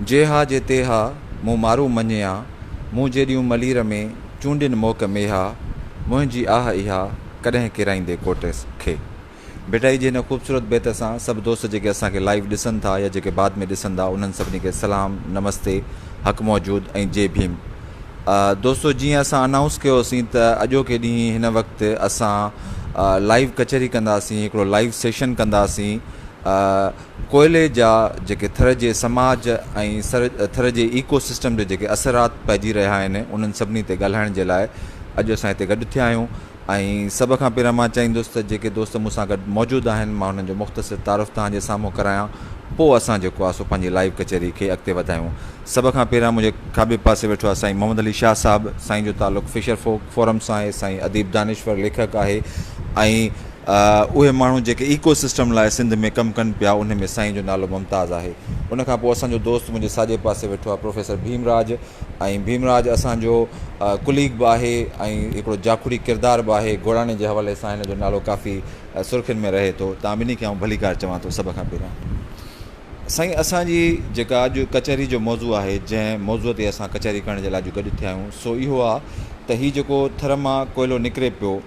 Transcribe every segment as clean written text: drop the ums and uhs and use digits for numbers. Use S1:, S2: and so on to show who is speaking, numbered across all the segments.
S1: جي ها جي تي ها، مون مارو مڃيا، مون جيڏيون ملير ۾، چونڊين موڪ ميها، منهنجي آهه اها، ڪڏهن ڪيرائيندي ڪوٽ کي. ڀٽائي جي هن خوبصورت بيت سان سڀ دوست جيڪي اسان کي لائيو ڏسن ٿا يا جيڪي بعد ۾ ڏسندا انهن سڀني کي سلام، نمستي، حق موجود ۽ جي ڀيم. دوستو جيئن اسان انائونس ڪيوسين ته اڄوڪي ڏينهن هن وقت اسان لائيو ڪچهري ڪنداسين هڪڙو لائيو سيشن ڪنداسين ڪوئلي جا جيڪي ٿر جي سماج ۽ ٿر جي ايڪو سسٽم تي جيڪي اثرات پئجي رهيا آهن انهن سڀني تي ڳالهائڻ جي لاء اڄ اسان هتي گڏ ٿيا آهيون ۽ سڀ کان پهريان مان چاهيندس ته جيڪي دوست مون سان گڏ موجود آهن مان انهن جو مختصر تعارف توهان جي سامهون ڪرايان پوء اسان جيڪو آهي سو پنهنجي لائيو ڪچهري کي اڳتي وڌايون. سڀ کان پهريان منهنجي کاٻي پاسي ويٺو آهي سائين محمد علي شاهه صاحب، سائين جو تعلق فشر فوڪ فورم سان آهي، سائين اديب دانشور ليکڪ آهي ۽ اهي ماڻهو جيڪي ايڪو سسٽم لاء سنڌ ۾ ڪم ڪن پيا انهن ۾ سائين جو نالو ممتاز آهي. ان کان پوء اسان جو دوست منهنجي ساڄي پاسي ويٺو آهي پروفيسر ڀيم راج ۽ ڀيم راج اسان جو ڪليگ به آهي ۽ هڪڙو جاکوڙي ڪردار به آهي گوڙاڻي جي حوالي سان هن جو نالو ڪافي سرخين ۾ رهي ٿو. توهان ٻنهي کي آئون ڀليڪار چوان ٿو. سڀ کان پهريان سائين اسان جي جيڪا اڄ ڪچهري جو موضوع آهي جنهن موضوع تي اسان ڪچهري ڪرڻ جي لاء اڄ گڏ ٿيا آهيون سو اهو آهي ته هي جيڪو ٿر مان ڪوئلو نڪري پيو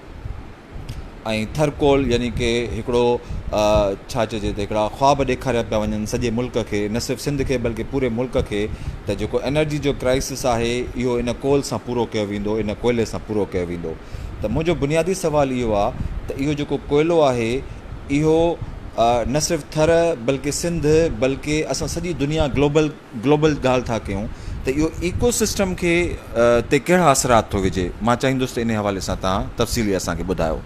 S1: ۽ ٿر ڪول يعني ڪي هڪڙو ڇا چئجي ته هڪڙا خواب ڏيکاريا پيا وڃن سڄي ملڪ کي نه صرف سنڌ کي بلڪه پوري ملڪ کي ته جيڪو انرجي جو ڪرائسس آهي اهو ان ڪول سان پورو ڪيو ويندو ان ڪوئلي سان پورو ڪيو ويندو ته منهنجو بنيادي سوال اهو آهي ته اهو جيڪو ڪوئلو آهي اهو نه صرف ٿر بلڪه سنڌ بلڪه اسان سڄي دنيا گلوبل گلوبل ڳالهه ٿا ڪيون ته اهو ايڪو سسٽم کي تي ڪهڙا اثرات ٿو وجهي مان چاهيندس ته انهي حوالي سان توهان تفصيلي اسان کي ٻڌايو.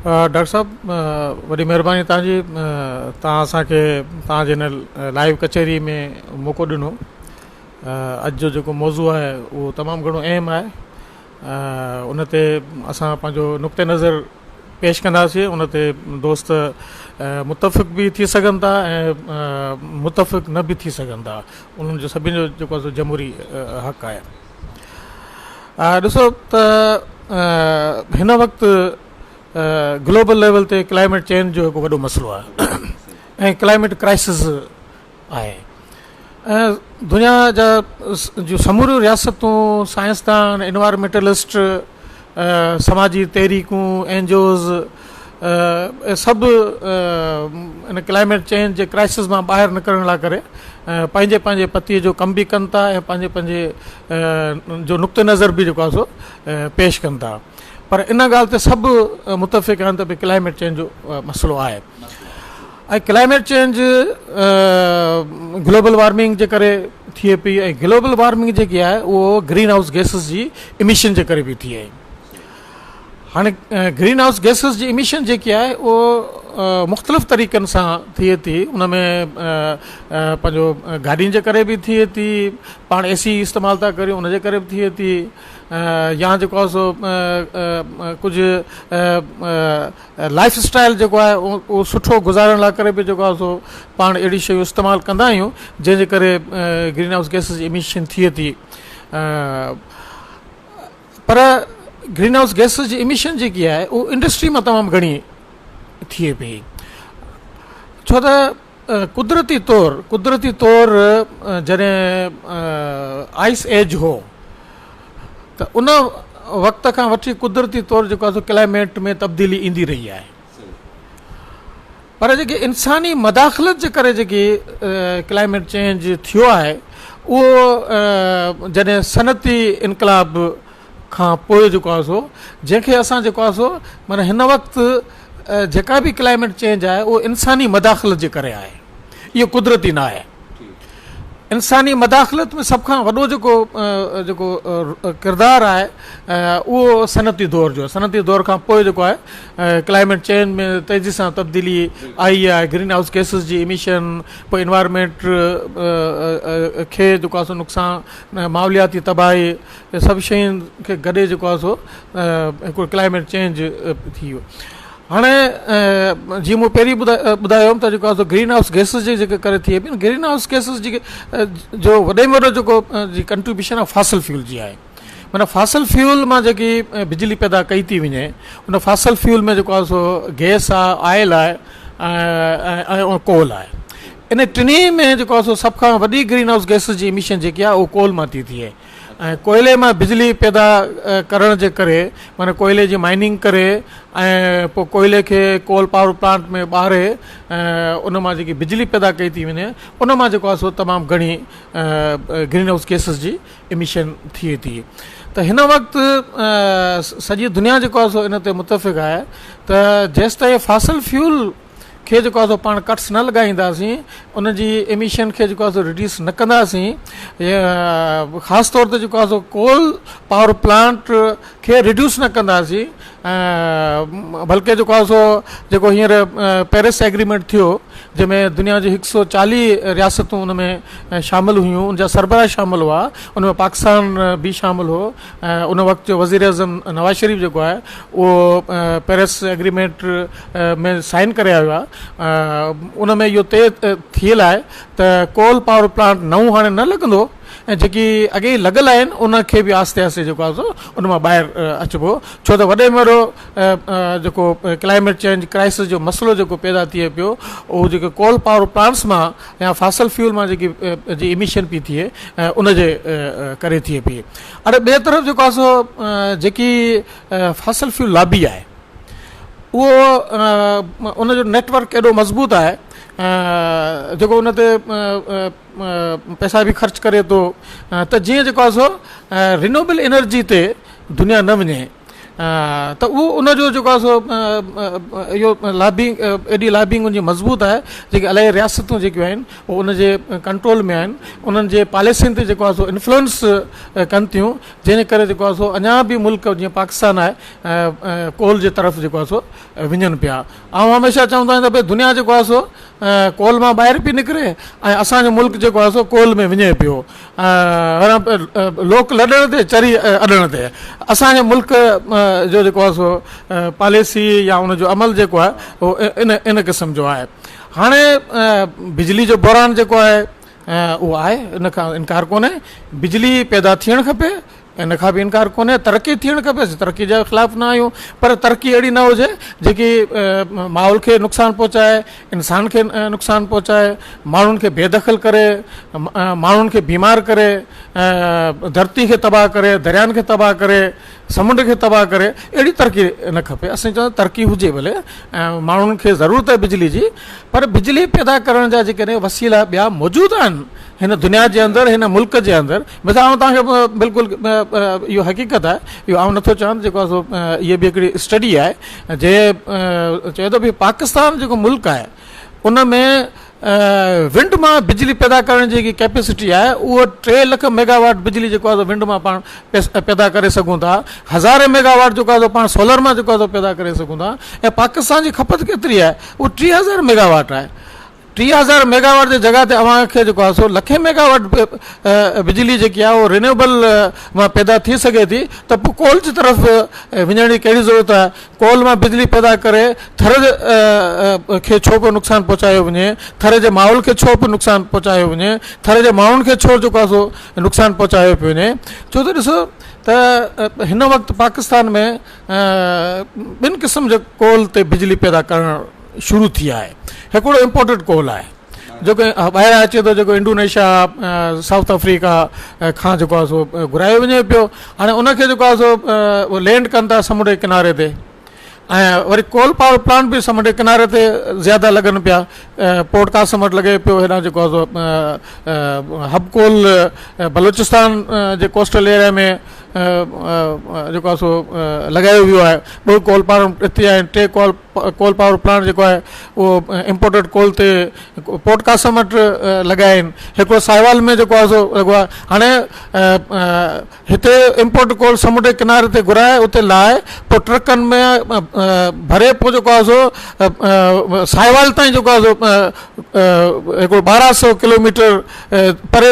S2: ڊاڪٽر صاحب وڏي مهرباني توهان جي توهان اسان کي توهان جي هن لائيو ڪچهري ۾ موقعو ڏنو اڄ جو جيڪو موضوع آهي اهو تمام گهڻو اهم آهي ان تي اسان پنهنجو نقطه نظر پيش ڪنداسين ان تي دوست متفق به ٿي سگهن ٿا ۽ متفق نه به ٿي سگهن ٿا انهن جو سڀني جو جيڪو آهي سو جمهوري حق آهي ڏسو ته هن وقت گلوبل ليول تي ڪلائميٽ چينج جو هڪ وڏو مسئلو آهي ۽ ڪلائميٽ ڪرائسس آهي ۽ دنيا جا جون سموريون رياستون سائنسدان انوائرمينٽلسٽ سماجي تحريڪون اين جي اوز سڀ ان ڪلائميٽ چينج جي ڪرائسس مان ٻاهر نڪرڻ لاء ڪري پنهنجي پنهنجي پتي جو ڪم به ڪن ٿا ۽ پنهنجي پنهنجي جو نقطه نظر به جيڪو آهي سو پيش ڪن ٿا پر ان ڳالهه تي سڀ متفق آهن ته ڀئي ڪلائميٽ چينج جو مسئلو آهي ۽ ڪلائميٽ چينج گلوبل وارمنگ جي ڪري ٿئي پئي ۽ گلوبل وارمنگ جيڪي آهي اهو گرين هائوس گيسز جي اميشن جي ڪري پئي ٿئي هاڻي گرين هائوس گيسز جي اميشن جيڪي آهي اهو مختلف طريقن سان ٿئي ٿي ان ۾ پنهنجو گاڏين جي ڪري به ٿئي ٿي پاڻ اي سي استعمال ٿا ڪريون ان جي ڪري به ٿئي ٿي يا جيڪو آهي سو ڪجهه لائف اسٽائل جيڪو آهي اهو سٺو گذارڻ لاء ڪري به جيڪو آهي سو پاڻ اهڙي شيون استعمال ڪندا آهيون جنهن جي ڪري گرين هائوس گيسز جي اميشن ٿئي ٿي پر گرين هائوس گيسز جي اميشن جيڪي آهي اهو انڊسٽري مان تمام گهڻي ٿئي پئي ڇو ته قدرتي طور قدرتي طور جڏهن آئس ايج هو ته ان وقت کان وٺي قدرتي طور جيڪو آهي سو ڪلائميٽ ۾ تبديلي ايندي رهي آهي پر جيڪي انساني مداخلت جي ڪري جيڪي ڪلائميٽ چينج ٿيو آهي اهو جڏهن صنعتي انقلاب کان پوء جيڪو آهي سو جنهن کي اسان جيڪو آهي سو معنی هن وقت جيڪا به ڪلائميٽ چينج آهي اهو انساني مداخلت جي ڪري آهي اهو قدرتي نه آهي انساني مداخلت ۾ سڀ کان وڏو جيڪو جيڪو ڪردار آهي اهو صنعتي دور جو آهي صنعتي دور کان پوء جيڪو آهي ڪلائميٽ چينج ۾ تيزي سان تبديلي آئي آهي گرين هائوس گيسز جي اميشن پوء انوائرمينٽ کي جيڪو آهي سو نقصان ماحولياتي تباهي سڀ شين کي گڏي جيڪو آهي سو هڪڙو ڪلائميٽ چينج ٿي ويو هاڻي جيئن مون پهرين ٻڌايو هيم ته جيڪو آهي سو گرين هائوس گيسز جي جيڪي ڪري ٿئي پئي گرين هائوس گيسز جي جو وڏي ۾ وڏو جيڪو جي ڪنٽريبيوشن آهي فاسل فيول جي آهي معنيٰ فاسل فيول مان جيڪي بجلي پيدا ڪئي ٿي وڃي ان فاسل فيول ۾ جيڪو آهي سو گيس آهي آئل آهي ۽ ڪول آهي. ان ٽنهي ۾ جيڪو آهي سو سڀ کان وڏي گرين هائوس گئسز جي اميشن جيڪي آهي اهو ڪول مان ٿي ٿئي ۽ ڪوئلي مان بجلي پيدا ڪرڻ جي ڪري معنيٰ ڪوئلي جي مائننگ ڪري ۽ پوء ڪوئلي کي ڪول پاور پلانٽ ۾ ٻاري ان مان جيڪي بجلي پيدا ڪئي ٿي وڃي ان مان جيڪو آهي سو تمام گهڻي گرين هائوس گئسز جي اميشن ٿئي ٿي ته هن وقت سڄي دنيا جيڪو آهي سو ان تي متفق آهي ته جيستائين فاسل فيول کي جيڪو آهي سو پاڻ ڪٽس نه لڳائينداسين ان جي اميشن کي جيڪو آهي سو ريڊيوس نه ڪنداسين خاص طور تي جيڪو آهي سو ڪول پاور پلانٽ کي ريڊيوس نه ڪنداسين بلڪه جيڪو آهي سو جيڪو هينئر پيرس ايگريمينٽ ٿيو جنهن ۾ دنيا جون هڪ سو چاليهه رياستون ان ۾ شامل هيون ان جا سربراهه شامل هئا ان ۾ پاڪستان به شامل هو ان وقت جو وزير اعظم نواز شريف جيڪو آهي اهو پيرس ايگريمينٽ ۾ سائن ڪري آيو آهي ان ۾ اهو طئي ٿيل آهي ته ڪول پاور پلانٽ نئون هاڻي نه لڳندو ۽ جيڪي اڳي ئي لڳل آهن ان کي به آهستي آهستي جيڪو آهي سو ان مان ٻاهر اچبو ڇو ته وڏي ۾ وڏو جيڪو ڪلائميٽ چينج ڪرائسس جو مسئلو جيڪو پيدا ٿئي پيو اهو جيڪو ڪول پاور پلانٽس مان يا فاسل فيول مان جيڪي جي اميشن پئي ٿئي ان جي ڪري ٿئي پئي. اڙي ٻئي طرف جيڪو آهي سو جيڪي فاسل فيول لابي آهي اهو ان جو نيٽ ورڪ ايڏو مضبوط آهي جيڪو ان تي پئسا به خرچ ڪري ٿو ته جيئن جيڪو آهي سو رينيوبل انرجي تي دنيا نه وڃي ته اهو ان جو جيڪو آهي سو اهو لابنگ ايڏي لابنگ ان جي مضبوط آهي جيڪي الاهي رياستون جيڪيون آهن اهو ان جي ڪنٽرول ۾ آهن انهن جي پاليسين تي جيڪو آهي سو انفلوئنس ڪن ٿيون جنهن جي ڪري جيڪو آهي سو اڃا به ملڪ جيئن پاڪستان آهي ڪول جي طرف جيڪو آهي سو وڃن پيا. آئون هميشه چوندو آهيان ته ڀئي دنيا جيڪو آهي سو ڪول مان ٻاهر پئي نڪري ۽ اسان جو ملڪ جيڪو آهي سو ڪول ۾ وڃي پيو. لوڪ لڏڻ تي چري اڏڻ تي. اسان جي ملڪ جو جيڪو آهي سو پاليسي يا ان جو عمل جيڪو آهي اهو ان ان قسم جو آهي. هاڻي بجلي جو بحران جيڪو آهي اهو آهي ان کان انڪار ڪونهي. بجلي پيدا ٿيڻ کپي ان کان به انڪار ڪونهي، ترقي ٿيڻ کپي، اسين ترقي جي خلاف نه آهيون پر ترقي اهڙي نه هجي جيڪي ماحول کي نقصان پهچائي، انسان کي نقصان پهچائي، ماڻهن کي بي دخل ڪري، ماڻهن کي بيمار ڪري، ڌرتي کي تباهه ڪري، دريائن کي تباهه ڪري، سمنڊ کي تباهه ڪري، اهڙي ترقي نه کپي. اسين چوندا ترقي هجي ڀلي ۽ ماڻهن کي ضرورت آهي بجلي جي پر بجلي پيدا ڪرڻ جا جيڪڏهن وسيلا ٻيا موجود آهن هن دنيا جي اندر هن ملڪ جي اندر مثال آئون توهان کي بلڪل اهو حقيقت آهي اهو آئون نٿو چوان جيڪو آهي سو اهي به هڪڙي اسٽڊي آهي جنهن چيو ته ڀئي پاڪستان جيڪو ملڪ آهي ان ۾ ونڊ مان بجلي پيدا ڪرڻ جي جيڪي ڪيپيسٽي آهي اهو 3 لک ميگاواٽ بجلي جيڪو آهي ونڊ مان پاڻ پيدا ڪري سگهون ٿا، هزارين ميگاواٽ جيڪو آهي پاڻ سولر مان جيڪو آهي پيدا ڪري سگهون ٿا ۽ پاڪستان جي کپت ڪيتري آهي اهو 3000 ميگاواٽ آهي. 3000 ميگاواٽ جي جڳهه تي اوهان کي جيڪو آهي سو لکين ميگاواٽ بجلي جيڪي آهي اهو رينيوبل مان پيدا ٿي سگهي ٿي ته پوء ڪول جي طرف وڃڻ جي ڪهڙي ضرورت آهي؟ ڪول مان بجلي پيدا ڪري ٿر کي ڇو پيو نقصان پهچايو وڃي، ٿر جي ماحول کي ڇو پيو نقصان پهچايو وڃي، ٿر جي ماڻهن کي ڇو جيڪو آهي سو نقصان پهچايو پيو وڃي. ڇو ته ڏسو ته هن وقت پاڪستان ۾ ٻن قسم جي ڪول تي بجلي پيدا ڪرڻ شروع ٿي آهي. هڪڙو امپورٽيڊ ڪول آهي جيڪو ٻاهران اچي ٿو جيڪو انڊونيشيا، سائوٿ آفريڪا کان جيڪو آهي سو گهرايو وڃي پيو. هاڻي ان کي جيڪو آهي سو لينڊ ڪن ٿا سمنڊ جي ڪناري تي ۽ وري ڪول پاور پلانٽ به سمنڊ جي ڪناري تي زياده لڳن پيا. پورٽ قاسم وٽ لڳي پيو، هيڏانهن جيڪو آهي سو حب ڪول بلوچستان جي ڪوسٽل ايريا ۾ جيڪو آهي سو لڳايو ويو آهي. ٻه ڪول پاور هتي آهن، ٽي ڪول پاور پلانٽ جيڪو آهي اهو امپورٽيڊ ڪول تي پورٽ قاسم وٽ لڳايا آهن. هڪڙو ساهيوال ۾ جيڪو آهي سو لڳو آهي. هاڻي هتي امپورٽ ڪول سمنڊ جي ڪناري تي گهرائي اتي لاهي پوء ٽرڪن ۾ ڀري پوء جيڪو آهي سو ساهيوال تائين جيڪو آهي سو هڪڙو 1200 ڪلوميٽر پري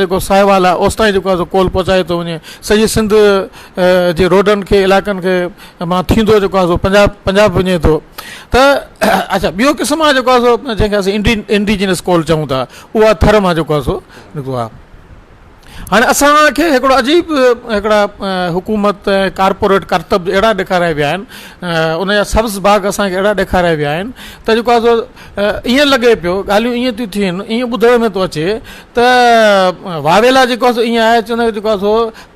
S2: جيڪو ساهيوال آهي اوستائين جيڪو آهي سو ڪول پهچائي ٿو وڃي. سڄي سنڌ جي روڊن کي علائقن کي مان ٿيندو جيڪو آهي سو پنجاب پنجاب وڃي ٿو ته اڇا ٻيو قسم آهي جيڪو آهي سو جنهن کي اسين انڊيجنس ڪول چئون ٿا اها ٿر مان جيڪو آهي سو نڪتو آهي. هاڻي اسان کي هڪڙو عجيب هڪڙا حڪومت ۽ ڪارپوريٽ ڪرتب اهڙا ڏيکاريا ويا آهن، ان جا سبز باغ اسان کي اهڙا ڏيکاريا ويا آهن ته جيڪو آهي سو ائين لڳي پيو، ڳالهيون ائين ٿيون ٿين، ائين ٻڌڻ ۾ ٿو اچي ته واويلا جيڪو آهي سو ائين آهي، چوندا آهن جيڪو آهي سو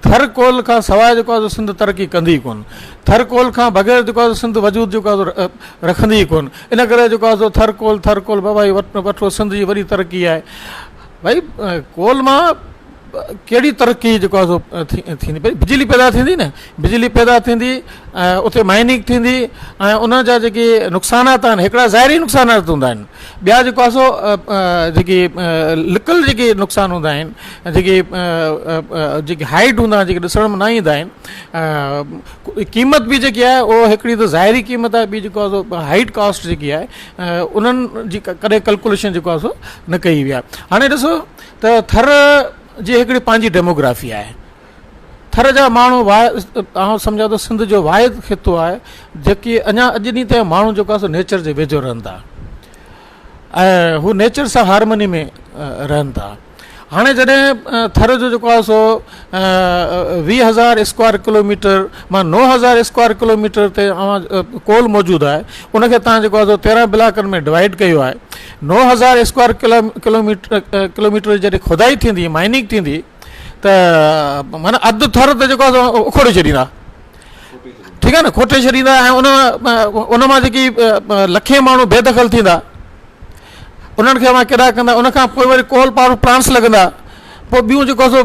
S2: ٿر ڪول کان سواء جيڪو آهي سو سنڌ ترقي ڪندي ئي ڪونه، ٿر ڪول کان بغير جيڪو آهي سو سنڌ وجود جيڪو آهي سو رکندي ئي ڪونه، ان ڪري جيڪو آهي سو ٿر ڪول ٿر ڪول بابا هي وٺو سنڌ جي وڏي ترقي آهي. ڀائي ڪول مان ڪهڙي ترقي جيڪو آهي سو ٿيندي ڀائي بجلي پيدا ٿيندي نه بجلي پيدا ٿيندي ۽ اتي مائننگ ٿيندي ۽ ان جا جيڪي نقصانات آهن هڪڙا ظاهري نقصانات هوندا آهن ٻيا جيڪو آهي سو جيڪي لڪل جيڪي نقصان هوندا آهن جيڪي جيڪي هائيڊ هوندا آهن جيڪي ڏسڻ ۾ نه ايندا آهن قيمت به جيڪي آهي اهو هڪڙي ته ظاهري قيمت آهي ٻي جيڪو آهي سو هائيڊ ڪاسٽ جيڪي آهي انهن جي ڪڏهن ڪلڪوليشن جيڪو آهي سو نه ڪئي وئي آهي. هاڻي ڏسو ته ٿر جي هڪڙي پنهنجي ڊيموگرافي آهي. ٿر جا ماڻهو آئون سمجهان ٿو سنڌ جو واحد خطو آهي جيڪي اڃا اڄ ڏينهن تائين ماڻهو جيڪو آهي سو نيچر جي ويجهو رهن ٿا ۽ هو نيچر سان هارمني ۾ رهن ٿا. هاڻي جڏهن ٿر جو جيڪو آهي سو 20 هزار اسڪوائر ڪلوميٽر مان 9000 اسڪوائر ڪلوميٽر تي اوهان ڪول موجود آهي ان کي تان جيڪو آهي سو 13 بلاڪن ۾ ڊوائيڊ ڪيو آهي 9000 اسڪوائر ڪلوميٽر ڪلوميٽر جڏهن کدائي ٿيندي مائننگ ٿيندي ته معنيٰ اڌ ٿر ته جيڪو آهي سو اکوڙي ڇڏيندا ٺيڪ آهي نه کوٽي ڇڏيندا ۽ ان ان مان جيڪي لکين ماڻهو بي دخل ٿيندا انهن کي اوهان ڪيڏا ڪندا ان کان پوء وري ڪول پاور پلانٽس لڳندا پوء ٻيون جيڪو سو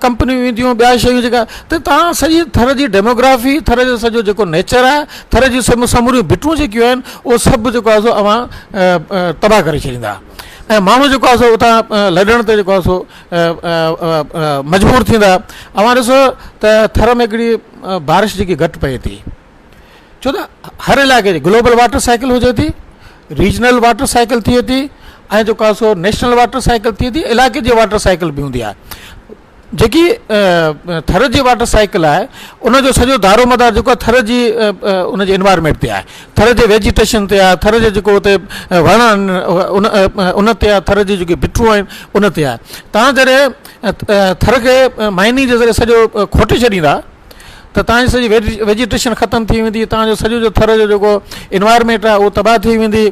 S2: ڪمپنيون اينديون ٻيا شيون جيڪا ته تان سڄي ٿر جي ڊيموگرافي ٿر جو سڄو جيڪو نيچر آهي ٿر جون سڀ سموريون ڀٽون جيڪيون آهن اهو سڀ جيڪو آهي سو اوهان تباهه ڪري ڇڏيندا ۽ ماڻهو جيڪو آهي سو اتان لڏڻ تي جيڪو آهي سو مجبور ٿيندا اوهان ڏسو ته ٿر ۾ هڪڙي بارش جيڪي گهٽ پئي ٿي ڇو ته هر علائقي جي گلوبل واٽر سائيڪل هجي ٿي ريجنل واٽر سائيڪل ٿئي ٿي ۽ جيڪو آهي سو نيشنل واٽر سائيڪل ٿئي ٿي علائقي جي واٽر سائيڪل به هوندي آهي جيڪي ٿر جي واٽر سائيڪل آهي ان جو سڄو دارو مدار جيڪو آهي ٿر جي ان جي انوائرمينٽ تي آهي ٿر جي ويجيٽيشن تي آهي ٿر جي جيڪو اتي وڻ آهن ان ان تي آهي ٿر جي جيڪي ڀٽون آهن ان تي آهي تان جڏهن ٿر کي مائننگ جي ذريعي سڄو کوٽي ڇڏيندا ته تان جي سڄي ويجيٽيشن ختم ٿي ويندي تان جو سڄو جو ٿر جو جيڪو انوائرمينٽ آهي اهو تباهه ٿي ويندي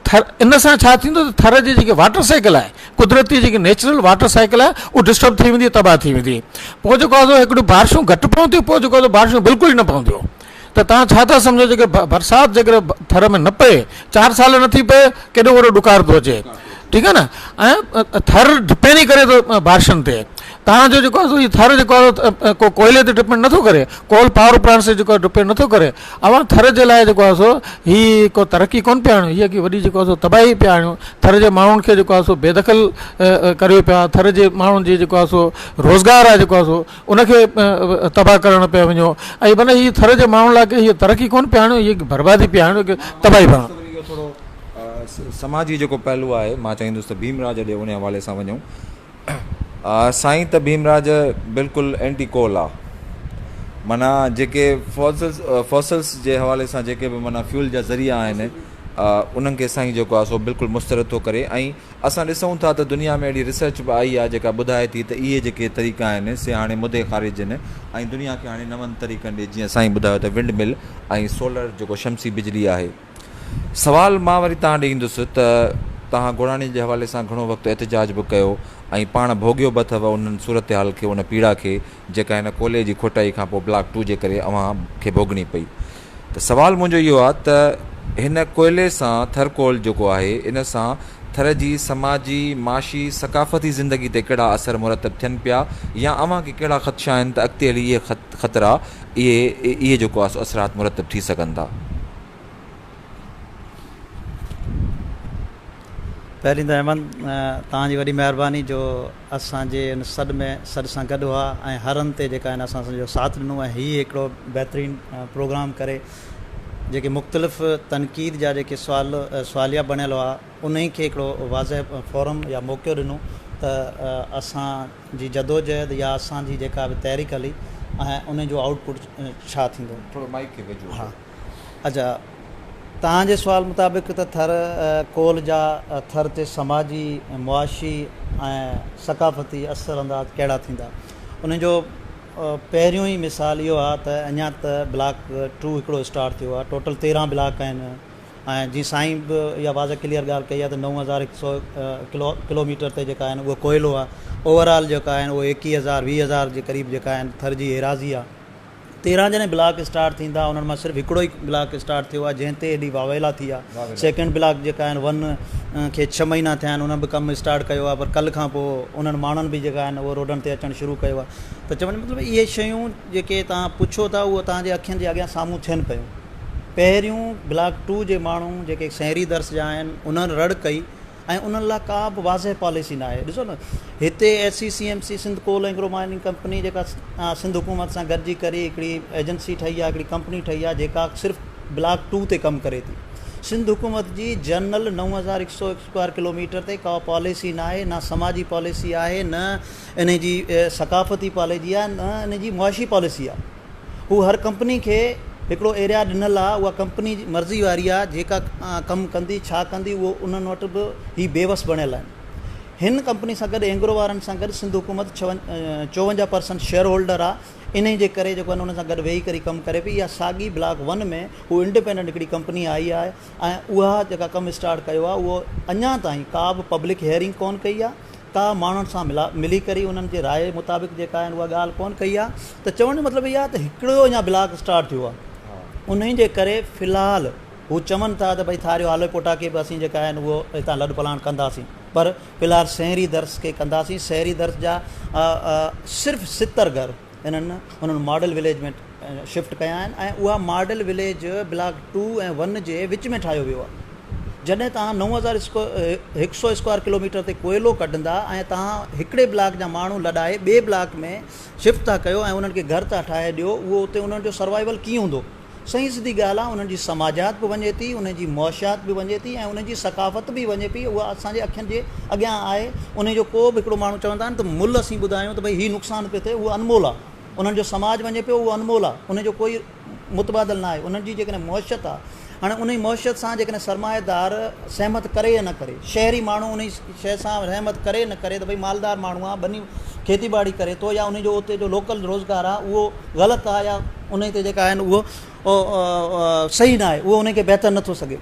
S2: ٿر ان سان ڇا ٿيندو ته ٿر جي جيڪي واٽر سائيڪل آهي قدرتي جيڪي نيچرل واٽر سائيڪل آهي اهو ڊسٽرب ٿي ويندي تباهه ٿي ويندي پوء جيڪو آهي سو هڪڙيون بارشون گهٽ پونديون پوء جيڪو آهي سو بارشون بلڪل ئي نه پونديون ته توهان ڇا ٿا سمجهو جيڪي برسات جيڪڏهن ٿر ۾ نه پئي چار سال نٿي پئي ڪيڏو وڏو ڏڪار ٿو اچي ٺيڪ آهي نه ۽ ٿر ڊپينڊ ئي ڪري ٿو بارشن تي توهان جو جيڪو آهي ٿر جيڪو آهي ڪو ڪوئلي تي ڊپينڊ نٿو ڪري ڪول پاور پلانٽس تي جيڪو ڊپينڊ نٿو ڪري اوهان ٿر جي لاء جيڪو آهي سو هي ڪو ترقي ڪون پيا آڻيو هي وڏي جيڪو آهي سو تباهي پيا آڻيو ٿر جي ماڻهن کي جيڪو آهي سو بيدخل ڪريو پيا ٿر جي ماڻهن جي جيڪو آهي سو روزگار آهي جيڪو آهي سو ان کي تباهه ڪرڻ پيا وڃو ۽ معنيٰ هي ٿر جي ماڻهن لاء هي ترقي ڪون پيا آڻيو هي بربادي پيا آڻيو تباهي پيا آڻيو.
S1: اهو ٿورو سماجي جيڪو پهلو آهي مان چاهيندس ته ڀيم راج ڏي ان حوالي سان وڃون. سائين ته ڀيم راج بلڪل اينٽي ڪول آ معنيٰ جيڪي فوسلز فوسلز جي حوالي سان جيڪي به معنيٰ فيول جا ذريعا آهن انهن کي سائين جيڪو آ سو بلڪل مسترد ٿو ڪري ۽ اسان ڏسون ٿا ته دنيا ۾ اهڙي ريسرچ به آئي آهي جيڪا ٻڌائي ٿي ته اهي جيڪي طريقا آهن سي هاڻي مدي خارج آهن ۽ دنيا کي هاڻي نون طريقن ڏي جيئن سائين ٻڌايو ته ونڊ مل ۽ سولر جيڪو شمسي بجلي آهي. سوال مان وري توهان ڏي ايندس ته توهان گوڙاڻي جي حوالي سان گهڻو وقت احتجاج به ڪيو ۽ پاڻ ڀوڳيو به اٿو انهن صورتحال کي ان پيڙا کي جيڪا هن ڪولهي جي کوٽائي کان پوء بلاڪ ٽو جي ڪري اوهان کي ڀوڳڻي پئي ته سوال منهنجو اهو آهي ته هن ڪوئلي سان ٿر ڪول جيڪو آهي ان سان ٿر جي سماجي، معاشي، ثقافتي زندگي تي ڪهڙا اثر مرتب ٿين پيا يا اوهان کي ڪهڙا خدشا آهن ته اڳتي هلي اهي خطرا اهي اهي جيڪو آهي سو اثرات مرتب ٿي سگهن ٿا.
S3: پهرين ته احمد توهان جي وڏي مهرباني جو اسان جي ان سڏ ۾ سڏ سان گڏ هئا ۽ هر هنڌ تي جيڪا آهن اسان جو ساٿ ڏنو ۽ هي هڪڙو بهترين پروگرام ڪري جيڪي مختلف تنقيد جا جيڪي سوال سواليا بڻيل هئا انهي کي هڪڙو واضح فورم يا موقعو ڏنو ته اسان جي جدوجهد يا اسان جي جيڪا به تحريڪ هلي ۽ انهي جو آئوٽ پٽ ڇا ٿيندو.
S1: ٿورو مائيڪ کي ويجهو
S3: ها اچا. توهان جي سوال مطابق ته ٿر ڪول جا ٿر تي سماجي، معاشي ۽ ثقافتي اثر انداز ڪهڙا ٿيندا؟ انهي جو پهريون ئي مثال اهو آهي ته اڃا ته بلاڪ ٽو هڪڙو اسٽارٽ ٿيو آهي، ٽوٽل 13 بلاڪ آهن ۽ جيئن سائين به اها واضح ڪليئر ڳالهه ڪئي آهي ته 9100 ڪلو ميٽر تي جيڪا آهن اهو ڪوئلو آهي، اوور آل جيڪا آهن اهو 21000 20000 جي قريب جيڪا آهن ٿر جي ايراضي آهي. 13 جڏهن بلاڪ اسٽارٽ ٿيندا انهن مان صرف هڪڙو ئي بلاڪ اسٽارٽ ٿيو آهي جنهن تي ايڏي واويلا ٿي آهي. سيڪنڊ بلاڪ جيڪا آهن ون کي ڇهه مهينا ٿيا آهن انهن به ڪم اسٽارٽ ڪيو آهي پر ڪلهه کان پوء انهن ماڻهن به جيڪا آهن اهو روڊن تي اچڻ شروع ڪيو آهي ته چوڻ جو مطلب اهي شيون جيڪي توهان پڇو ٿا اهو توهان جي اکين جي اڳيان سامهون ٿين پيون. پهريون بلاڪ ٽو جي ماڻهو جيڪي سهري درس جا آهن انهن رڙ ڪئي ۽ انهن لاء ڪا به واضح پاليسي ناهي. ڏسو نه هتي S C C M C Sindh coal Engro mining company جيڪا سنڌ حڪومت سان گڏجي ڪري هڪڙي ايجنسي ٺهي آهي هڪڙي ڪمپني ٺهي آهي جيڪا صرف بلاڪ ٽو تي ڪم ڪري ٿي. سنڌ حڪومت جي جنرل 9100 اسڪوائر ڪلوميٽر تي ڪا پاليسي ناهي نه سماجي پاليسي آهي نه انهي جي ثقافتي پاليجي آهي نه انهي جي معاشي پاليسي آهي. هو هر ڪمپني کي هڪڙو ايريا ڏنل آ اها ڪمپني جي مرضي واري آ جيڪا ڪم ڪندي ڇا ڪندي اهو انهن وٽ به هي بيوس بڻيل آهن. هن ڪمپني سان گڏ اينگرو وارن سان گڏ سنڌ حڪومت 54 پرسنٽ شيئر هولڊر آ انهي جي ڪري جيڪو آهن انهن سان گڏ ويهي ڪري ڪم ڪري پئي اها ساڳي بلاڪ ون ۾ هو انڊيپينڊنٽ هڪڙي ڪمپني آئي آهي ۽ اها جيڪا ڪم اسٽارٽ ڪيو آ اهو اڃا تائين ڪا به پبلڪ هيئرنگ ڪون ڪئي آ. ڪا ماڻهن سان ملا ملي ڪري انهن جي راء مطابق جيڪا آهن اها ڳالهه ڪونه ڪئي آهي ته چوڻ جو مطلب اهو آهي ته هڪڙو اڃا بلاڪ اسٽارٽ ٿيو آهي انهي جي ڪري في الحال هو چون ٿا ته ڀئي ٿاريو هالو پوٽا کي به اسين جيڪا آهن اهو هتان لڏ پلاڻ ڪنداسين پر في الحال سهري درس کي ڪنداسين سهري درس جا صرف 70 گهر انهن انهن ماڊل وليج ۾ شفٽ ڪيا آهن ۽ اها model village block two ۽ one جي وچ ۾ ٺاهيو ويو آهي. جڏهن توهان 9100 اسڪوائر ڪلوميٽر تي ڪوئلو ڪڍندا ۽ توهان هڪڙي بلاڪ جا ماڻهو لڏائي ٻئي بلاڪ ۾ شفٽ ٿا ڪيو ۽ انهن کي گهر ٿا ٺاهي ڏيو اهو اتي انهن جو سروائيول ڪيئن هوندو؟ صحيح سڌي ڳالهه آهي انهن جي سماجيات به وڃي ٿي، انهن جي معاشيات به وڃي ٿي ۽ انهن جي ثقافت به وڃي پئي اها اسان جي اکين جي اڳيان آهي انهي جو ڪو به هڪڙو ماڻهو چوندا آهن ته ملهه اسين ٻڌايون ته ڀئي هي نقصان پيو ٿئي اهو انمول آهي انهن جو سماج وڃي پيو اهو انمول آهي انهي جو ڪوئي متبادل نه آهي انهن جي جيڪڏهن معيشت آهي هاڻي انهي معيشت سان جيڪڏهن سرمائيدار سهمت ڪري يا نه ڪري شهري ماڻهو انهي شيء سان سهمت ڪري نه ڪري ته ڀئي مالدار ماڻهو آهي ٻني کيتي ٻاڙي ڪري ٿو يا انهي جو اتي جو لوڪل روزگار آهي اهو غلط آهي يا انهي تي جيڪا آهن اهو صحيح نه آهي اهو انهي کي بهتر نٿو سگهي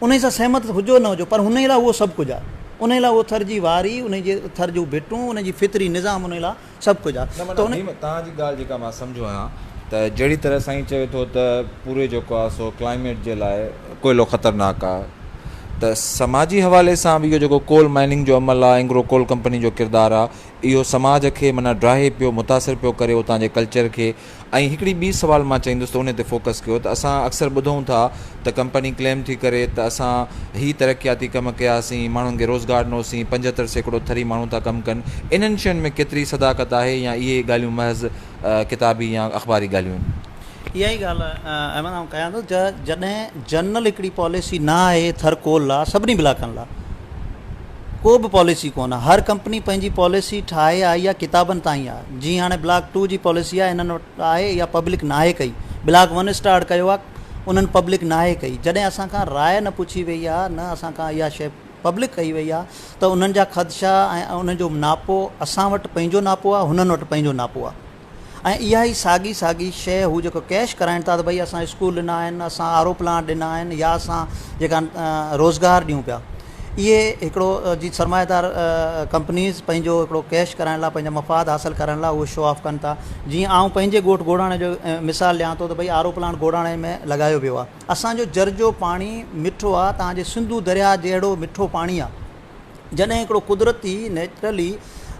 S3: انهي سان سهمت هجو نه هجو پر انهي لاء اهو سڀ ڪجهه آهي انهي لاء اهو ٿر جي واري انهي جي ٿر جون ڀٽون انهي جي فطري نظام انهي لاء سڀ ڪجهه آهي
S1: نه معنيٰ توهان جي ڳالهه جيڪا مان سمجهيو آهيان ته جهڙي طرح سائين چوي ٿو ته پوري جيڪو آهي سو ڪلائميٽ جي لاء ڪوئلو خطرناڪ آهي ته سماجي حوالي سان به اهو جيڪو ڪول مائننگ جو عمل آهي اينگرو ڪول ڪمپني جو ڪردار آهي اهو سماج کي معنيٰ ڊاهي پيو متاثر پيو ڪري اتان جي ڪلچر کي ۽ هڪڙي ٻي سوال مان چئيندس ته انهي تي فوڪس ڪيو ته اسان اڪثر ٻڌون ٿا ته ڪمپني ڪليم ٿي ڪري ته اسان هي ترقياتي ڪم ڪياسين ماڻهن کي روزگار ڏنوسين 75% ٿري ماڻهو ٿا ڪم ڪن انهن شين ۾ ڪيتري صداقت آهي يا اهي ڳالهيون محض ڪتابي يا اخباري ڳالهيون آهن.
S3: اها ئي ڳالهه احمد آئون ڪيان ٿو ته جڏهن جنرل هڪڙي پاليسي نه آهي ٿر ڪول لا سڀني بلاڪن لا ڪو به پاليسي ڪونه هر ڪمپني پنهنجي پاليسي ٺاهي آئي آهي ڪتابن تائين آهي جيئن هاڻي بلاڪ ٽو جي پاليسي آهي هنن وٽ آهي اها پبلڪ ناهي ڪئي بلاڪ ون اسٽارٽ ڪيو آهي انهن پبلڪ ناهي ڪئي جڏهن اسان کان راء نه پڇي وئي آهي نه اسان کان اها شيء پبلڪ ڪئي وئي آهي ته انهن جا خدشا ۽ انهن جو ناپو اسان وٽ پنهنجو ناپو آهي هنن وٽ پنهنجو ناپو آهي ۽ اها ئي ساڳي ساڳي شيء هو جيڪو ڪيش ڪرائين ٿا ته ڀئي اسان اسڪول ڏنا آهن، اسان آر او پلانٽ ڏنا آهن يا اسان جيڪا روزگار ڏيون پيا. اهي هڪڙو جي سرمائيدار ڪمپنيز پنهنجو هڪڙو ڪيش ڪرائڻ لاء پنهنجا مفاد حاصل ڪرڻ لاء اهو شو آف ڪن ٿا. جيئن آئون پنهنجي ڳوٺ گوڙاڻي جو مثال ڏيان ٿو ته ڀئي آر او پلانٽ گوڙاڻي ۾ لڳايو ويو آهي. اسان جو جر جو پاڻي مٺو آهي، توهان جي سنڌو درياهه جهڙو مٺو پاڻي آهي. جڏهن هڪڙو قدرتي نيچرلي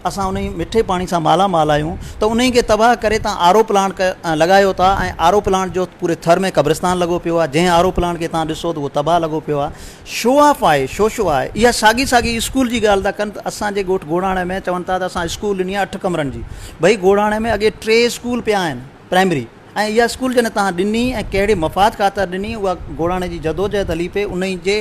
S3: اسان انهي مٺي پاڻي سان مالا مال آهيون ته انهي کي تباهه ڪري تان آر او پلانٽ لڳايو ٿا ۽ آر او پلانٽ جو پوري ٿر ۾ قبرستان لڳو پيو آهي جنهن آر او پلانٽ کي تان ڏسو ته اهو تباهه لڳو پيو آهي شو آف آهي شوشو آهي اها ساڳي ساڳي اسڪول جي ڳالهه ٿا ڪن ته اسان جي ڳوٺ گوڙاڻي ۾ چون ٿا ته اسان اسڪول ڏني آهي اٺ ڪمرن جي ڀئي گوڙاڻي ۾ اڳي ٽي اسڪول پيا آهن پرائمري ۽ اها اسڪول جڏهن توهان ڏني ۽ ڪهڙي مفاد خاطر ڏني اها گوڙاڻي جي جدوجهد هلي پئي انهي جي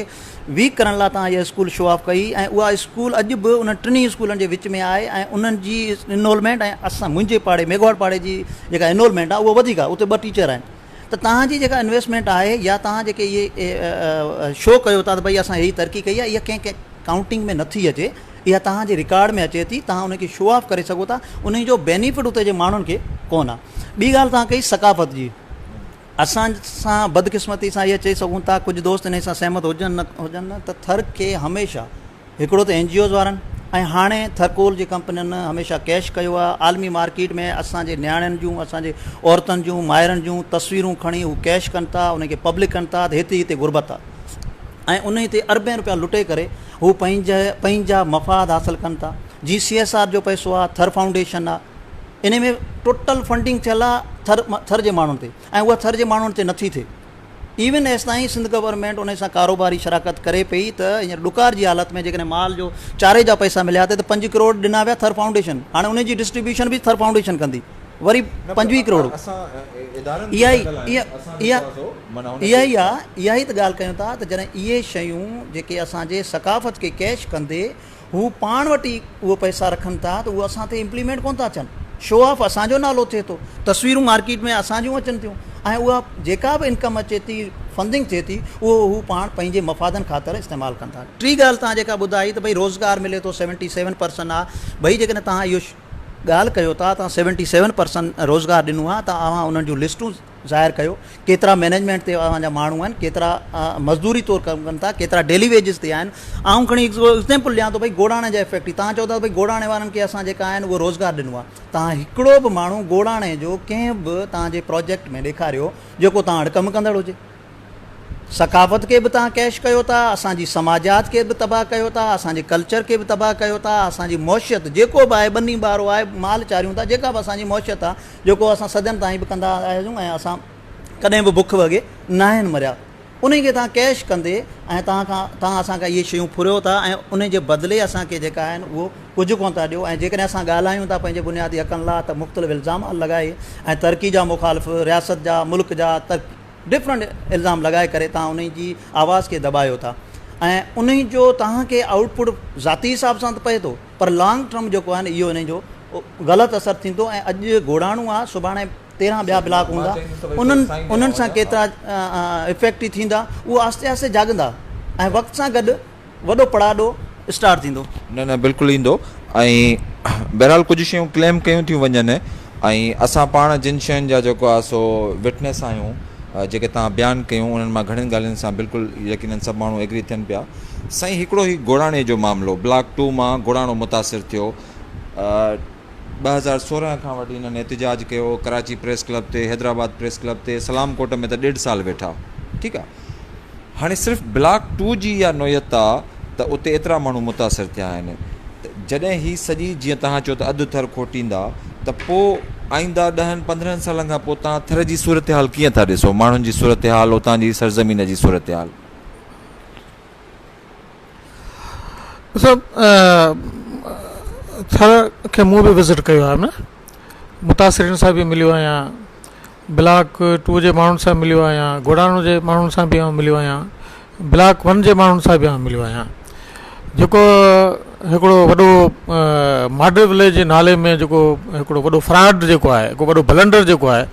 S3: ويڪ ڪرڻ لاء توهان اها اسڪول شو آف ڪئي ۽ اها اسڪول اڄ به انهن ٽنهي اسڪولن جي وچ ۾ آهي ۽ انهن جي انرولمينٽ ۽ اسان منهنجي پاڙي ميگهواڙ پاڙي جي جيڪا انرولمينٽ آهي اها وڌيڪ آهي اتي ٻه ٽيچر آهن ته توهان جي جيڪا انويسٽمينٽ آهي يا توهان جيڪي اهي شو ڪيو ٿا ته ڀئي اسان هي ترقي ڪئي آهي اها ڪنهن ڪائونٽنگ ۾ نٿي اچي اها توهان جي رڪارڊ ۾ اچي ٿي توهان ان کي شو آف ڪري سگهو ٿا ان جو بينيفٽ اتي جي ماڻهن کي ڪونه آهي. ٻي ڳالهه توهان ڪئي ثقافت جي اسان سان بدقسمتي سان اها چئي سگهون ٿا ڪجهه دوست ان سان سهمت هجن نه هجن ته ٿر کي هميشه هڪڙو ته اين جي اوز وارن ۽ هاڻي ٿرڪول جي ڪمپنين هميشه ڪيش ڪيو آهي عالمي مارڪيٽ ۾ اسان جي نياڻين جون اسان جي عورتن جون مائرن جون تصويرون کڻي هو ڪيش ڪن ٿا ان کي پبلڪ ڪن ٿا ته هتي هتي غربت آهي ۽ ان تي اربين روپيا لٽي ڪري هو پنهنجا پنهنجا مفاد حاصل ڪن ٿا جي سي ايس آر جو پئسو آهي ٿر فائونڊيشن آهي ان ۾ ٽوٽل فنڊنگ ٿيل آهي ٿر ٿر جي ماڻهن تي ۽ اها ٿر جي ماڻهن تي نٿي ٿئي ايون ايستائين سنڌ گورنمينٽ انهي سان ڪاروباري شراڪت ڪري پئي ته هينئر ڏڪار جي حالت ۾ جيڪڏهن مال جو چاري جا پئسا مليا ٿي ته پنج ڪروڙ ڏنا ويا ٿر فائونڊيشن هاڻي انهي جي ڊسٽريبيوشن به ٿر فائونڊيشن ڪندي وري 25 ڪروڙ اها ئي اها اها ئي اها ئي ته ڳالهه ڪيون ٿا ته جڏهن اهي شيون جيڪي اسان جي ثقافت کي ڪيش ڪندي هو پاڻ وٽ ئي اهو پئسا رکن ٿا ته اهو اسان تي امپليمينٽ ڪونه ٿا اچن. شو آف اسان جو نالو ٿئي ٿو، تصويرون مارڪيٽ ۾ اسان جون اچن ٿيون ۽ اها جيڪا به انڪم اچي ٿي، فندنگ ٿئي ٿي، اهو هو پاڻ پنهنجي مفادن خاطر استعمال ڪن ٿا. ٽي ڳالهه توهان جيڪا ٻڌائي ته ڀئي روزگار ملي ٿو سيونٽي سيون پرسنٽ آ، ڀئي جيڪڏهن توهان اهو ڳالهه ڪيو ٿا توهان سيونٽي سيون پرسنٽ روزگار ڏنو آ ته اوهان انهن جون لسٽون ظاهر ڪيو ڪيترا مئنيجمينٽ تي اوهان جا ماڻهو آهن ڪيترا مزدوري طور ڪم ڪن ٿا ڪيترا ڊيلي ويجز تي آهن آئون کڻي ايگزامپل ڏيان ٿو ڀئي گوڙاڻي جا افيڪٽ توهان چئو ٿا ڀئي گوڙاڻي وارن کي اسان جيڪا آهن اهو روزگار ڏنو آهي توهان هڪڙو به ماڻهو گوڙاڻي جو ڪنهن به توهان جي پروجيڪٽ ۾ ڏيکاريو جيڪو توهان وٽ ڪم ڪندڙ هجي ثقافت کي به توهان ڪيش ڪيو ٿا، اسان جي سماجيات کي به تباهه ڪيو ٿا، اسان جي ڪلچر کي به تباهه ڪيو ٿا، اسان جي معشيت جيڪو به آهي ٻني ٻارو آهي، مال چاريون ٿا، جيڪا به اسان جي معشيت آهي، جيڪو اسان صدين تائين به ڪندا آيا آهيون ۽ اسان ڪڏهن به بک وڳي ناهن مريا، انهي کي توهان ڪيش ڪندي ۽ توهان کان توهان اسان کان اهي شيون ڦريو ٿا ۽ انهي جي بدلي اسان کي جيڪا آهن اهو ڪجهه ڪونه ٿا ڏيو ۽ جيڪڏهن اسان ڳالهايون ٿا پنهنجي بنيادي حقن لاء ته مختلف الزام لڳائي ۽ ترقي جا مخالف رياست جا ملڪ جا ڊفرنٽ الزام لڳائي ڪري توهان انهي جي آواز کي دٻايو ٿا ۽ انهي جو توهان کي آئوٽ پٽ ذاتي حساب سان ته پئي ٿو پر لانگ ٽرم جيڪو آهي نه اهو انهي جو غلط اثر ٿيندو ۽ اڄ گهوڙاڻو آهي سڀاڻي 13 ٻيا بلاڪ هوندا انهن انهن سان ڪيترا افيڪٽ ٿيندا اهو آهستي آهستي جاڳندا ۽ وقت سان گڏ وڏو پڙاڏو اسٽارٽ ٿيندو.
S1: نه نه بلڪل ايندو ۽ بهرحال ڪجهه شيون ڪليم ڪيون ٿيون وڃن ۽ اسان پاڻ جن شين جا جيڪو آهي سو وٽنس آهيون جيڪي توهان بيان ڪيون انهن مان گهڻين ڳالهين سان بلڪل يقينن سڀ ماڻهو ايگري ٿين پيا. سائين هڪڙو هي گوڙاڻي جو معاملو بلاڪ ٽو مان گوڙاڻو متاثر ٿيو 2016 کان وٺي هنن احتجاج ڪيو ڪراچي پريس ڪلب تي حيدرآباد پريس ڪلب تي سلام ڪوٽ ۾ ته ڏيڍ سال ويٺا ٺيڪ آهي هاڻي صرف بلاڪ ٽو جي اها نوعيت آ ته اتي ايترا ماڻهو متاثر ٿيا آهن ته جڏهن هي سڄي جيئن توهان چيو ته اڌ ٿر کوٽيندا ته پو آئنده ڏهن پندرهن سالن کان پو توهان ٿر جي صورتحال ڪيئن ٿا ڏسو ماڻهن جي صورتحال اتان جي سرزمين جي صورتحال.
S2: صاحب ٿر کي مون به وزٽ ڪيو آهي نه متاثرين سان به مليو آهيان بلاڪ ٽو جي ماڻهن سان مليو آهيان گوڙاڻو جي ماڻهن سان به آئون مليو آهيان بلاڪ ون جي ماڻهن سان به آئون مليو آهيان جيڪو هڪڙو وڏو ماڊل وليج جي نالي ۾ جيڪو هڪڙو وڏو فراڊ جيڪو آهي هڪ وڏو بلنڊر جيڪو آهي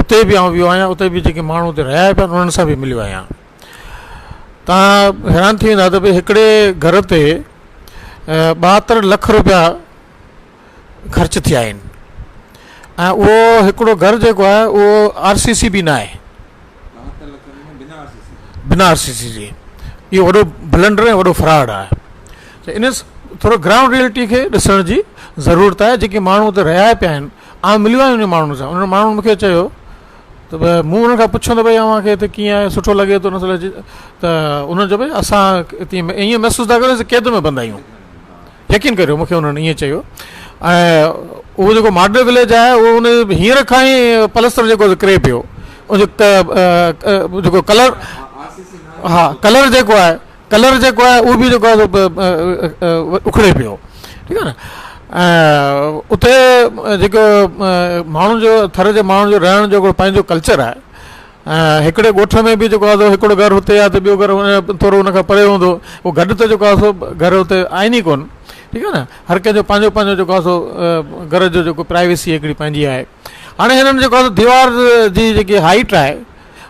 S2: اتي به آئون ويو آهيان اتي به جيڪي ماڻهو اتي رهيا پيا انهن سان به مليو آهيان تان حيران ٿي ويندا ته ڀئي هڪڙي گهر تي 72 لک روپيا خرچ ٿيا آهن ۽ اهو هڪڙو گهر جيڪو آهي اهو آر سي سي به نه آهي بنا آر سي سي جي اهو وڏو بلنڊر ۽ وڏو فراڊ آهي ته ان ٿورو گرائونڊ ريئلٽي کي ڏسڻ جي ضرورت آهي جيڪي ماڻهو اتي رهيا پيا آهن آئون مليو آهيان انهن ماڻهن سان انهن ماڻهن مونکي چيو ته مون انهن کان پڇيو ته ڀئي اوهان کي هتي ڪيئن آهي سٺو لڳي ٿو نٿو لڳي ته انهن چيو ڀئي اسان ائين محسوس ٿا ڪريون قيد ۾ بند آهيون يقين ڪريو مون کي انهن ائين چيو ۽ اهو جيڪو ماڊل وليج آهي اهو ان هينئر کان ئي پلستر جيڪو ڪري پيو ان جو جيڪو ڪلر ها ڪلر جيڪو آهي ڪلر جيڪو آهي اهو به جيڪو آهي اکڙي پيو ٺيڪ آهي نه ۽ اتي جيڪو ماڻهن جو ٿر جي ماڻهن جو رهڻ جو هڪڙو پنهنجو ڪلچر آهي ۽ هڪڙي ڳوٺ ۾ به جيڪو آهي سو هڪڙو گهر هتي آهي ته ٻيو گهر ٿورو ان کان پري هوندو اهو گڏ ته جيڪو آهي سو گهر هتي آهن ئي ڪونه ٺيڪ آهي نه هر ڪنهن جو پنهنجو پنهنجو جيڪو آهي سو گهر جو جيڪو پرائيويسي هڪڙي پنهنجي آهي هاڻي هنن جيڪو آهي ديوار جي جيڪي هائيٽ آهي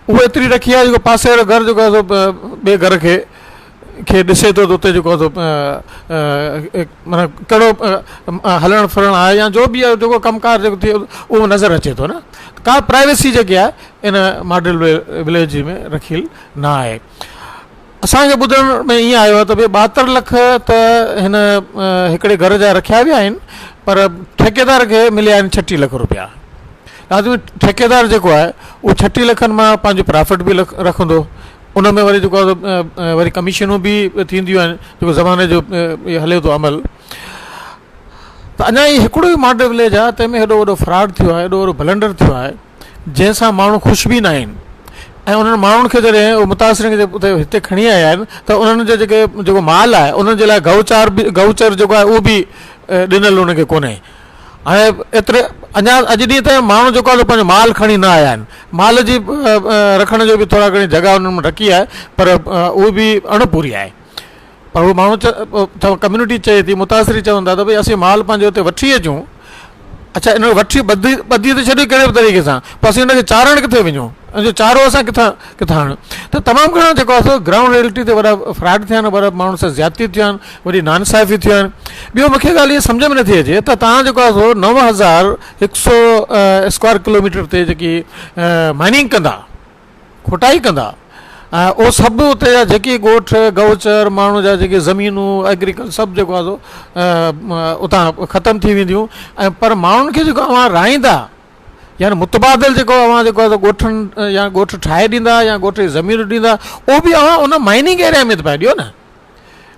S2: اهو ايتري رکي آهي جيڪو پاسي وارو گهر جيڪو آهي سو ٻئي گهر کي کي ڏسي ٿو ته اتي جيڪو آهي سو معنيٰ ڪهڙو هلڻ ڦرڻ آهي يا جو به آهي جيڪو ڪم ڪار جيڪو ٿئي اهو نظر اچي ٿو نه ڪا پرائيويسي جيڪي آهي ان ماڊل وليج ۾ رکيل نه آهي اسان کي ٻڌڻ ۾ ائين آيو آهي ته ڀئي 72 لک ته هن هڪڙي گهر جا رکيا ويا آهن پر ٺيڪيدار کي مليا آهن 36 لک روپيا. لازمي ٺيڪيدار جيڪو آهي اهو 36 لکن مان پنهنجو پرافٽ به رکندو، ان ۾ وري جيڪو آهي وري ڪميشنون به ٿينديون آهن جيڪو زماني جو هلي ٿو عمل. ته اڃا هي هڪڙو ئي ماڊل وليج آهي تنهن ۾ هيڏو وڏو فراڊ ٿيو آهي، هيڏو وڏو بلنڊر ٿيو آهي. جنهن سان ماڻهو خوش به ناهن ۽ انهن ماڻهن کي جڏهن اهي متاثرين کي اتي هتي کڻي آيا آهن ته انهن جو جيڪي جيڪو مال آهي انهن جي لاء گئوچار به گئوچر جيڪو آهي اهو به ڏنل انهن کي ڪونهي هاڻي ايتري اڃا اڄ ڏينهن تائين ماڻهو جيڪو آهي پنهنجو مال کڻي نه آيا آهن مال جي رکڻ جو به ٿورا گهڻي جڳهه انهن رکي آهي پر اهو به اڻ پوري آهي پر هو ماڻهو چون ڪميونٽي چئي ٿي متاثري چون ٿا ته ڀئي اسين مال پنهنجو هتي وٺي اچون اڇا ان کي وٺي ٻڌي ٻڌي ته ڇڏيو ڪهڙي به طريقي سان پر اسين ان کي چارڻ ڪٿي وڃون ان جو چارو اسان ڪٿان ڪٿان آڻيون ته تمام گهڻا جيڪو آهي سو گرائونڊ ريئلٽي تي وڏا فراڊ ٿيا آهن وڏا ماڻهن سان زيادتيون ٿيون آهن وڏي ناانصافي ٿيون آهن ٻيو مونکي ڳالهه اها سمجهه ۾ نٿي اچي ته تان جيڪو آهي سو 9100 اسڪوائر ڪلوميٽر تي جيڪي مائننگ ڪندا کوٽائي ڪندا ۽ اهو سڀ اتي جا جيڪي ڳوٺ گئوچر ماڻهن جا جيڪي زمينون ايگريڪلچر سڀ جيڪو آهي سو اتان ختم ٿي وينديون ۽ پر ماڻهن کي جيڪو اوهان رهائيندا يعني متبادل جيڪو اوهان جيڪو آهي سو ڳوٺن يا ڳوٺ ٺاهي ڏيندا يا ڳوٺ جي زمين ڏيندا اهو به اوهان ان مائننگ ايريا ۾ ته پيا ڏيو نه.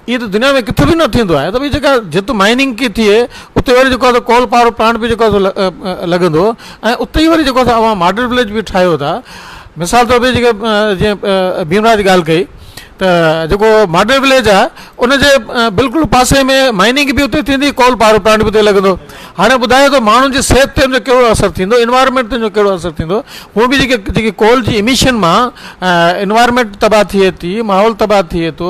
S2: اهو ته دنيا ۾ ڪٿي به نه ٿيندو آهي ته ڀئي جيڪا جت مائننگ ڪي ٿئي اتي وري جيڪو آهي سو ڪول پاور پلانٽ به جيڪو آهي سو لڳندو ۽ اتي ئي وري جيڪو آهي سو اوهان ماڊل وليج به ٺاهيو ٿا مثال طور ڀئي جيڪي جيئن ڀيمراج ڳالهه ڪئي ته جيڪو ماڊل وليج آهي ان جي بلڪل پاسي ۾ مائننگ به اتي ٿيندي ڪول پاور پلانٽ به اتي لڳندو هاڻي ٻڌايو ته ماڻهن جي صحت تي ان جو ڪهڙو اثر ٿيندو انوائرمينٽ تي ان جو ڪهڙو اثر ٿيندو هونء به جيڪي جيڪي ڪول جي اميشن مان انوائرمينٽ تباهه ٿئي ٿي ماحول تباهه ٿئي ٿو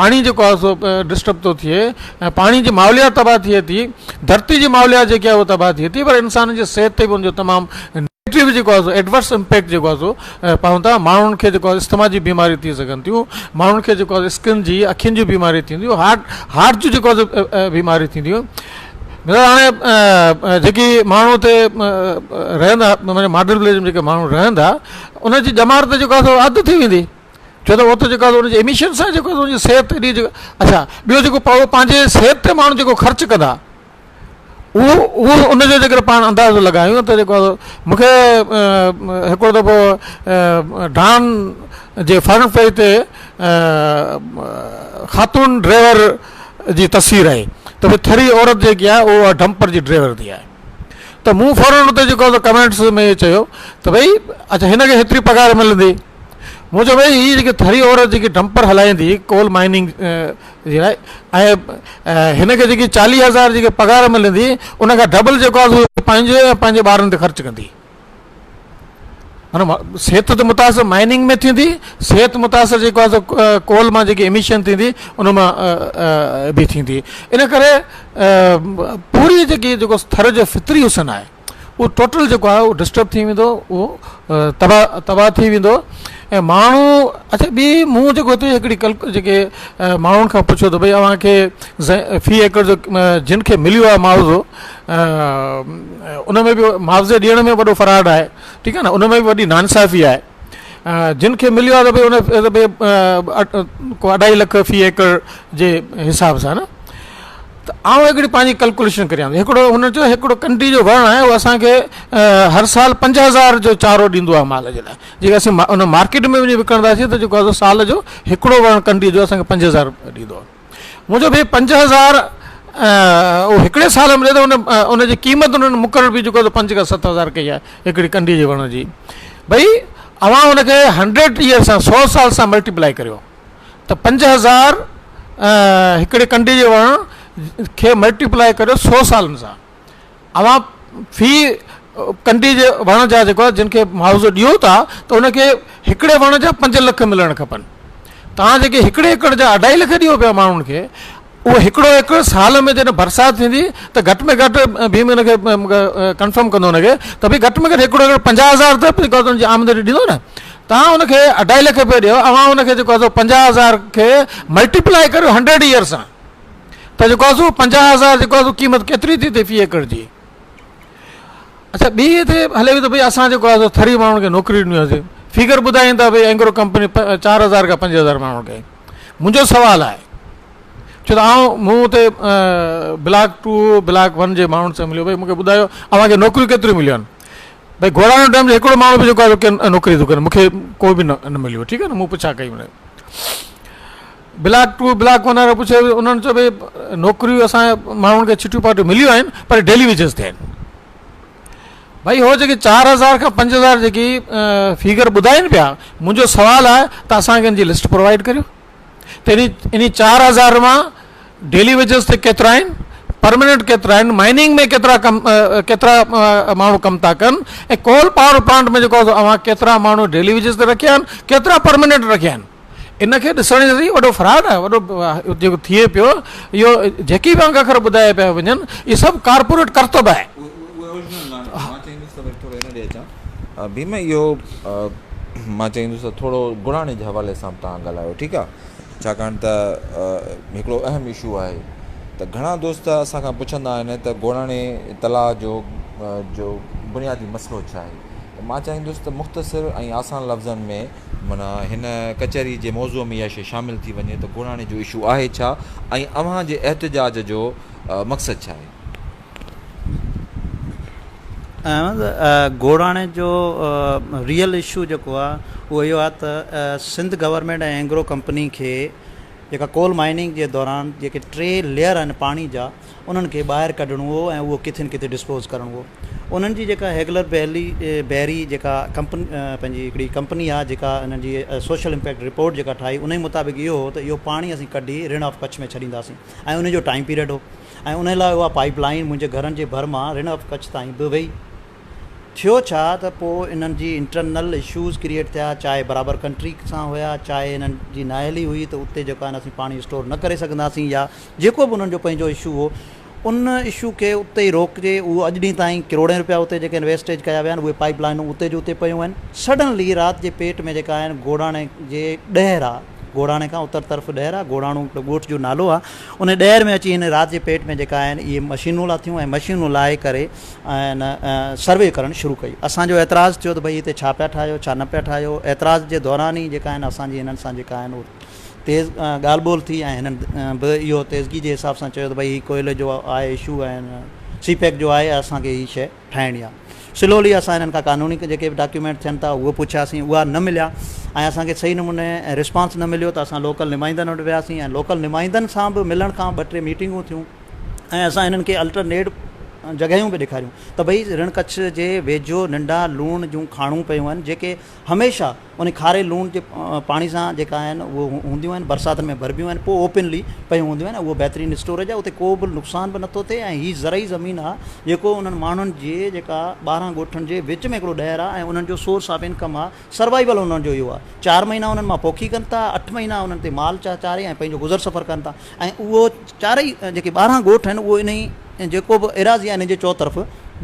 S2: پاڻي جيڪو آهي سو ڊسٽرب ٿو ٿئي ۽ پاڻي جي ماحوليات تباهه ٿئي ٿي ڌرتي جي ماحوليات جيڪي آهي اها تباهه ٿئي ٿي پر انسانن جي صحت تي به ان جو تمام نيگيٽو جيڪو آهي سو ايڊورس امپيڪٽ جيڪو آهي سو پون ٿا ماڻهن کي جيڪو آهي استما جي بيماريون ٿي سگهن ٿيون ماڻهن کي جيڪو آهي اسڪن جي اکين جون بيماريون ٿينديون هارٽ هارٽ جون جيڪو آهي بيماريون ٿينديون مثال هاڻي جيڪي ماڻهو اتي رهندا معنيٰ ماڊل وليج ۾ جيڪي ماڻهو رهندا ان جي ڄمار ته جيڪو آهي سو اڌ ٿي ويندي ڇو ته اتي جيڪو آهي ان جي اميشن سان جيڪو آهي ان جي صحت ايڏي اڇا ٻيو جيڪو پنهنجي صحت تي ماڻهو جيڪو خرچ ڪندا اهو اهو ان جو جيڪر پاڻ اندازو لڳايون ته جيڪو آهي مون کي هڪڙو دفعو ڊان جي فرنٽ پيج تي خاتون ڊرائيور جي تصوير آئي ته ڀئي ٿري عورت جيڪي آهي اها ڊمپر جي ڊرائيور ٿي آهي ته مون فورن اتي جيڪو آهي ڪمينٽس ۾ چيو ته ڀئي اڇا هن کي هيتري پگهار ملندي مون چيو ڀئي هي جيڪي ٿري عورت جيڪي ڊمپر هلائيندي ڪول مائننگ جي لاء ۽ هن کي جيڪي 40,000 جيڪي پگهار ملندي ان کان ڊبل جيڪو آهي سو پنهنجي ۽ پنهنجي ٻارن تي خرچ ڪندي. معنيٰ صحت ته متاثر مائننگ ۾ ٿيندي، صحت متاثر جيڪو آهي سو ڪول مان جيڪي اميشن ٿيندي ان مان به ٿيندي. ان ڪري پوري جيڪي جيڪو ٿر جو فطري حسن آهي اهو ٽوٽل جيڪو آهي اهو ڊسٽرب ٿي ويندو اهو تباهه تباهه ٿي ويندو ۽ ماڻهو اڇا ٻي مون جيڪو هتي هڪڙي ڪلڪ جيڪي ماڻهن کان پڇيو ته ڀئي اوهان کي في ايڪڙ جو جن کي مليو آهي معاوضو ان ۾ به معاوضي ڏيڻ ۾ وڏو فراڊ آهي ٺيڪ آهي نه ان ۾ به وڏي ناانصافي آهي جن کي مليو آهي ته ڀئي ان ڀئي ڪو اڍائي لک في ايڪڙ جي حساب سان نه ته آئون هڪڙي پنهنجي ڪلڪوليشن ڪريان ٿو. هڪڙو هن چيو هڪڙو ڪنڊي جو وڻ آهي اهو اسان کي هر سال 5000 جو چارو ڏيندو آهي مال جي لاء. جيڪي اسين ان مارڪيٽ ۾ وڃي وڪڻنداسين ته جيڪو آهي سو سال جو هڪڙو وڻ ڪنڊي جو اسان کي 5000 ڏيندو آهي. مون چيو ڀئي 5000 اهو هڪڙي سال ۾ ڏي ته ان ان جي قيمت انهن مقرر به جيڪو آهي سو 5 کان 7000 ڪئي آهي هڪڙي ڪنڊي جي وڻ جي. ڀئي اوهان ان کي هنڊريڊ ايئر سان 100 سال سان ملٽيپلائي ڪريو. ته 5000 هڪڙي ڪنڊي جي وڻ کي ملٽيپلائي ڪريو 100 سالن سان اوهان في ڪنڊي جي وڻ جا جيڪو جن کي معاوضو ڏيو ٿا ته ان کي هڪڙي وڻ جا 5 لک ملڻ کپن. توهان جيڪي هڪڙي ايڪڙ جا اڍائي لک ڏيو پيا ماڻهن کي اهو هڪڙو ايڪڙ سال ۾ جڏهن برسات ٿيندي ته گهٽ ۾ گهٽ ڀيم ان کي ڪنفرم ڪندو ان کي ته ڀئي گهٽ ۾ گهٽ هڪڙو ايڪڙ 50000 ته جيڪو ان جي آمدني ڏيندو نه. توهان ان کي اڍائي لک روپيا ڏيو، اوهان ان کي جيڪو آهي سو 50000 کي ملٽيپلائي ڪريو هنڊريڊ ايئر سان ته جيڪو آهي سو 50000 جيڪو آهي سو قيمت ڪيتري ٿي ٿئي في ايڪڙ جي. اڇا ٻي هتي هلي وئي ته ڀئي اسان جيڪو آهي سو ٿري ماڻهن کي نوڪري ڏني هئاسين، فگر ٻڌائين ٿا ڀئي اينگرو ڪمپني 4000 کان 5000 ماڻهن کي. منهنجو سوال آهي ڇو ته آئون مون اتي بلاڪ 2 بلاڪ 1 جي ماڻهن سان مليو، ڀئي مونکي ٻڌايو اوهان کي نوڪريون ڪيتريون مليون آهن؟ ڀئي گهوڙاڻو ڊيم جو هڪڙو ماڻهو به جيڪو آهي نوڪري ٿو ڪري، مونکي ڪو به نه مليو. ٺيڪ آهي نه، مون پڇا ڪئي ان بلاڪ 2 بلاڪ 1 وارا پڇيو، انهن چيو ڀئي نوڪريون اسان ماڻهن کي ڇٽيون پاٽيون مليون آهن پر ڊيلي ويجز تي آهن. ڀائي هو جيڪي 4000 کان 5000 جيڪي فيگر ٻڌائين پيا، منهنجو سوال آهي ته اسان کي ان جي لسٽ پرووائيڊ ڪريو ته انهي 4000 مان ڊيلي ويجز تي ڪيترا آهن، پرماننٽ ڪيترا آهن، مائننگ ۾ ڪيترا ڪم ڪيترا ماڻهو ڪم ٿا ڪن ۽ ڪول پاور پلانٽ ۾ جيڪو اوهان ڪيترا ماڻهو ڊيلي ويجز تي رکيا آهن، ڪيترا پرماننٽ رکيا آهن. ان کي ڏسڻ جي وڏو فراڊ آهي، وڏو جيڪو ٿئي پيو اهو جيڪي به انگ اکر ٻڌايا پيا وڃن اهي سڀ ڪارپوريٽ ڪرتب آهي.
S1: اهي اوريجنل نه آهن. مان چاهيندس ته وري ٿورو ان ڏي اچان. ڀيم اهو مان چاهيندس ته ٿورو گڙاڻي جي حوالي سان به توهان ڳالهايو ٺيڪ آهي ڇاڪاڻ ته هڪڙو اهم اشو آهي ته گهڻا دوست اسان کان پڇندا آهن ته گوڙاڻي تلاء جو جو بنيادي مسئلو ڇا آهي ته مان چاهيندس ته مختصر ۽ آسان لفظن ۾ معنيٰ هن ڪچهري جي موضوع ۾ اها شيء شامل ٿي وڃي ته گوڙاڻي جو اشو آهي ڇا ۽ اوهان جي احتجاج جو مقصد ڇا آهي؟
S3: احمد، گوڙاڻي جو ريئل اشو جيڪو آهي اهو اهو آهي ته سنڌ گورنمينٽ ۽ اينگرو ڪمپني کي جيڪا ڪول مائننگ جي دوران جيڪي ٽي ليئر آهن پاڻي جا انهن کي ٻاهر ڪڍڻو هو ۽ اهو ڪٿي نه ڪٿي ڊسپوز ڪرڻو هو. انهن جي جيڪا هيگلر بيلي بيري جيڪا ڪمپني پنهنجي هڪڙي ڪمپني آهي جيڪا انهن جي سوشل امپيڪٽ رپورٽ جيڪا ٺاهي انهي مطابق اهو هو ته اهو پاڻي اسين ڪڍي رڻ آف ڪڇ ۾ ڇڏينداسين ۽ انهي جو ٽائيم پيريڊ هو ۽ انهي لاء اها پائيپ لائين منهنجي گهرن جي ڀر مان رڻ آف ڪڇ تائين به وئي. ٿيو ڇا ته پوء انهن جي انٽرنل اشوز ڪريئيٽ ٿيا چاهي برابر ڪنٽري سان هيا چاهي انهن جي نااهلي هئي ته اتي جيڪو آهي نه اسين پاڻي اسٽور نه ڪري سگهنداسين يا جيڪو به انهن جو پنهنجو اشو هو ان اشو کي اتي ئي روڪجي اهو اڄ ڏينهن تائين ڪروڙين روپيا اتي جيڪي آهن ويسٽيج ڪيا ويا آهن اهي پائيپ لائنون اتي جون اتي پيون آهن سڊنلي رات جي پيٽ ۾ جيڪا آهن گوڙاڻي جي ڏهر آ گوڙاڻي کان اتر طرف ڏهر آ گوڙاڻو هڪڙو ڳوٺ جو نالو آ ان ڏهر ۾ اچي هن رات جي پيٽ ۾ جيڪا آهن اهي مشينون لاٿيون ۽ مشينون لاهي ڪري ۽ سروي ڪرڻ شروع ڪئي. اسان جو اعتراض ٿيو ته ڀئي هتي ڇا پيا ٺاهيو ڇا نه پيا ٺاهيو. اعتراض جي دوران ئي جيڪا آهن اسان جي هنن سان جيڪا آهن اهو تيز ڳالهه ٻولهه ٿي ۽ هنن به اهو تيزگي جي حساب سان چيو ته ڀئي هي ڪوئلي جو آهي اشو ۽ سي پيڪ جو آهي اسان کي هي شيء ٺاهڻي آهي. سلولي اسان هنن کان قانوني جيڪي به ڊاڪيومينٽ ٿين ٿا اهو پڇياسين اها نه مليا ۽ اسان کي صحيح نموني رسپانس نه مليو ته اسان لوڪل نمائندن وٽ وياسين ۽ لوڪل نمائندن سان به ملڻ کان ٻه ٽي ميٽنگون ٿيون. ۽ اسان هنن کي الٽرنيٽ جڳهيون به ڏيکاريون ته ڀئي رڻ ڪڇ جي ويجهو ننڍا لوڻ جون کاڻون پيون آهن جيڪي هميشه ان کاري لوڻ جي پاڻي سان جيڪا آهن اهو هونديون آهن برساتن ۾ ڀربيون آهن پوء اوپنلي پيون هونديون آهن اهو بهترين اسٽوريج آهي اتي ڪو به نقصان به نٿو ٿئي ۽ هي زرعي زمين آهي جيڪو انهن ماڻهن جي جيڪا 12 ڳوٺن جي وچ ۾ هڪڙو ڏهر آهي ۽ انهن جو سورس آف انڪم آهي سروائيول انهن جو اهو آهي 4 مهينا انهن مان پوکي ڪن ٿا 8 مهينا انهن تي مال چاري ۽ پنهنجو گذر سفر ڪن ٿا ۽ اهو چارئي جيڪي 12 ڳوٺ آهن اهو انهي جيڪو به ايراضي آهي ان جي چوطرف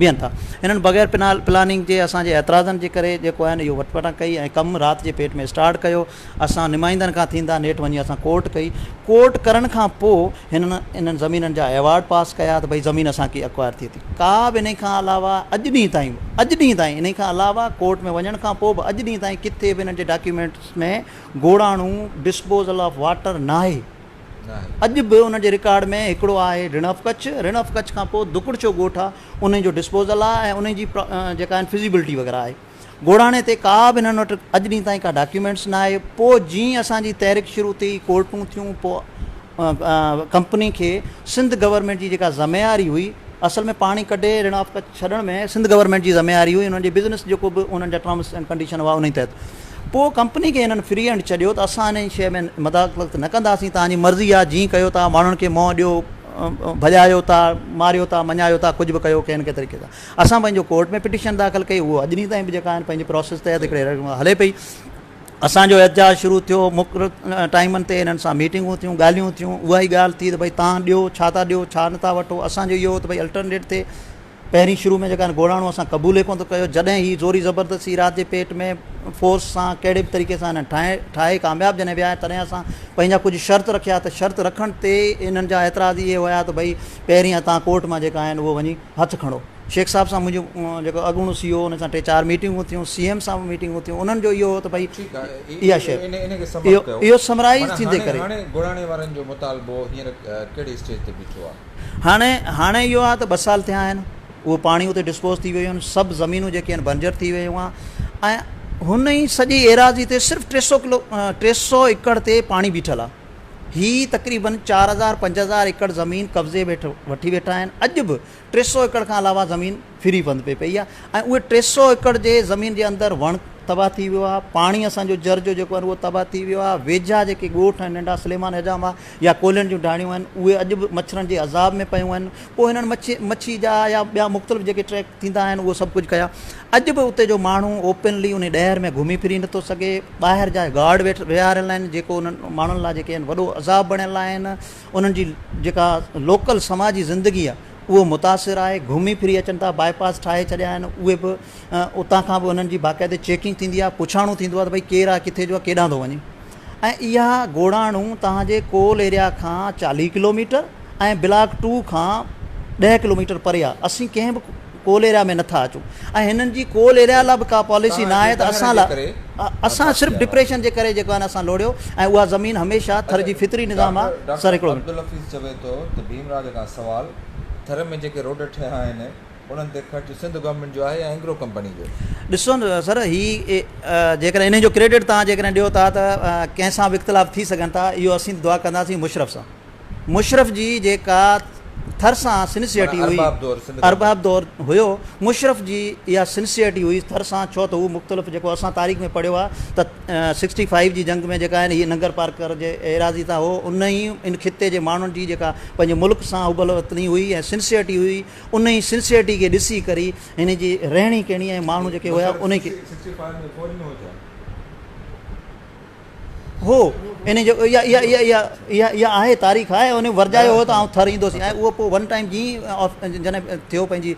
S3: بيهن ٿا. هنن بغير پلاننگ جي اسان جي اعتراضن جي ڪري جيڪو آهي نه اهو وٽ وٽان ڪئي ۽ ڪم رات جي پيٽ ۾ اسٽارٽ ڪيو. اسان نمائندن کان ٿيندا نيٺ وڃي اسان ڪورٽ ڪئي. ڪورٽ ڪرڻ کان پوء هنن انهن زمينن جا ايوارڊ پاس ڪيا ته ڀئي زمين اسان کي اڪوائر ٿئي ٿي. ڪا به انهي کان علاوه اڄ ڏينهن تائين اڄ ڏينهن تائين انهي کان علاوه ڪورٽ ۾ وڃڻ کان پوء به اڄ ڏينهن تائين ڪٿي به انهن جي documents ۾ Gorano disposal of water ناهي. اڄ به ان جي رڪارڊ ۾ هڪڙو آهي رڻ آف ڪڇ، رڻ آف ڪڇ کان پوء دڪڙڇو ڳوٺ آهي، انهي جو ڊسپوزل آهي ۽ انهي جي جيڪا آهن فزيبلٽي وغيره آهي. گوڙاڻي تي ڪا به هنن وٽ اڄ ڏينهن تائين ڪا ڊاڪيومينٽس نه آهي. پوء جيئن اسان جي تحريڪ شروع ٿي، ڪورٽون ٿيون، پوء ڪمپني کي سنڌ گورنمينٽ جي جيڪا ذميواري هئي، اصل ۾ پاڻي ڪڍي رڻ آف ڪڇ ڇڏڻ ۾ سنڌ گورنمينٽ جي ذميواري هئي، انهن جي بزنس جيڪو به انهن جا ٽرمس اينڊ ڪنڊيشن هئا انهي تحت پوء ڪمپني کي هنن فري هينڊ ڇڏيو ته اسان انهي شيء ۾ مداخلت نه ڪنداسين، توهان جي مرضي آهي جيئن ڪيو ٿا، ماڻهن کي منهن ڏيو، ڀڄايو ٿا، ماريو ٿا، مڃايو ٿا، ڪجهه به ڪيو ڪنهن نه ڪنهن طريقي سان. اسان پنهنجو ڪورٽ ۾ پٽيشن داخل ڪئي، اهو اڄ ڏينهن تائين به جيڪا آهن پنهنجي پراسيس تحت هڪڙي هلي پئي. اسان جو احتجاج شروع ٿيو، مختلف ٽائيمن تي انهن سان ميٽنگون ٿيون، ڳالهيون ٿيون، اها ئي ڳالهه ٿي ته ڀئي تان ڏيو، ڇا ٿا ڏيو، ڇا نٿا وٺو، اسان جو اهو هو ته ڀئي الٽرنيٽ ٿئي، پهرين شروع ۾ جيڪا گوڙاڻو اسان قبول ئي ڪونه ٿو ڪيو، جڏهن هي زوري زبردستي رات جي پيٽ ۾ فورس سان ڪهڙي به طريقي سان انهن ٺاهي ٺاهي ڪامياب جڏهن ويا تڏهن اسان پنهنجا ڪجهه شرط رکيا ته شرط رکڻ تي انهن جا اعتراض اهي هيا ته ڀئي پهرين تان ڪورٽ مان جيڪا آهن اهو وڃي هٿ کڻو. شيخ صاحب سان منهنجو جيڪو اڳوڻو سي او ان سان ٽي چار ميٽنگون ٿيون، سي ايم سان به ميٽنگون ٿيون، انهن جو اهو هو ته ڀئي
S1: ٺيڪ آهي
S3: اها شيء
S1: ان کي سم
S3: اهو
S1: اپ ڪيو
S3: اهو سمرائيز
S1: معنيٰ
S3: ٿيندي
S1: هاڻي
S3: ڪري.
S1: هاڻي گوڙاڻي وارن جو مطالبو هينئر ڪهڙي اسٽيج تي بيٺو آهي؟
S3: هاڻي هاڻي اهو آهي ته ٻه سال ٿيا آهن اهو پاڻي اتي ڊسپوز ٿي ويو آهن، سڀ زمينون جيڪي آهن بنجر ٿي ويون آهن ۽ هن ئي سڄي ايراضي تي صرف 300 ڪلو 300 ايڪڙ تي پاڻي بيٺل آهي. هي تقريبن 4000 5000 ايڪڙ زمين قبضي هيٺ وٺي ويٺا آهن. اڄ به 300 ايڪڙ کان علاوه زمين ڦري بند پئي پئي آهي ۽ اهي 300 ايڪڙ جي زمين جي اندر وڻ تباهه ٿي ويو آهي، پاڻي اسان جو جر جو جيڪو آهي اهو تباهه ٿي ويو آهي، ويجها جيڪي ڳوٺ آهن ننڍا سليمان حجام آهي يا ڪولهين جون ڍاڻيون آهن اهي اڄ به مڇرن جي عذاب ۾ پيون آهن، پوء هنن مڇي مڇي جا يا ٻيا مختلف جيڪي ٽريڪ ٿيندا آهن اهو سڀ ڪجهه ڪيا اڄ به اتي جو ماڻهو اوپنلي انهي ڏهر ۾ گهمي ڦري نٿو سگهي، ٻاهر جا گارڊ ويٺ ويهاريل آهن جيڪو انهن ماڻهن لاء جيڪي آهن وڏو عذاب بڻيل آهن. انهن جي جيڪا لوڪل سماجي زندگي آهي اهو متاثر آهي، گهمي ڦري اچن ٿا، باء پاس ٺاهي ڇڏيا آهن اهي به اتان کان به انهن جي باقاعدي چيڪنگ ٿيندي آهي، پڇاڻو ٿيندو آهي ته ڀئي ڪير آهي ڪٿي جو آهي ڪيڏانهن ٿو وڃي ۽ اها گوڙاڻو توهان جي ڪول ايريا کان 40 ڪلوميٽر ۽ بلاڪ ٽو کان 10 ڪلوميٽر پري آهي، اسين ڪنهن به ڪول ايريا ۾ نٿا اچون ۽ هنن جي ڪول ايريا لاء به ڪا پاليسي نه آهي ته اسان لاء اسان صرف ڊپريشن جي ڪري جيڪو آهي نه اسان لوڙيو ۽ اها زمين هميشه ٿر جي فطري نظام آهي سر
S1: ڊاڪٽر
S3: هڪڙو منٽ.
S1: عبدالحفيظ چوي ٿو ته ڀيم راج کان سوال، ٿر ۾ جيڪي روڊ ٺهيا آهن انهن تي خرچ سنڌ گورنمينٽ جو آهي يا اينگرو ڪمپني جو؟
S3: ڏسو نه سر هي جيڪڏهن انهي جو ڪريڊٽ توهان جيڪڏهن ڏيو ٿا ته ڪنهن سان به اختلاف ٿي سگهن ٿا اهو اسين دعا ڪنداسين مشرف سان. مشرف جي جيڪا ٿر سان سنسيئرٽي
S1: معنيٰ
S3: هئي،
S1: ارباب دور سنڌ
S3: ارباب دور هيو، مشرف جي اها سنسيئرٽي هئي ٿر سان ڇو ته هو مختلف جيڪو اسان تاريخ ۾ پڙهيو آهي ته سڪسٽي فائيو جي جنگ ۾ جيڪا آهن هي ننگر پارڪر جي ايراضي تان هو ان ئي ان خطي جي ماڻهن جي جيڪا پنهنجي ملڪ سان حب الوطني هئي ۽ سنسيئرٽي هئي ان ئي سنسيئرٽي کي ڏسي ڪري هن جي رهڻي ڪهڻي ۽ ماڻهو جيڪي هيا
S1: مشرف
S3: ان کي
S1: سڪسٽي فائيو ۾ فوج ۾ هو ڇا؟
S3: هو ان جو اها اها اها اها اها اها آهي تاريخ آهي ان ورجايو هو ته آئون ٿر ايندوسين ۽ اهو پوء ون ٽائيم جي جڏهن ٿيو پنهنجي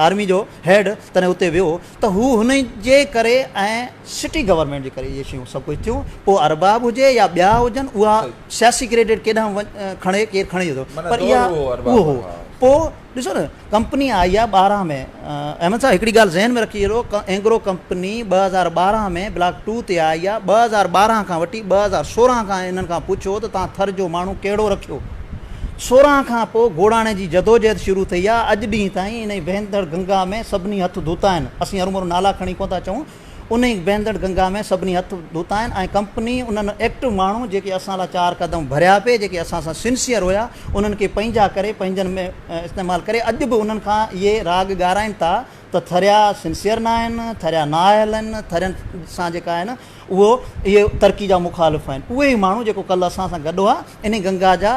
S3: آرمي جو هيڊ تڏهن اتي ويو ته هو هن جي ڪري ۽ سٽي گورنمينٽ جي ڪري اهي شيون سڀ ڪجهه ٿيون پوء ارباب هجي يا ٻيا هجن اها سياسي ڪريڊٽ ڪيڏانهن کڻي ڪير کڻي ٿو پر اها اهو هو پوء ڏسو نه ڪمپني آئي آ 12 ۾ احمد صاحب هڪڙي ڳالهه ذهن ۾ رکي هلو اينگرو ڪمپني 2012 ۾ بلاڪ ٽو تي آئي آ 2012 کان وٺي 2016 کان انهن کان پڇو ته توهان ٿر جو ماڻهو ڪهڙو رکيو 16 کان پوء گوڙاڻي جي جدوجهد شروع ٿئي آ اڄ ڏينهن تائين انهي وهندڙ گنگا ۾ سڀني هٿ ڌوتا آهن اسين هروڀرو نالا کڻي ڪونه ٿا چئون انهي وهندڙ گنگا ۾ سڀني هٿ ڌوتا آهن ۽ ڪمپني انهن ايڪٽو ماڻهو جيڪي اسان لاء چار قدم ڀريا پئي جيڪي اسان سان سنسيئر هيا انهن کي پنهنجا ڪري پنهنجن ۾ استعمال ڪري اڄ به انهن کان اهي راڳ ڳارائين ٿا ته ٿريا سنسيئر نه آهن ٿريا نااهل آهن ٿرين سان جيڪا آهن اهو اهي ترقي جا مخالف آهن اهي ئي ماڻهو جيڪو ڪلهه اسان سان گڏ هئا انهي گنگا جا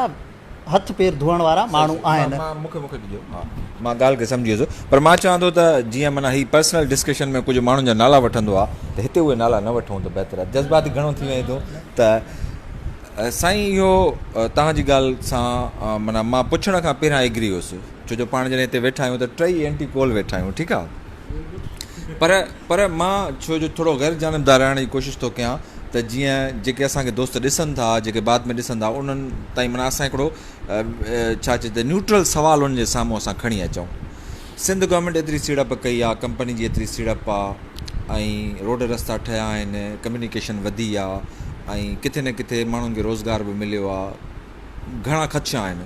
S3: هٿ پير ڌوئڻ وارا ماڻهو آهن.
S1: مان مون کي مون کي ڏجو ها مان ڳالهه کي سمجهي ويس پر مان چوان ٿو ته جيئن معنيٰ هي پرسنل ڊسڪشن ۾ ڪجهه ماڻهن جا نالا وٺندو آ ته هتي اهي نالا نه وٺون ته بهتر آ جذباتي گهڻو ٿي وڃي ٿو ته سائين اهو توهان جي ڳالهه سان معنيٰ مان پڇڻ کان پهريان ايگري هيس ڇو جو پاڻ جڏهن هتي ويٺا آهيون ته ٽئي اينٽي ڪول ويٺا آهيون ٺيڪ آ پر پر مان ڇو جو ٿورو غير جانبدار رهڻ جي ڪوشش ٿو ڪيان ته جيئن جيڪي اسان کي دوست ڏسن ٿا جيڪي بعد ۾ ڏسندا انهن تائين معنيٰ اسان هڪڙو ڇا چئجي نيوٽرل سوال انهن جي سامهون اسان کڻي اچون سنڌ گورنمينٽ ايتري سيڙپ ڪئي آ ڪمپني جي ايتري سيڙپ آ ۽ روڊ رستا ٺهيا آهن ڪميونيڪيشن وڌي آ ۽ ڪٿي نه ڪٿي ماڻهن کي روزگار به مليو آ گهڻا خدشا آهن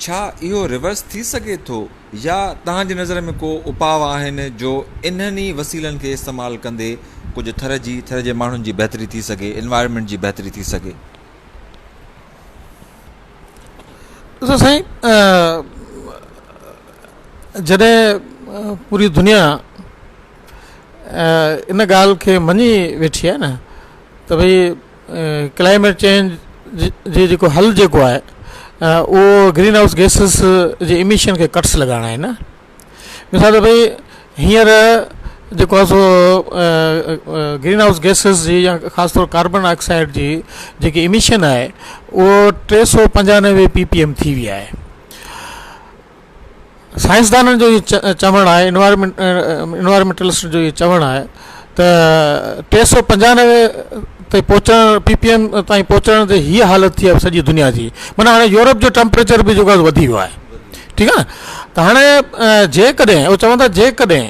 S1: ڇا اهو ريورس ٿي سگهي ٿو يا توهان جي نظر ۾ ڪو اپاء آهن جو انهن ئي وسيلن کي استعمال ڪندي ڪجهه ٿر جي ٿر جي ماڻهن جي بهتري ٿي سگهي انوائرمينٽ جي بهتري ٿي سگهي؟
S2: ڏسو سائين جڏهن پوري دنيا ان ڳالهه کي مڃي ويٺي آهي نه ته ڀئي ڪلائميٽ چينج جي جيڪو حل جيڪو آهي اهو گرين هائوس گيسز جي اميشن کي ڪٽس لڳائڻ آهي نه مثال ته ڀئي هينئر جيڪو آهي سو گرين هائوس گيسز جي يا خاص طور ڪاربن ڊاء آڪسائيڊ جي جيڪي اميشن آهي اهو 395 پي پي ايم ٿي وئي آهي. سائنسدانن جو اهو چوڻ آهي انوائرمينٽ انوائرمينٽلسٽ جو اهو چوڻ آهي ته 395 تي پهچڻ پي پي ايم تائين پهچڻ تي هيء حالت ٿي آهي سڄي دنيا جي معنيٰ هاڻي يورپ جو ٽيمپريچر به جيڪو آهي وڌي ويو آهي ٺيڪ آهي ته هاڻي جيڪڏهن هو چون ٿا جيڪڏهن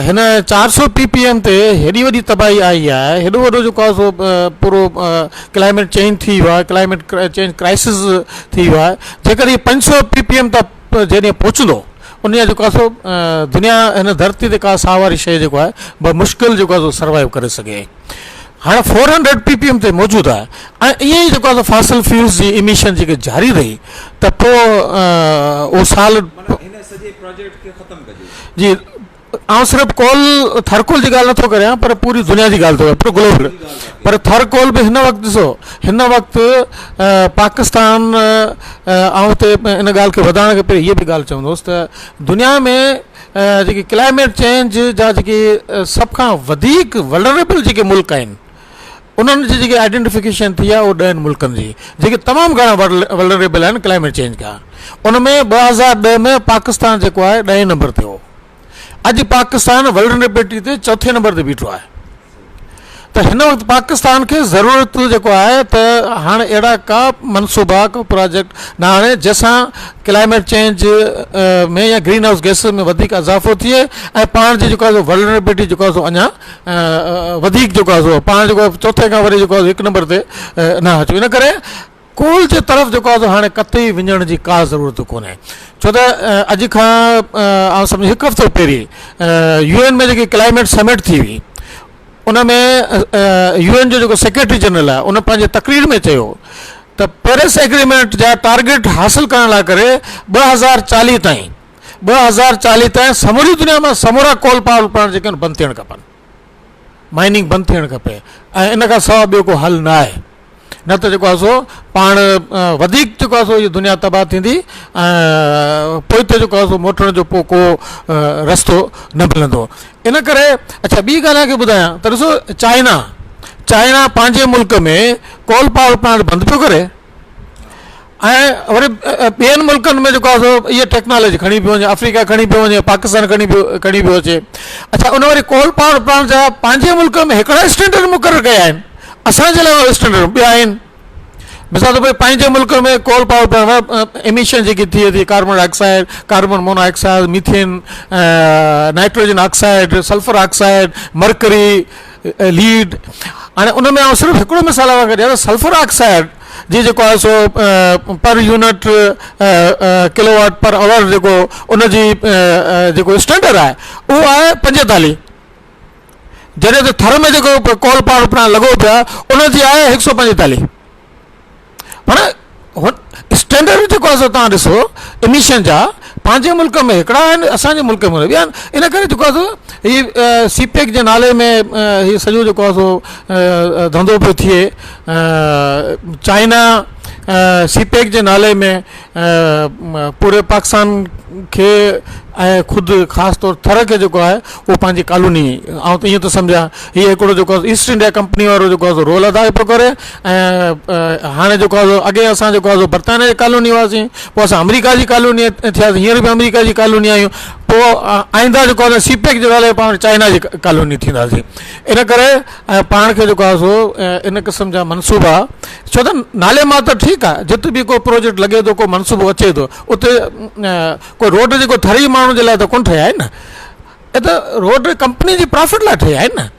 S2: هن 400 پي پي ايم تي هيڏي وڏي تباهي آئي آهي هيڏو وڏو جيڪو آهي سو پورو ڪلائميٽ چينج ٿي ويو آهي ڪلائميٽ چينج ڪرائسس ٿي ويو آهي جيڪڏهن 500 پي پي ايم تان جڏهن پهچندو ان جا جيڪو آهي سو دنيا هن ڌرتي تي ڪا ساهه واري شيء جيڪو آهي بمشڪل جيڪو آهي سو سروائيو ڪري سگهي. هاڻي 400 پي پي ايم تي موجود آهي ۽ ائين ئي جيڪو آهي فاسل فيولز جي اميشن جيڪي جاري رهي ته پوء اهو سال
S1: معنيٰ هن سڄي پراجيڪٽ کي ختم ڪجي.
S2: جي آئون صرف ڪول ٿر ڪول جي ڳالهه نٿو ڪريان پر پوري دنيا جي ڳالهه ٿو ڪريان پورو گلوبل پر ٿر ڪول به هن وقت ڏسو هن وقت پاڪستان آئون هتي ان ڳالهه کي وڌائڻ کان پهرين هيء به ڳالهه چوندس ته دنيا ۾ جيڪي ڪلائميٽ چينج جا جيڪي سڀ کان وڌيڪ ولنريبل جيڪي ملڪ آهن انهن جي جيڪي آئيڊينٽيفڪيشن ٿي آهي اهو ڏهن ملڪن جي جيڪي تمام گهڻا ولنريبل آهن ڪلائميٽ چينج کان ان ۾ 2010 ۾ پاڪستان جيڪو آهي ڏهين نمبر تي هو اڄ پاڪستان ولنريبلٽي تي چوٿين نمبر تي بيٺو آهي ته هن وقت پاڪستان کي ضرورت جيڪو آهي ته هاڻ اهڙا ڪا منصوبا ڪو پراجيڪٽ نه آڻي جنهن سان ڪلائميٽ چينج ۾ يا گرين هائوس گيسز ۾ وڌيڪ اضافو ٿئي ۽ پاڻ جي جيڪو آهي ولنريبلٽي جيڪو آهي سو اڃا وڌيڪ جيڪو آهي سو پاڻ جيڪو چوٿين کان وري جيڪو آهي هڪ نمبر تي نه اچون ان ڪري ڪول جي طرف جيڪو آهي سو هاڻي قطعي وڃڻ جي ڪا ضرورت ڪونهي ڇو ته اڄ کان آئون سمجهان هڪ هفتو پهرين يو اين ۾ جيڪي ڪلائميٽ سمٽ ٿي هئي ان ۾ يو اين جو جيڪو سيڪريٽري جنرل آهي ان پنهنجي تقرير ۾ چيو ته پيرس ايگريمينٽ جا ٽارگيٽ حاصل ڪرڻ لاء ڪري 2040 تائين 2040 تائين سموري دنيا مان سمورا ڪول پاور پلانٽ جيڪي آهن بند ٿيڻ کپن مائننگ بند ٿيڻ کپي ۽ ان کان سواء ٻيو ڪو حل نه آهي نه ته جيڪو آهي سو پاڻ وڌيڪ جيڪو آهي سو هي دنيا تباهه ٿيندي ۽ پوئتي جيڪو آهي سو موٽڻ جو پوء ڪو رستو نه ملندو ان ڪري اڇا ٻي ڳالهه کي ٻڌايان ته ڏسو چائنا چائنا پنهنجي ملڪ ۾ ڪول پاور پلانٽ بند پيو ڪري ۽ وري ٻين ملڪن ۾ جيڪو آهي سو اها ٽيڪنالاجي کڻي پيو وڃي آفريڪا کڻي پيو وڃي پاڪستان کڻي پيو کڻي پيو اچي اڇا ان وري ڪول پاور پلانٽ جا پنهنجي ملڪ ۾ هڪڙا اسٽينڊرڊ مقرر ڪيا آهن اسان جي لاء اسٽينڊرڊ ٻيا آهن مثال طور پنهنجي ملڪ ۾ ڪول پاور پلانٽ اميشن جيڪي ٿئي ٿي carbon dioxide carbon monoxide methane nitrogen oxide sulphur oxide mercury lead هاڻي ان ۾ آئون صرف هڪڙو مثال اوهان کي ڏيان ته سلفر آڪسائيڊ جي جيڪو آهي سو per unit kilo watt per hour جيڪو ان جي جيڪو اسٽينڊرڊ آهي اهو آهي 45 جڏهن ته ٿر ۾ جيڪو ڪول پاور پلانٽ لڳو پيو آهي ان جي آهي 145 معنيٰ اسٽينڊرڊ جيڪو آهي سو تان ڏسو اميشن جا پنهنجي ملڪ ۾ هڪڙا آهن اسان جي ملڪ ۾ ٻيا آهن ان ڪري جيڪو آهي سو هي سي پيڪ جي نالي ۾ هي سڄو جيڪو آهي سو ڌنڌو پيو ٿئي چائنا سي پيڪ جي نالي ۾ پوري پاڪستان کي ۽ خود خاص طور ٿر کي جيڪو آهي اهو پنهنجي ڪالوني آئون ته ائين ٿو سمجهان هي هڪڙو جيڪو آهي ايسٽ انڊيا ڪمپني وارو جيڪو آهي رول ادا پيو ڪري ۽ هاڻي جيڪو آهي اڳي اسان جيڪو آهي برطانيا جي ڪالوني هئاسين پوء اسان آمريڪا جي ڪالوني ٿياسين هينئر به آمريڪا جي ڪالوني آهيون پوء آئنده جيڪو آهي سي پيڪ جي نالي پاڻ چائنا جي ڪالوني ٿينداسين ان ڪري پاڻ کي جيڪو آهي سو ان قسم جا منصوبا ڇو ته نالي ماتر ٺيڪ آهي جت به ڪو پروجيڪٽ لڳي ٿو ڪو منصوبو اچي ٿو اتي ڪو روڊ جيڪو ٿري ماڻهن جي لاء ته ڪونه ٺهيا آهن نه اهي ته روڊ ڪمپني جي پرافٽ لاء ٺهيا آهن نه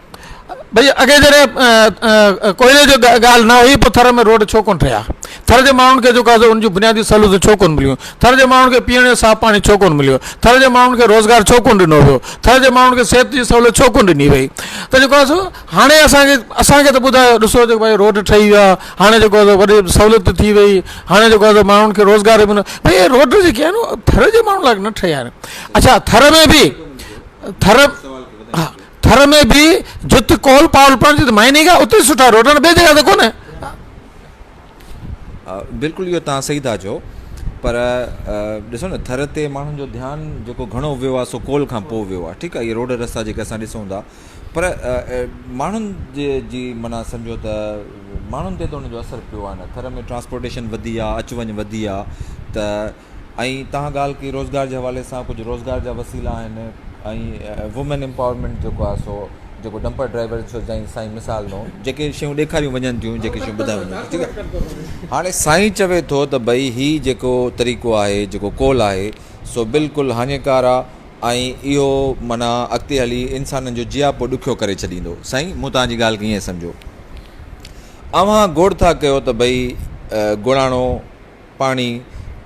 S2: ڀئي اڳي جڏهن ڪوئلي جو ڳالهه نه هئي پوء ٿر ۾ روڊ ڇو ڪونه ٺهيا ٿر جي ماڻهن کي جيڪو آهي ان جون بنيادي سهولتون ڇو ڪونه مليون ٿر جي ماڻهن کي پيئڻ جو صاف پاڻي ڇو ڪونه مليو ٿر جي ماڻهن کي روزگار ڇو ڪونه ڏنو ويو ٿر جي ماڻهن کي صحت جي سهولت ڇو ڪونه ڏني وئي ته جيڪو آهي سو هاڻي اسان کي اسان کي ته ٻڌايو ڏسو ته ڀائي روڊ ٺهي ويا هاڻي جيڪو آهي وڏي سهولت ٿي وئي هاڻي جيڪو آهي ماڻهن کي روزگار به ڀئي اهي روڊ جيڪي آهن ٿر جي ماڻهن لاء نه ٺهيا آهن اڇا ٿر ۾ به ٿر ها ٿر ۾ به جت ڪول پاور پلانٽ جي مائننگ آهي اتي سٺا روڊ آهن ٻي جڳهه تي ڪونه.
S1: بلڪل اهو توهان صحيح ٿا چئو. پر ڏسو نه ٿر تي ماڻهن جو ڌيان جيڪو گهڻو ويو آهي سو ڪول کان پوء ويو آهي ٺيڪ آهي اهي روڊ رستا جيڪي اسان ڏسون ٿا پر ماڻهن جي جي معنيٰ سمجهو ته ماڻهن تي ته ان جو اثر پيو آهي نه ٿر ۾ ٽرانسپورٽيشن وڌي آهي اچ وڃ وڌي آهي ته ۽ توهان ڳالهه ڪئي روزگار جي حوالي سان ڪجهه روزگار جا وسيلا آهن ۽ وومين امپاورمينٽ جيڪو آهي سو جيڪو ڊمپر ڊرائيور جو سائين سائين مثال ڏنو جيڪي شيون ڏيکاريون وڃن ٿيون جيڪي شيون ٻڌايون وڃن ٿيون ٺيڪ آهي هاڻي سائين چوي ٿو ته ڀئي هي جيڪو طريقو آهي جيڪو ڪول آهي سو بلڪل هاڃيڪار آهي ۽ اهو معنيٰ اڳتي هلي انسانن جو جياپو ڏکيو ڪري ڇڏيندو سائين مون توهان جي ڳالهه کي ائين سمجهيو اوهان گوڙ ٿا ڪيو ته ڀئي گوڙاڻو پاڻي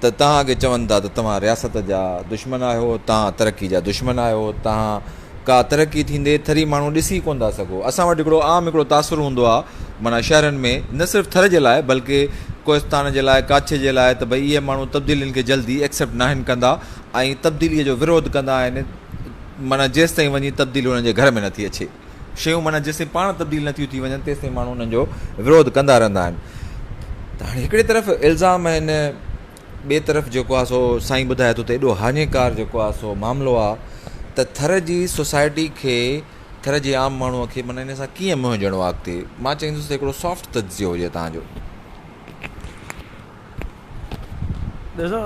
S1: ته توهان کي چون ٿا ته توهان رياست جا دشمن آهيو، توهان ترقي جا دشمن آهيو، توهان ڪا ترقي ٿيندي ٿري ماڻهو ڏسي ڪونه ٿا سگهو. اسان وٽ هڪڙو عام هڪڙو تاثر هوندو آهي معنيٰ شهرن ۾ نه صرف ٿر جي لاء بلڪه ڪوهستان جي لاء ڪاڇي جي لاء ته ڀئي اهي ماڻهو تبديلين کي جلدي ايڪسيپٽ ناهن ڪندا ۽ تبديليء جو وروڌ ڪندا آهن معنيٰ جيستائين وڃي تبديلي انهن جي گهر ۾ نٿي اچي. شيون معنيٰ جيستائين پاڻ تبديل نٿيون ٿي وڃن تيستائين ماڻهو انهن جو وروڌ ڪندا رهندا آهن ته هاڻي هڪڙي طرف الزام آهن ٻئي طرف جيڪو آهي سو سائين ٻڌائي ٿو ته ايڏو هاڃيڪار جيڪو آهي سو معاملو آهي ته ٿر جي سوسائٽي کي ٿر جي عام ماڻهوء کي معنيٰ ان سان ڪيئن منهن ڏيڻو آهي اڳتي مان چاهيندس ته هڪڙو سافٽ تجزيو هجي توهان جو.
S3: ڏسو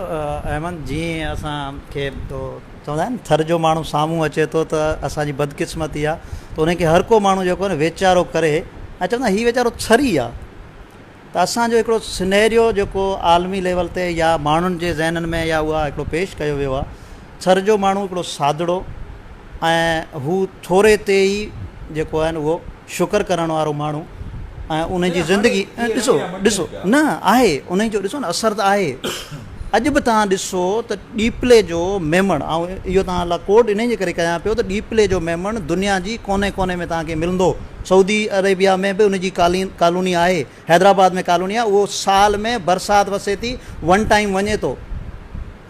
S3: احمد جيئن اسان کي تو چوندا آهن ٿر جو ماڻهو سامهون اچي ٿو ته اسان جي بدقسمتي آ ته ان کي هر ڪو ماڻهو جيڪو آهي نه ويچارو ڪري ۽ چوندا هي ويچارو ٿري آ ته اسان جو هڪڙو سنيريو جيڪو عالمي ليول تي يا ماڻهن جي ذهنن ۾ يا اها هڪڙو پيش ڪيو ويو آ ٿر جو ماڻهو هڪڙو سادڙو ۽ هو ٿوري تي ئي جيڪو آهي نه اهو شڪر ڪرڻ وارو ماڻهو ۽ ان جي زندگي ڏسو ڏسو نه آهي ان جو ڏسو نه اثر ته آهي اڄ به توهان ڏسو ته ڏيپلي جو ميمڻ آئون اهو توهان لاء ڪوڊ ان جي ڪري ڪيان پيو ته ڏيپلي جو ميمڻ دنيا جي ڪوني ڪوني ۾ توهان کي ملندو سعودي عربيا ۾ به ان جي ڪالوني آهي حيدرآباد ۾ ڪالوني آهي اهو سال ۾ برسات وسي ٿي ون ٽائيم وڃي ٿو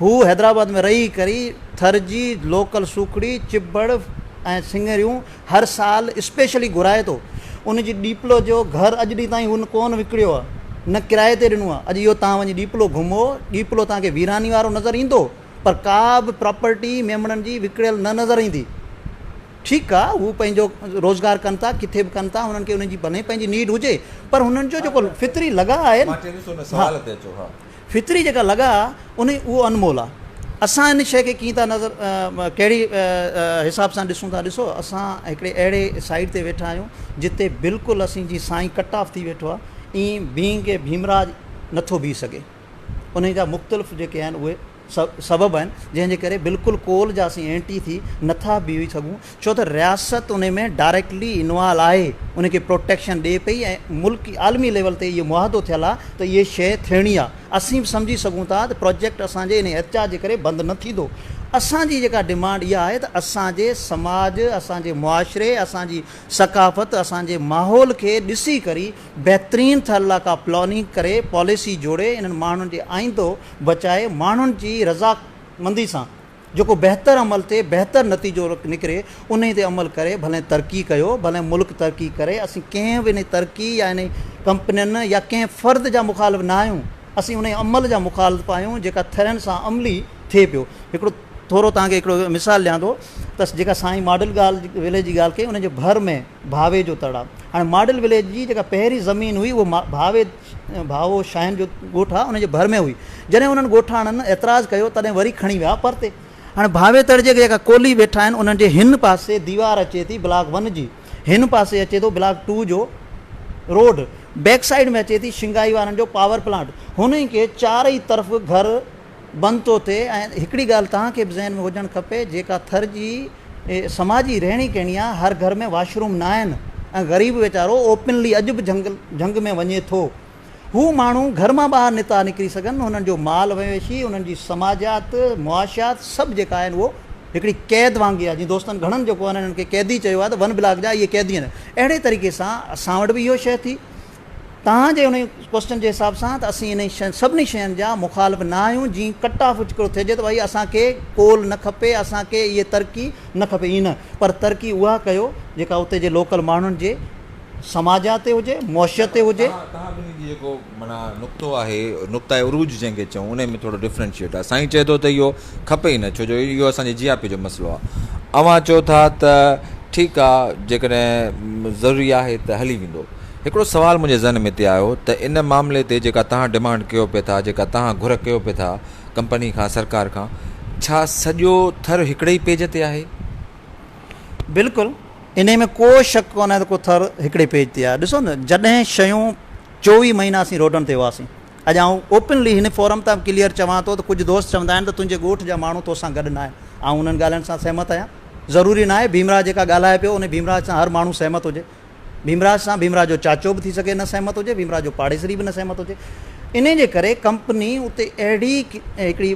S3: هو حيدرآباد ۾ رهي ڪري ٿر جي لوڪل سوکڙي چڀڙ ۽ سڱريون هر سال اسپيشلي گهرائي ٿو ان جي ڏيپلو جو گهر اڄ ڏينهن تائين هن ڪون وڪڙيو آهي نه ڪرائي تي ڏنو آهي اڄ اهو تان وڃي ڏيپلو گهمو ڏيپلو تان کي ويراني وارو نظر ايندو پر ڪا به پراپرٽي ميمڻن جي وڪڙيل نه نظر ايندي. ٺيڪ آ هو پنهنجو روزگار ڪن ٿا ڪٿي به ڪن ٿا هنن کي انهن جي ڀلي پنهنجي نيڊ هجي پر هنن جو جيڪو فطري لڳاء آهي
S1: مان چوندس ان سوال تي اچو ها.
S3: فطري جيڪا لڳاء آ ان اهو انمول آ اسان ان شيء کي ڪيئن ٿا نظر ڪهڙي حساب سان ڏسون ٿا ڏسو اسان هڪڙي اهڙي سائيڊ تي ويٺا آهيون جتي بلڪل اسين جي سائين ڪٽ آف ٿي ويٺو آ ائين بينگ اي ڀيمراج نٿو بيهي سگهي انهي جا مختلف جيڪي آهن اهي سبب آهن جنهن جي ڪري بلڪل ڪول جا اسين اينٽي ٿي نٿا بيهي سگهون ڇو ته رياست انهي ۾ ڊائريڪٽلي انوالو آهي ان کي پروٽيڪشن ڏي پئي ۽ ملڪي عالمي ليول تي اهو معاهدو ٿيل آهي ته اهي شيء ٿيڻي آهي اسين به سمجهي سگهون ٿا ته پروجيڪٽ اسان جي انهي احتجاج جي ڪري بند نه ٿيندو اسان جي جيڪا ڊمانڊ اها آهي ته اسان جي سماج اسان جي معاشري اسان جي ثقافت اسان جي ماحول کي ڏسي ڪري بهترين ٿر لا ڪا پلاننگ ڪري پاليسي جوڙي انهن ماڻهن جي آئيندو بچائي ماڻهن جي رضا مندي سان جيڪو بهتر عمل ٿئي بهتر نتيجو نڪري انهي تي عمل ڪري ڀلين ترقي ڪيو ڀلين ملڪ ترقي ڪري اسين ڪنهن به انهي ترقي يا انهي ڪمپنين يا ڪنهن فرد جا مخالف نه آهيون اسين انهي عمل جا مخالف آهيون جيڪا ٿرين سان عملي ٿئي پيو هڪڙو ٿورو توهان کي هڪڙو مثال ڏيان ٿو ته جيڪا سائين ماڊل ڳالهه وليج جي ڳالهه ڪئي ان جي ڀر ۾ ڀاوي جو تڙ آ. هاڻي ماڊل وليج جي جيڪا پهرين زمين هئي اهو ڀاوي ڀاوو شاهين جو ڳوٺ آ ان جي ڀر ۾ هئي. جڏهن انهن ڳوٺاڻن اعتراض ڪيو تڏهن وري کڻي ويا پرتي. هاڻي ڀاوي تڙ جي جيڪا ڪولهي ويٺا آهن انهن جي هن پاسي ديوار اچي ٿي بلاڪ ون جي، هن پاسي اچي ٿو بلاڪ ٽو جو روڊ، بيڪ سائيڊ ۾ اچي ٿي شنگائي وارن جو پاور پلانٽ. هنن کي چارئي طرف گهر بند ٿو ٿئي ۽ هڪڙي ڳالهه توهان کي به ذهن ۾ هجڻ کپي جيڪا ٿر جي سماجي رهڻي ڪهڻي آهي هر گهر ۾ واش روم نه آهن ۽ غريب ويچارو اوپنلي اڄ به جهنگ جهنگ ۾ وڃي ٿو هو ماڻهو گهر مان ٻاهر نٿا نڪري سگهن هنن جو مال مويشي انهن جي سماجيات معاشيات سڀ جيڪا آهن اهو هڪڙي قيد وانگي آهي جيئن دوستن گهڻن جيڪو آهي انهن کي قيدي چيو آهي ته ون بلاڪ جا اهي قيدي آهن اهڙي طريقي سان اسان وٽ به اهو شيء ٿي توهان جي انهي ڪوسچن جي حساب سان ته اسين انهي شين سڀني شين جا مخالف نه آهيون جي ڪٽ آف هڪڙو ٿئجي ته ڀائي اسان کي ڪول نه کپي اسان کي اهي ترقي نه کپي ائين نه پر ترقي اها ڪيو جيڪا اتي جي لوڪل ماڻهن جي سماجيات تي هجي، معاشرت تي هجي.
S1: توهان ٻنهي جي جيڪو معنيٰ نقطو آهي، نقطه عروج جنهن کي چئون، انهي ۾ ٿورو ڊفرنشيئيٽ آهي. سائين چئي ٿو ته اهو کپي ئي نه، ڇو جو اهو اسان جي جياپي جو مسئلو آهي. اوهان چئو ٿا ته ٺيڪ آهي، جيڪڏهن ضروري آهي ته هلي ويندو. هڪڙو سوال منهنجي ذهن ۾ هتي آيو ته ان معاملي تي جيڪا توهان ڊمانڊ ڪيو پئي ٿا، جيڪا توهان گهر ڪيو پئي ٿا ڪمپني کان، سرڪار کان، ڇا سڄو ٿر هڪڙي ئي پيج تي آهي؟
S3: بلڪل انهي ۾ ڪو شڪ ڪونهي ته ڪو ٿر هڪڙي پيج تي آهي. ڏسو نه جڏهن شيون 24 مهينا اسين روڊن تي هئاسين. اڄ آئون اوپنلي هن فورم تان به ڪليئر چوان ٿو ته ڪجهه دوست چوندا آهن ته تنهنجي ڳوٺ جا ماڻهو توسان گڏ ناهن. آئون انهن ڳالهين سان سهمت آهيان. ضروري ناهي ڀيمراج جيڪا ڳالهائي پيو انهي ڀيمراج سان هر ماڻهو سهمت هجي. ڀيمراج سان ڀيمراج جو چاچو به ٿي سگهي نه سهمت هجي، ڀيمراج جو پاڙيسري به نه سهمت هجي. انهي جي ڪري ڪمپني اتي اهڙي هڪڙي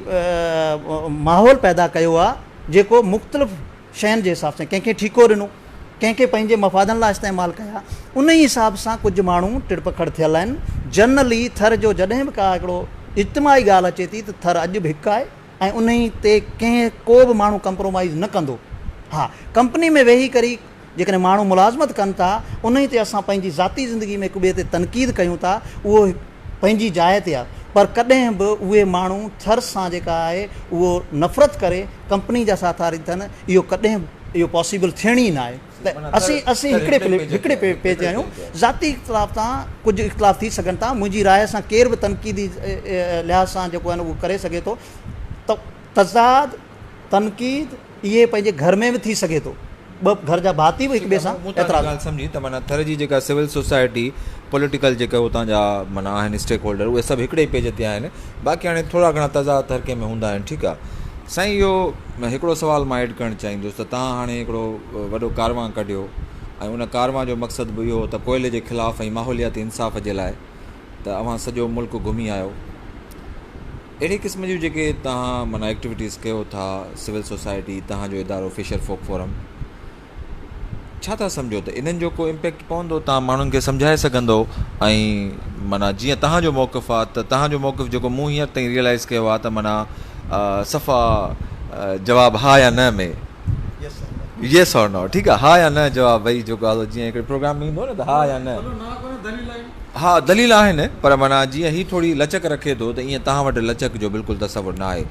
S3: ماحول پيدا ڪيو آهي جيڪو مختلف شين جي حساب سان ڪنهن کي ٺيڪو ڏنو، ڪنهن کي پنهنجي مفادن لاء استعمال ڪيا، انهي حساب سان ڪجهه ماڻهو ٽڙپکڙ ٿيل آهن. جنرلي ٿر جو جڏهن به ڪا هڪڙو اجتماعي ڳالهه اچي ٿي ته ٿر اڄ به هڪ آهي ۽ انهي تي ڪنهن ڪو به ماڻهو ڪمپرومائيز نه ڪندو. ها ڪمپني ۾ ويهي ڪري جيڪڏهن ماڻهو ملازمت ڪن ٿا انهي تي اسان پنهنجي ذاتي زندگي ۾ هڪ ٻئي تي تنقيد ڪيون ٿا اهو پنهنجي جاء تي آهي پر ڪڏهن به اهي ماڻهو ٿر سان جيڪا آهي اهو نفرت ڪري ڪمپني جا ساٿاري ٿين اهو ڪڏهن به اهو پاسيبل ٿيڻ ئي ناهي ته اسين اسين هڪڙي هڪڙي پيج تي آهيون ذاتي اختلاف تان ڪجهه اختلاف ٿي سگهن ٿا منهنجي راء سان ڪير به تنقيدي لحاظ سان جيڪو آهي اهو ڪري سگهي ٿو ته تضاد تنقيد اهي پنهنجي گهر ۾ به ٿي سگهي ٿو. ٻه گهر جا ڀاتي به هڪ ٻئي سان
S1: مون توهان جي
S3: اعتراض.
S1: ڳالهه سمجهي ته معنيٰ ٿر جي جيڪا سول سوسائٽي پوليٽيڪل جيڪي اتان جا معنيٰ آهن اسٽيڪ هولڊر اهي سڀ هڪڙي ئي پيج تي آهن باقي هاڻي ٿورا گهڻا تضاد هر ڪنهن ۾ هوندا آهن ٺيڪ آهي سائين اهو هڪڙو سوال مان ايڊ ڪرڻ چاهيندس ته توهان هاڻي هڪڙو وڏو ڪاروان ڪڍيو ۽ ان ڪاروان جو مقصد به اهو هو ته ڪوئلي جي خلاف ۽ ماحولياتي انصاف جي لاء ته اوهان سڄو ملڪ گهمي آيو اهڙي قسم جون جيڪي توهان معنيٰ ايڪٽيوٽيز ڪيو ٿا سول سوسائٽي توهان جو ادارو فشر فوڪ فورم ڇا ٿا سمجهو ته انهن جو ڪو امپيڪٽ پوندو توهان ماڻهن کي سمجهائي سگهندو ۽ معنيٰ جيئن توهان جو موقف آ ته توهان جو موقف جيڪو مون هينئر تائين ريئلائز ڪيو آ ته معنيٰ صفا جواب ها يا نه ۾ يس اور نو ٺيڪ آ ها يا نه جواب ڀئي جيڪو آ جيئن هڪڙي پروگرام ۾ ايندو نه ته ها يا نه ها دليل آهن پر معنيٰ جيئن هي ٿوري لچڪ رکي ٿو ته ائين توهان وٽ لچڪ جو بلڪل تصور نه آهي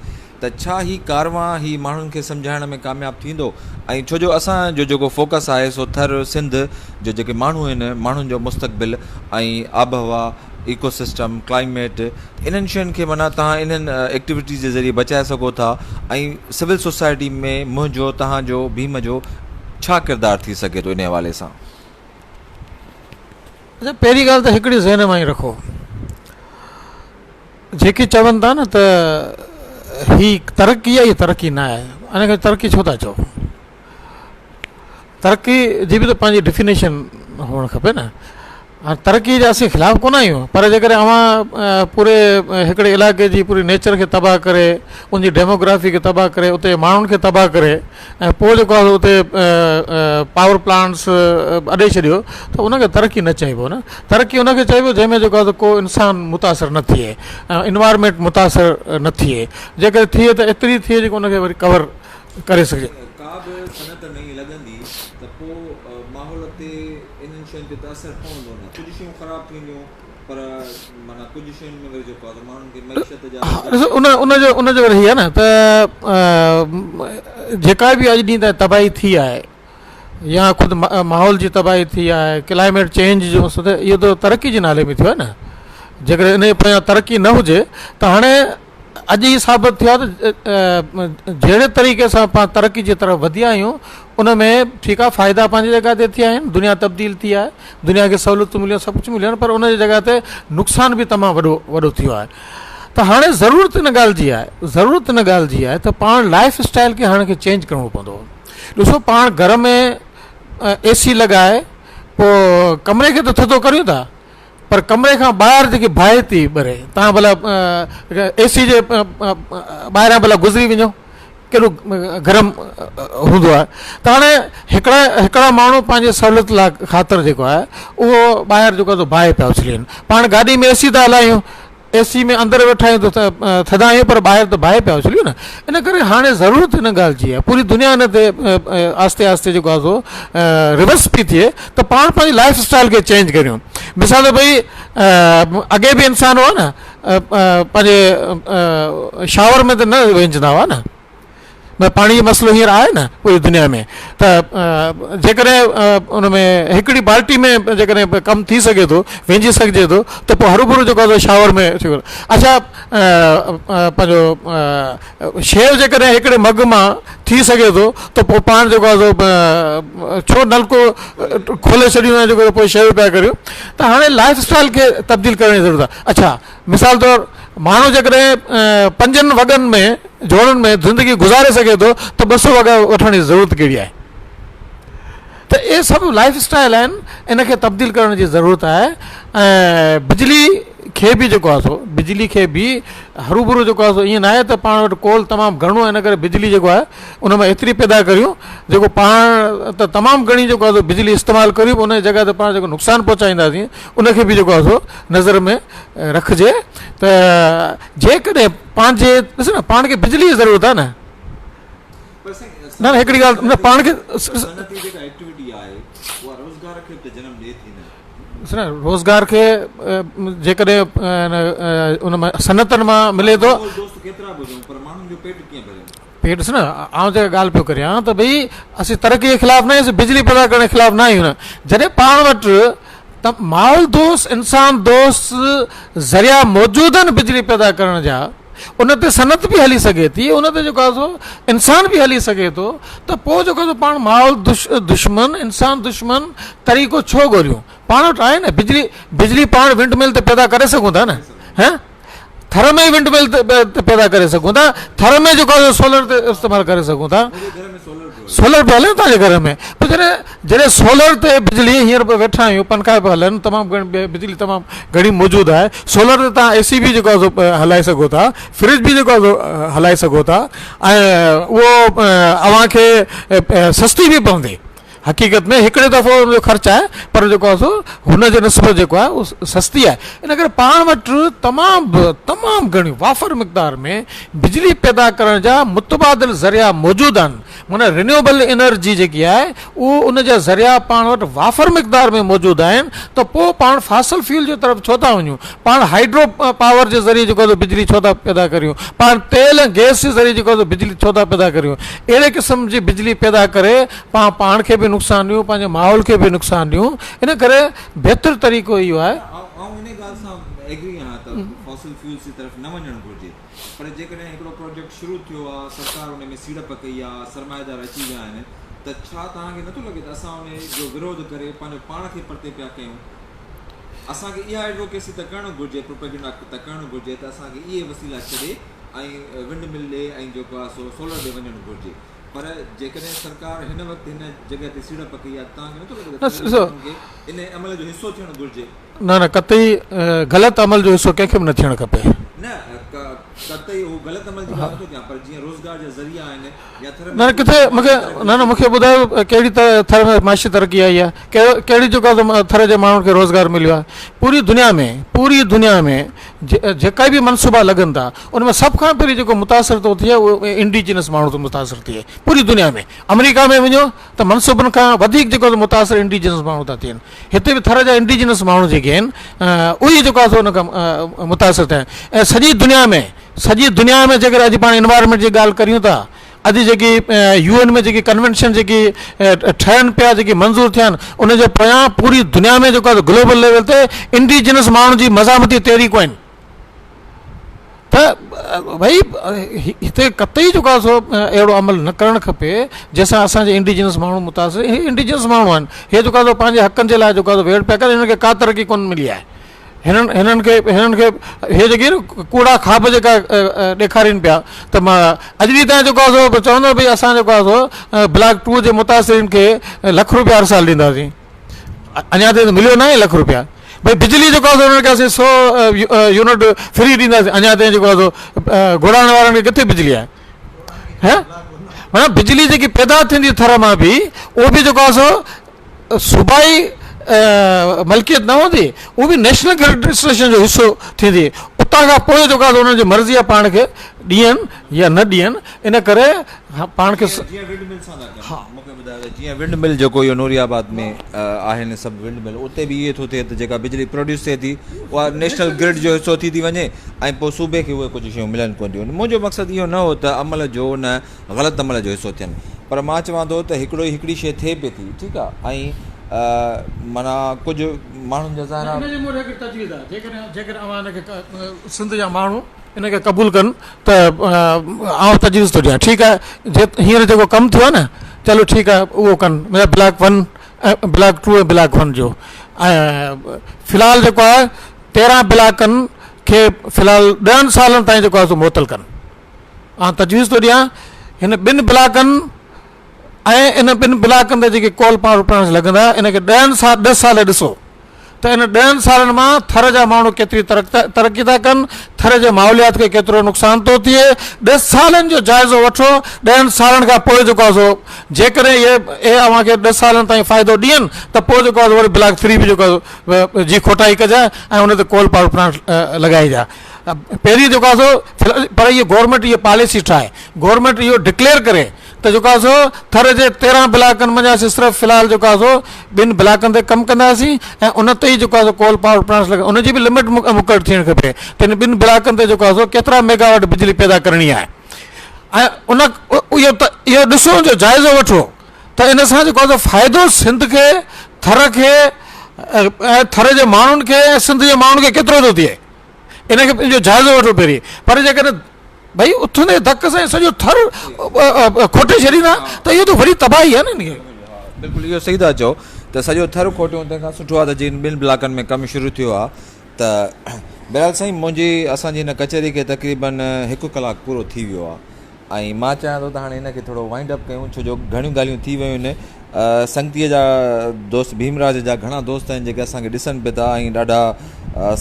S1: ته ڇا هي ڪاروان هي ماڻهن کي سمجهائڻ ۾ ڪامياب ٿيندو ۽ ڇو جو اسان جو جيڪو فوڪس آهي سو ٿر سنڌ جو جيڪي ماڻهو آهن ماڻهن جو مستقبل ۽ آبهوا ايڪو سسٽم ڪلائميٽ انهن شين کي معنيٰ توهان انهن ايڪٽيوٽيز جي ذريعي بچائي سگهو ٿا ۽ سول سوسائٽي ۾ منهنجو توهان جو ڀيم جو ڇا ڪردار ٿي سگهي ٿو انهي حوالي سان.
S2: اچا پهرين ڳالهه ته هڪڙي ذهن مان ئي رکو جيڪي چون ٿا نه ته هي ترقي آهي ترقي نه آهي ان کي ترقي ڇو ٿا چئو ترقي جي به ته پنهنجي ڊفينيشن هئڻ کپي نه هاڻي ترقي جا اسين خلاف ڪونه آهيون پر جيڪڏهن اوهان پوري هڪڙي علائقي جي پوري نيچر کي تباهه ڪري ان جي ڊيموگرافي کي تباهه ڪري اتي ماڻهن کي تباهه ڪري ۽ پوء جيڪو آهي اتي پاور پلانٽس اڏي ڇڏيو ته ان کي ترقي نه چئبو نه ترقي ان کي چئبو جنهن ۾ جيڪو آهي ڪو انسان متاثر نه ٿئي ۽ انوائرمينٽ متاثر نه ٿئي جيڪڏهن ٿئي ته ايتري ٿئي جيڪو ان کي وري ڪور ڪري سگهجي.
S1: ڪا به صنعت نئين لڳندي ته پوء ماحول تي انهن شين تي ته اثر پوندو نه ڪجهه شيون خراب ٿينديون پر معنيٰ ڪجهه شين ۾ وري جيڪو آهي ته ماڻهن کي معيشت جا
S2: ڏسو ان ان جو ان جو وري هي آهي نه ته جيڪا به اڄ ڏينهن تائين تباهي ٿي آهي يا خود ماحول جي تباهي ٿي آهي ڪلائميٽ چينج جو مسئلو ته اهو ته ترقي جي نالي ۾ ٿيو آهي نه جيڪڏهن ان جي پويان ترقي نه هجي ته هاڻي اڄ هي ثابت ٿيو آهي ته جهڙي طريقي سان پاڻ ترقي جي طرف وڌيا آهيون ان ۾ ٺيڪ آهي فائدا پنهنجي جڳهه تي ٿيا آهن دنيا تبديل ٿي آهي دنيا کي سهولتون مليون سڀ ڪجهه مليو آهي پر ان جي جڳهه تي نقصان به تمام وڏو وڏو ٿيو آهي ته هاڻي ضرورت ان ڳالهه جي آهي ضرورت ان ڳالهه جي آهي ته پاڻ لائف اسٽائل کي هاڻي کي چينج ڪرڻو پوندو ڏسو پاڻ گهر ۾ اي سي لڳائي پوء ڪمري کي ته ٿڌو ڪريون ٿا پر ڪمري کان ٻاهر جيڪي باهه ٿي ٻري تان ڀلا اي سي جي ٻاهران ڀلا گذري وڃو ڪيڏو گرم هوندو آهي ته هاڻي هڪڙا هڪڙا ماڻهو پنهنجي سهولت لاء خاطر جيڪو آهي اهو ٻاهر جيڪو آهي باهه پيا اڇلين پاڻ گاڏي ۾ اي سي ٿا هلايون اي سي ۾ اندر ويٺا آهيون ته ٿڌا آهيون پر ٻاهر ته باهه پيا اڇليون نه. ان ڪري هاڻي ضرورت ان ڳالهه جي آهي، پوري دنيا ان تي آهستي آهستي جيڪو آهي سو ريورس پئي ٿئي ته پاڻ پنهنجي لائف اسٽائل کي چينج ڪريون. مثال ته ڀئي اڳي به انسان هئا نه پنهنجي شاور ۾ ته نه وهنجندا هئا نه. پاڻي جو مسئلو هينئر آهي نه پوري دنيا ۾ ته جيڪڏهن ان ۾ هڪڙي بالٽي ۾ جيڪڏهن ڪم ٿي سگهي ٿو وهنجي سگهجي ٿو ته پوء هروڀرو جيڪو آهي شاور ۾ اڇا پنهنجو شيو جيڪڏهن هڪڙي مگ مان ٿي سگهي ٿو ته پوء پاڻ جيڪو آهي سو ڇو نلڪو کولي ڇڏيون ۽ جيڪو پوء شيو پيا ڪريون ته هاڻي لائف اسٽائل کي تبديل ڪرڻ جي ضرورت آهي اڇا مثال طور ماڻهو جيڪڏهن پنجن وڳن ۾ جوڙن ۾ زندگي گذاري سگهي ٿو ته 200 وڳا وٺڻ جي ضرورت ڪهڙي آهي؟ ته اهي سڀ لائف اسٽائل آهن ان کي تبديل ڪرڻ جي ضرورت آهي ۽ بجلي کي به جيڪو آهي سو بجلي کي به هروڀرو جيڪو آهي سو ائين ناهي ته پاڻ وٽ ڪول تمام گهڻو آهي ان ڪري بجلي جيڪو آهي ان مان ايتري پيدا ڪريون جيڪو پاڻ ته تمام گهڻي جيڪو آهي سو بجلي استعمال ڪريون ان جي جڳهه تي پاڻ جيڪو نقصان پهچائينداسين ان کي به جيڪو آهي سو نظر ۾ رکجي ته جيڪڏهن پنهنجي ڏس نه پاڻ کي بجلي جي ضرورت آهي نه نه نه هڪڙي ڳالهه نه پاڻ کي
S1: صنعتي جيڪا ايڪٽيوٽي آهي اها روزگار کي به ته جنم ڏئي ٿي نه.
S2: ڏس نه روزگار کي جيڪڏهن ان مان صنعتن مان ملي ٿو.
S1: ماحول دوست ڪيترا به هجون پر ماڻهن جو پيٽ ڪيئن ڀريون.
S2: پيٽ ڏس نه آئون جيڪا ڳالهه پيو ڪريان ته ڀئي اسين ترقي جي خلاف نه آهيون اسين بجلي پيدا ڪرڻ جي خلاف نه آهيون نه جڏهن پاڻ وٽ ته ماحول دوست انسان دوست ذريعا موجود آهن بجلي پيدا ڪرڻ جا ان تي صنعت به هلي سگهي ٿي ان تي جيڪو آهي سو انسان به هلي سگهي ٿو ته پوء جيڪو آهي سو پاڻ ماحول دشمن انسان دشمن طريقو ڇو ڳوليون پاڻ وٽ آهي نه بجلي بجلي پاڻ ونڊ مل تي پيدا ڪري سگهون ٿا نه هه ٿر ۾ ونڊ مل تي پيدا ڪري سگهون ٿا ٿر ۾ جيڪو آهي سولر تي استعمال ڪري سگهون ٿا سولر پيو هلي نه توهان جي گهر ۾ پوء جڏهن جڏهن سولر تي بجلي هينئر به ويٺا آهيون پنکا پيا هلن تمام گهڻي بجلي تمام گهڻي موجود آهي سولر تي توهان اي سي به جيڪو آهي سو هلائي سگهو ٿا فرج به جيڪو آهي سو هلائي سگهو ٿا ۽ اهو اوهان کي سستي به پوندي حقيقت ۾ هڪڙي دفعو ان جو خرچ آهي پر جيڪو آهي سو هن جي نسبت جيڪو آهي اهو سستي آهي ان ڪري پاڻ وٽ تمام به تمام گهڻي وافر مقدار ۾ بجلي پيدا ڪرڻ جا متبادل ذريعا موجود آهن معنيٰ رينيوبل انرجي جيڪي آهي اهو ان جا ذريعا پاڻ وٽ وافر مقدار ۾ موجود آهن ته پوء پاڻ فاسل فيول جي طرف ڇو ٿا وڃون پاڻ هائيڊرو پاور جي ذريعي جيڪو آهي بجلي ڇو ٿا پيدا ڪريون پاڻ تيل ۽ گئس جي ذريعي جيڪو آهي بجلي ڇو ٿا پيدا ڪريون اهڙي قسم جي بجلي پيدا ڪري پاڻ پاڻ کي به نقصان ڏيون پنهنجي ماحول کي به نقصان ڏيون ان ڪري بهتر طريقو اهو آهي.
S1: آئون انهي ڳالهه سان ايگري آهيان ته فوسل فيولز جي طرف نه وڃڻ گهرجي پر جيڪڏهن هڪڙو پروجيڪٽ شروع ٿيو آهي سرڪار ان ۾ سيڙپ ڪئي آهي سرمائيدار اچي ويا آهن ته ڇا توهان کي نٿو لڳي ته اسان ان جو وروڌ ڪري پنهنجو پاڻ کي پرتي پيا ڪيون اسان کي اها ايڊووڪيسي ته ڪرڻ گهرجي پروپيگنڊا ته ڪرڻ گهرجي ته اسان کي اهي وسيلا ڇڏي ۽ ونڊ مل ڏي ۽ جيڪو آهي سو سولر ڏي وڃڻ گهرجي. پر جيڪڏهن سرڪار هن وقت هن جڳهه تي سيڙپ ڪئي آهي ته توهان کي نٿو لڳي ته ٿر جي ماڻهن کي انهي عمل جو حصو ٿيڻ گهرجي؟
S2: نه نه قطعي غلط عمل جو حصو ڪنهن کي به نه ٿيڻ کپي.
S1: نه قطعي اهو غلط عمل جي ڳالهه نٿو ڪيان پر جيئن روزگار جا ذريعا آهن يا ٿر ۾
S2: نه نه ڪٿي مونکي نه نه مونکي ٻڌايو ڪهڙي ٿر ۾ معاشي ترقي آئي آهي ڪهڙي جيڪو ٿر جي ماڻهن کي روزگار مليو آهي پوري دنيا ۾ پوري دنيا ۾ جيڪا به منصوبا لڳن ٿا ان ۾ سڀ کان پهرين جيڪو متاثر ٿو ٿئي اهو انڊيجنس ماڻهو ٿو متاثر ٿئي پوري دنيا ۾ آمريڪا ۾ وڃو ته منصوبن کان وڌيڪ جيڪو متاثر انڊيجنس ماڻهو ٿا ٿين هتي به ٿر جا انڊيجنس ماڻهو جيڪي آهن اهي جيڪو آهي سو ان کان متاثر ٿيا آهن ۽ سڄي دنيا ۾ سڄي دنيا ۾ جيڪر اڄ پاڻ انوائرمينٽ جي ڳالهه ڪريون ٿا اڄ جيڪي يو اين ۾ جيڪي ڪنوينشن جيڪي ٺهن پيا جيڪي منظور ٿيا آهن ان جي پويان پوري دنيا ۾ جيڪو آهي گلوبل ليول تي انڊيجنس ماڻهن جي مزاحمتي تحريڪون آهن ته ڀئي هتي قطعي جيڪو آهي سو اهڙو عمل نه ڪرڻ کپي جنهن سان اسان جي انڊيجنس ماڻهو متاثر هي انڊيجنس ماڻهو آهن هي جيڪو آهي سو پنهنجي حقن جي لاء جيڪو آهي سو ويڙهه پيا ڪن هنن کي ڪا ترقي ڪونه ملي آهي هنن هنن کي هنن کي هي جيڪي ڪوڙا خواب جيڪا ڏيکارين پيا ته مان اڄ ڏينهن تائين جيڪو آهي سو چوندو ڀئي اسان جيڪو آهي سو بلاڪ ٽو جي متاثرين کي لک روپيا هر سال ڏينداسين اڃا تائين ته مليو ناهي لک روپيا ڀئي بجلي جيڪو آهي سو انهن کي اسين سو يونٽ فري ڏينداسين اڃا تائين جيڪو آهي سو گهوڙاڻ وارن کي ڪٿي بجلي آهي هي معنيٰ بجلي جيڪي پيدا ٿيندي ٿر مان به اهو به جيڪو آهي سو صوبائي ملڪيت نه هوندي اهو به نيشنل گرڊ اسٽيشن جو حصو ٿيندي. اتان کان پوء جيڪو آهي انهن جي مرضي آهي پاڻ کي ڏين يا نه ڏين ان ڪري پاڻ کي
S1: جيئن ونڊ مل سان ٿا ڪن مون کي ٻڌايو ته جيئن ونڊ مل جيڪو اهو نوري آباد ۾ آهن سڀ ونڊ مل اتي به اهي ٿو ٿئي ته جيڪا بجلي پروڊيوس ٿئي ٿي اها نيشنل گرڊ جو حصو ٿي ٿي وڃي ۽ پوء صوبي کي اهي ڪجهه شيون ملن ڪونه ٿيون منهنجو مقصد اهو نه هو ته عمل جو نه غلط عمل جو حصو ٿين پر مان چوان ٿو ته هڪڙو ئي هڪڙي شيء ٿئي پئي ٿي ٺيڪ آ ۽ معنيٰ ڪجهه ماڻهن جا ظاهر آ.
S2: ان جي مون وٽ هڪ تجويز آ جيڪڏهن جيڪڏهن اوهان ان کي سنڌ جا ماڻهو ان کي قبول ڪن ته آئون تجويز ٿو ڏيان ٺيڪ آ جي هينئر جيڪو ڪم ٿيو آ نه چلو ٺيڪ آ اهو ڪن مطلب block one ۽ block two ۽ block one جو ۽ في الحال جيڪو آ 13 بلاڪن کي في الحال ڏهن سالن تائين جيڪو آ سو معطل ڪن. آئون تجويز ٿو ڏيان هن ٻن بلاڪن ۽ ان ٻن بلاڪن تي جيڪي ڪول پاور پلانٽس لڳندا ان کي ڏهن سال ڏه سال ڏسو ته ان ڏهن سالن مان ٿر جا ماڻهو ڪيتري ترقي ٿا ڪن ٿر جي ماحوليات کي ڪيترو نقصان ٿو ٿئي ڏه سالن جو جائزو وٺو ڏهن سالن کان پوء جيڪو آهي سو جيڪڏهن اهي اهي اوهان کي ڏه سالن تائين فائدو ڏين ته پوء جيڪو آهي وري بلاڪ ٿري به جيڪو آهي جي کوٽائي ڪجانء ۽ ان تي ڪول پاور پلانٽ لڳائجانء پهرين جيڪو آهي سو پر اهي گورنمينٽ اهي پاليسي ٺاهي گورنمينٽ اهو ڊڪليئر ڪري ته جيڪو آهي سو ٿر جي 13 بلاڪن منجهان اسين صرف في الحال جيڪو آهي سو ٻن بلاڪن تي ڪم ڪنداسين ۽ ان تي ئي جيڪو آهي سو ڪول پاور پلانٽس لڳا ان جي به لمٽ مقرر ٿيڻ کپي ته ان ٻن بلاڪن تي جيڪو آهي سو ڪيترا ميگاواٽ بجلي پيدا ڪرڻي آهي ۽ ان اهو اهو ڏسو جو جائزو وٺو ته ان سان جيڪو آهي سو فائدو سنڌ کي ٿر کي ۽ ٿر جي ماڻهن کي ۽ سنڌ جي ماڻهن کي ڪيترو ٿو ٿئي ان کي ان جو جائزو وٺو پهرين پر جيڪڏهن ڀئي اٿندي ڌڪ سان سڄو ٿر کوٽي ڇڏيندا ته اهو ته وڏي تباهي آهي نه ان کي.
S1: بلڪل اهو صحيح ٿا چئو ته سڄو ٿر کوٽيون تنهن کان سٺو آهي ته جن ٻن بلاڪن ۾ ڪم شروع ٿيو آهي ته بهرحال سائين منهنجي اسان جي هن ڪچهري کي تقريبن هڪ ڪلاڪ پورو ٿي ويو آهي ۽ مان چاهيان ٿو ته هاڻي هن کي ٿورو وائنڊ اپ ڪيون ڇو جو گهڻيون ڳالهيون ٿي ويون آهن سنگتيء جا دوست ڀيمراج جا گهڻا دوست آهن جيڪي اسان کي ڏسن پيا ٿا ۽ ڏاڍا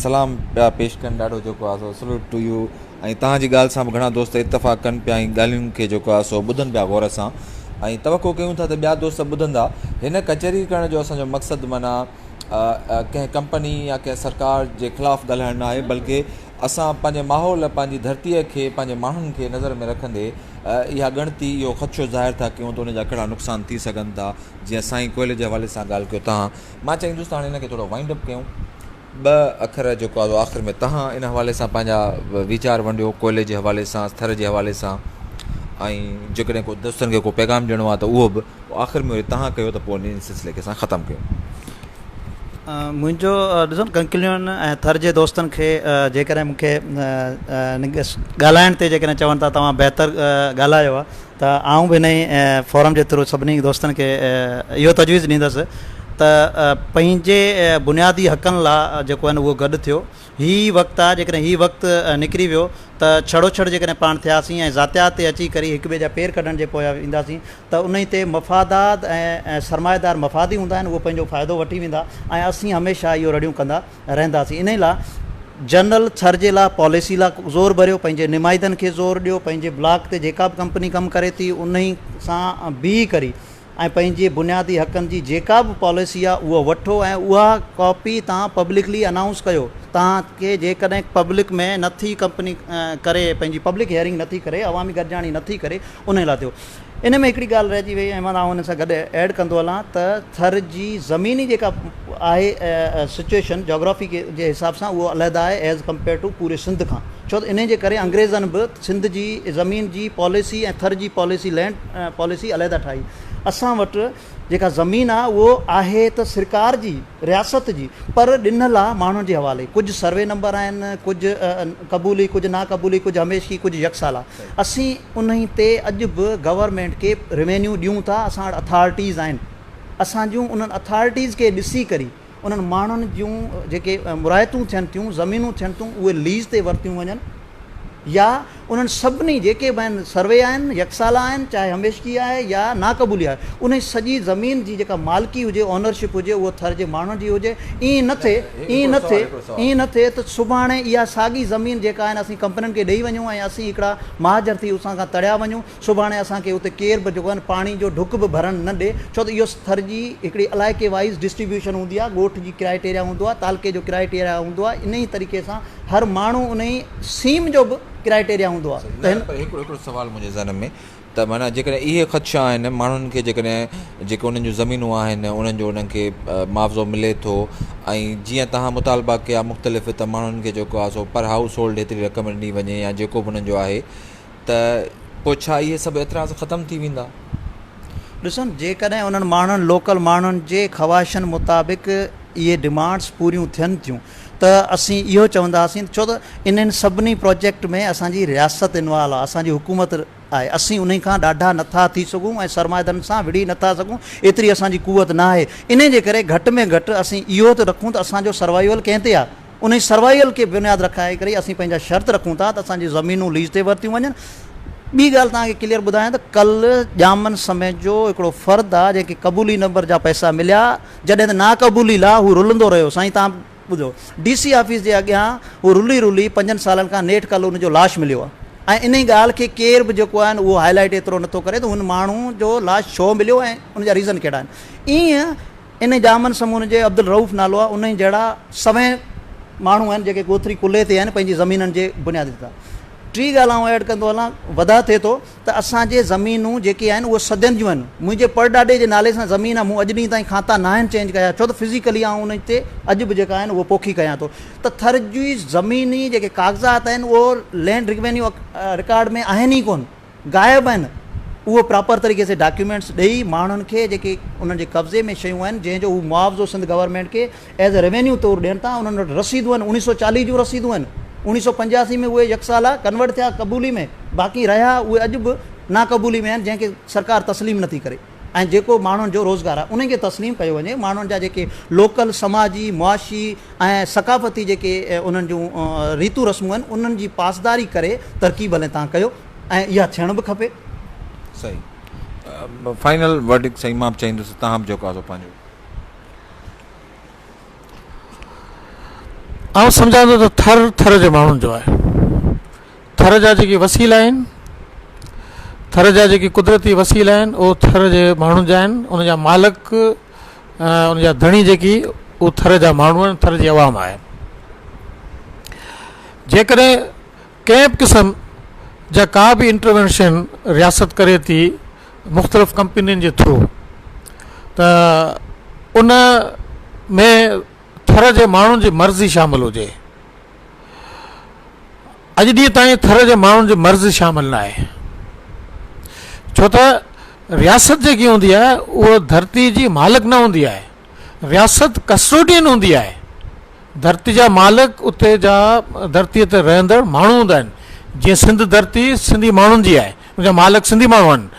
S1: سلام پيا پيش ڪن ڏاڍو جيڪو آهي سو سلوٽ ٽو يو ۽ توهان جي ڳالهه سان به گهڻا دوست اتفاق ڪن پيا ۽ ڳالهين کي جيڪو آهي سو ٻڌن پيا غور سان ۽ توقع ڪيون ٿا ته ٻيا دوست ٻڌندا هن ڪچهري ڪرڻ جو اسان جو مقصد معنيٰ ڪنهن ڪمپني يا ڪنهن سرڪار جي خلاف ڳالهائڻ نه آهي بلڪه اسان پنهنجي ماحول، پنهنجي ڌرتيء کي، پنهنجي ماڻهن کي نظر ۾ رکندي اها ڳڻتي، اهو خدشو ظاهر ٿا ڪيون ته ان جا ڪهڙا نقصان ٿي سگهن ٿا. جيئن سائين ڪوئلي جي حوالي سان ڳالهه ڪيو تهان. مان چاهيندس ته هاڻي ان کي ٿورو وائنڊ اپ ڪيون. ٻه اکر جيڪو آهي سو آخر ۾ تهان ان حوالي سان پنهنجا ويچار ونڊيو ڪوئلي جي حوالي سان، ٿر جي حوالي سان ۽ جيڪڏهن ڪو دوستن کي ڪو پيغام ڏيڻو آهي ته اهو به. پوء آخر ۾ وري توهان ڪيو ته پوء ان سلسلي کي اسان ختم ڪيون.
S3: منهنجو ڏسو نه ڪنڪليون ۽ ٿر جي دوستن کي جيڪڏهن مون کي ڳالهائڻ تي جيڪڏهن چون ٿا توهان بهتر ڳالهايو آهي ته آئون به انهي فورم جي ٿرو سڀني دوستن کي اهو تجويز ڏيندس ته پنهنجي بنيادي حقن لا جيڪو آهي نه اهو گڏ ٿيو هي وقت آ جيڪڏهن هي وقت نڪري ويو ته ڇڙوڇڙ جيڪڏهن پاڻ ٿياسين ۽ ذاتيات تي اچي ڪري هڪ ٻئي جا پير ڪڍڻ جي پويان اينداسين ته انهي تي مفادات ۽ سرمائيدار مفادي هوندا آهن اهو پنهنجو فائدو وٺي ويندا ۽ اسين هميشه اهو رڙيون ڪندا رهنداسين انهي لا جنرل ٿر جي لا پاليسي لا زور ڀريو پنهنجي نمائندن کي زور ڏيو پنهنجي بلاڪ تي جيڪا به ڪمپني ڪم ڪري ٿي انهي سان بيهي ڪري ۽ پنهنجي بنيادي حقن جي جيڪا به پاليسي آهي اها وٺو ۽ اها ڪاپي توهان پبلڪلي انائونس ڪيو توهان کي جيڪڏهن پبلڪ ۾ نٿي ڪمپني ڪري پنهنجي پبلڪ هيئرنگ نٿي ڪري عوامي گڏجاڻي نٿي ڪري انهي لاء ٿيو ان ۾ هڪڙي ڳالهه رهجي وئي احمد آئون ان سان گڏ ايڊ ڪندو هلان ته ٿر جي زميني جيڪا آهي سچوئيشن جاگرافي جي حساب سان اهو علحده آهي ايز ڪمپيئر ٽو پوري سنڌ کان ڇو ته انهي جي ڪري انگريزن به سنڌ جي زمين جي پاليسي ۽ ٿر جي پاليسي لينڊ پاليسي علحده ٺاهي اسان وٽ جيڪا زمين آهي اهو آهي ته سرڪار جي رياست جي پر ڏنل آ ماڻهن جي حوالي ڪجهه سروي نمبر آهن ڪجهه قبولي ڪجهه ناقبولي ڪجهه هميشگي ڪجهه يڪسالا اسين انهي تي اڄ به گورنمينٽ کي روينيو ڏيون ٿا اسان وٽ اٿارٽيز آهن اسان جون انهن اٿارٽيز کي ڏسي ڪري انهن ماڻهن جون جيڪي مراعتون ٿين ٿيون زمينون ٿين ٿيون اهي ليز تي ورتيون وڃن يا انهن سڀني جيڪي به آهن سروي آهن، يڪسالا آهن، چاهي هميشگي آهي يا ناقبولي آهي، انهي سڄي زمين جي جيڪا مالڪي هجي، اونرشپ هجي، اهو ٿر جي ماڻهن جي هجي، ائين نه ٿئي، ائين نه ٿئي، ائين نه ٿئي ته سڀاڻي اها ساڳي زمين جيڪا آهن اسين ڪمپنين کي ڏئي وڃون ۽ اسين هڪڙا مهاجر ٿي اسان کان تڙيا وڃون، سڀاڻي اسان کي اتي ڪير به جيڪو آهي نه پاڻي جو ڍڪ به ڀرڻ نه ڏي، ڇو ته اهو ٿر جي هڪڙي علائقي وائيز ڊسٽريبيوشن هوندي آهي، ڳوٺ جي ڪرائيٽيريا هوندو آهي، تعلقي جو ڪرائيٽيريا هوندو آهي، انهي طريقي سان هر ماڻهو انهي سيم جو به ڪرائيٽيريا هوندو آهي ته هن.
S1: پر هڪڙو هڪڙو سوال منهنجي ذهن ۾ ته معنيٰ جيڪڏهن اهي خدشا آهن ماڻهن کي جيڪڏهن جيڪي انهن جون زمينون آهن انهن جو انهن کي معاوضو ملي ٿو ۽ جيئن توهان مطالبا ڪيا مختلف ته ماڻهن کي جيڪو آهي سو پر هائوس هولڊ هيتري رقم ڏني وڃي يا جيڪو به انهن جو آهي ته پوء ڇا اهي سڀ اعتراض ختم ٿي ويندا؟
S3: ڏسن جيڪڏهن انهن ماڻهن لوڪل ماڻهن جي خواهشن مطابق اهي ڊمانڊس پوريون ٿين ٿيون ته اسين اهو چونداسين ڇو ته انهن سڀني پراجيڪٽ ۾ اسان جي رياست انوالو آهي اسان جي حڪومت آهي اسين انهي کان ڏاڍا نٿا ٿي سگهون ۽ سرمائيدارن سان وڙهي نٿا سگهون ايتري اسان جي قوت نه آهي انهي جي ڪري گهٽ ۾ گهٽ اسين اهو ته رکون ته اسان جو سروائيول ڪنهن تي آهي انهي سروائيول کي بنياد رکائي ڪري اسين پنهنجا شرط رکون ٿا ته اسان جون زمينون ليز تي ورتيون وڃن. ٻي ڳالهه توهان کي ڪليئر ٻڌايان ته ڪل ڄامن سميجو هڪڙو فرد آ جنهن کي قبولي نمبر جا پئسا مليا جڏهن ته ناقبولي لا هو رلندو رهيو سائين توهان ٻڌو ڊي سي آفيس جي اڳيان هو رلي رلي پنجن سالن کان نيٺ ڪل ان جو لاش مليو آ ۽ انهي ڳالهه کي ڪير به جيڪو آهي اهو هائي لائيٽ ايترو نٿو ڪري ته هن ماڻهو جو لاش ڇو مليو ۽ ان جا ريزن ڪهڙا آهن ايئن انهي ڄامن سمون جي عبدالرئوف نالو آهي انهي جهڙا سوين ماڻهو آهن جيڪي ڳوٿري ڪلهي تي آهن پنهنجي زمينن جي بنياد تي ٽي ڳالهه آئون ايڊ ڪندو هلان وڌا ٿئي ٿو ته اسان جي زمينون جيڪي آهن اهي صدين جون آهن منهنجي پڙڏاڏي جي نالي سان زمين آهي مون اڄ ڏينهن تائين کاتا ناهن چينج ڪيا ڇو ته فزيڪلي آئون انهي تي اڄ به جيڪا آهن اهو پوکي ڪيان ٿو ته ٿر جي زميني جيڪي ڪاغذات آهن اهو لينڊ ريونيو رڪارڊ ۾ آهن ئي ڪون غائب آهن اهو پراپر طريقي سي ڊاڪيومينٽس ڏئي ماڻهن کي جيڪي انهن جي قبضي ۾ شيون آهن جنهن جو هو معاوضو سنڌ گورنمينٽ کي ايز اي ريونيو طور ڏين ٿا انهن وٽ رسيدون آهن اوڻيهه سو چاليهه جون رسيدون آهن اوڻيهه سو پنجاسي ۾ اهي يڪسالا ڪنورٽ ٿيا قبولي ۾ باقي رهيا اهي اڄ به ناقبولي ۾ آهن جنهن کي سرڪار تسليم نٿي ڪري ۽ جيڪو ماڻهن جو روزگار آهي انهن کي تسليم ڪيو وڃي ماڻهن جا جيڪي لوڪل سماجي معاشي ۽ ثقافتي جيڪي انهن جون ريتون رسمون آهن انهن جي پاسداري ڪري ترقي ڀلي تان ڪيو ۽ اها ٿيڻ به کپي.
S1: صحيح فائنل ورڊڪٽ سائين مان به چاهيندس توهان به جيڪو آهي سو پنهنجو.
S2: آئون سمجهان ٿو ته ٿر ٿر جي ماڻهن جو آهي. ٿر جا جيڪي وسيلا آهن، ٿر جا جيڪي قدرتي وسيلا آهن اهو ٿر جي ماڻهن جا آهن، ان جا مالڪ ان جا ڌڻي جيڪي اهو ٿر جا ماڻهو آهن، ٿر جي عوام آهي. جيڪڏهن ڪنهن به قسم جا ڪا به انٽروينشن رياست ڪري ٿي مختلف ڪمپنين جي ٿرو ته ان ۾ ٿر جي ماڻهن جي مرضي شامل هجي. اڄ ڏينهن تائين ٿر جي ماڻهن جي مرضي شامل نه آهي ڇو ته رياست جيڪي هوندي آهي اهو ڌرتي جي مالڪ نه هوندي آهي رياست ڪسٽوڊين هوندي آهي ڌرتي جا مالڪ اتي جا ڌرتي تي رهندڙ ماڻهو هوندا آهن جيئن سنڌ ڌرتي سنڌي ماڻهن جي آهي ان جا مالڪ سنڌي ماڻهو آهن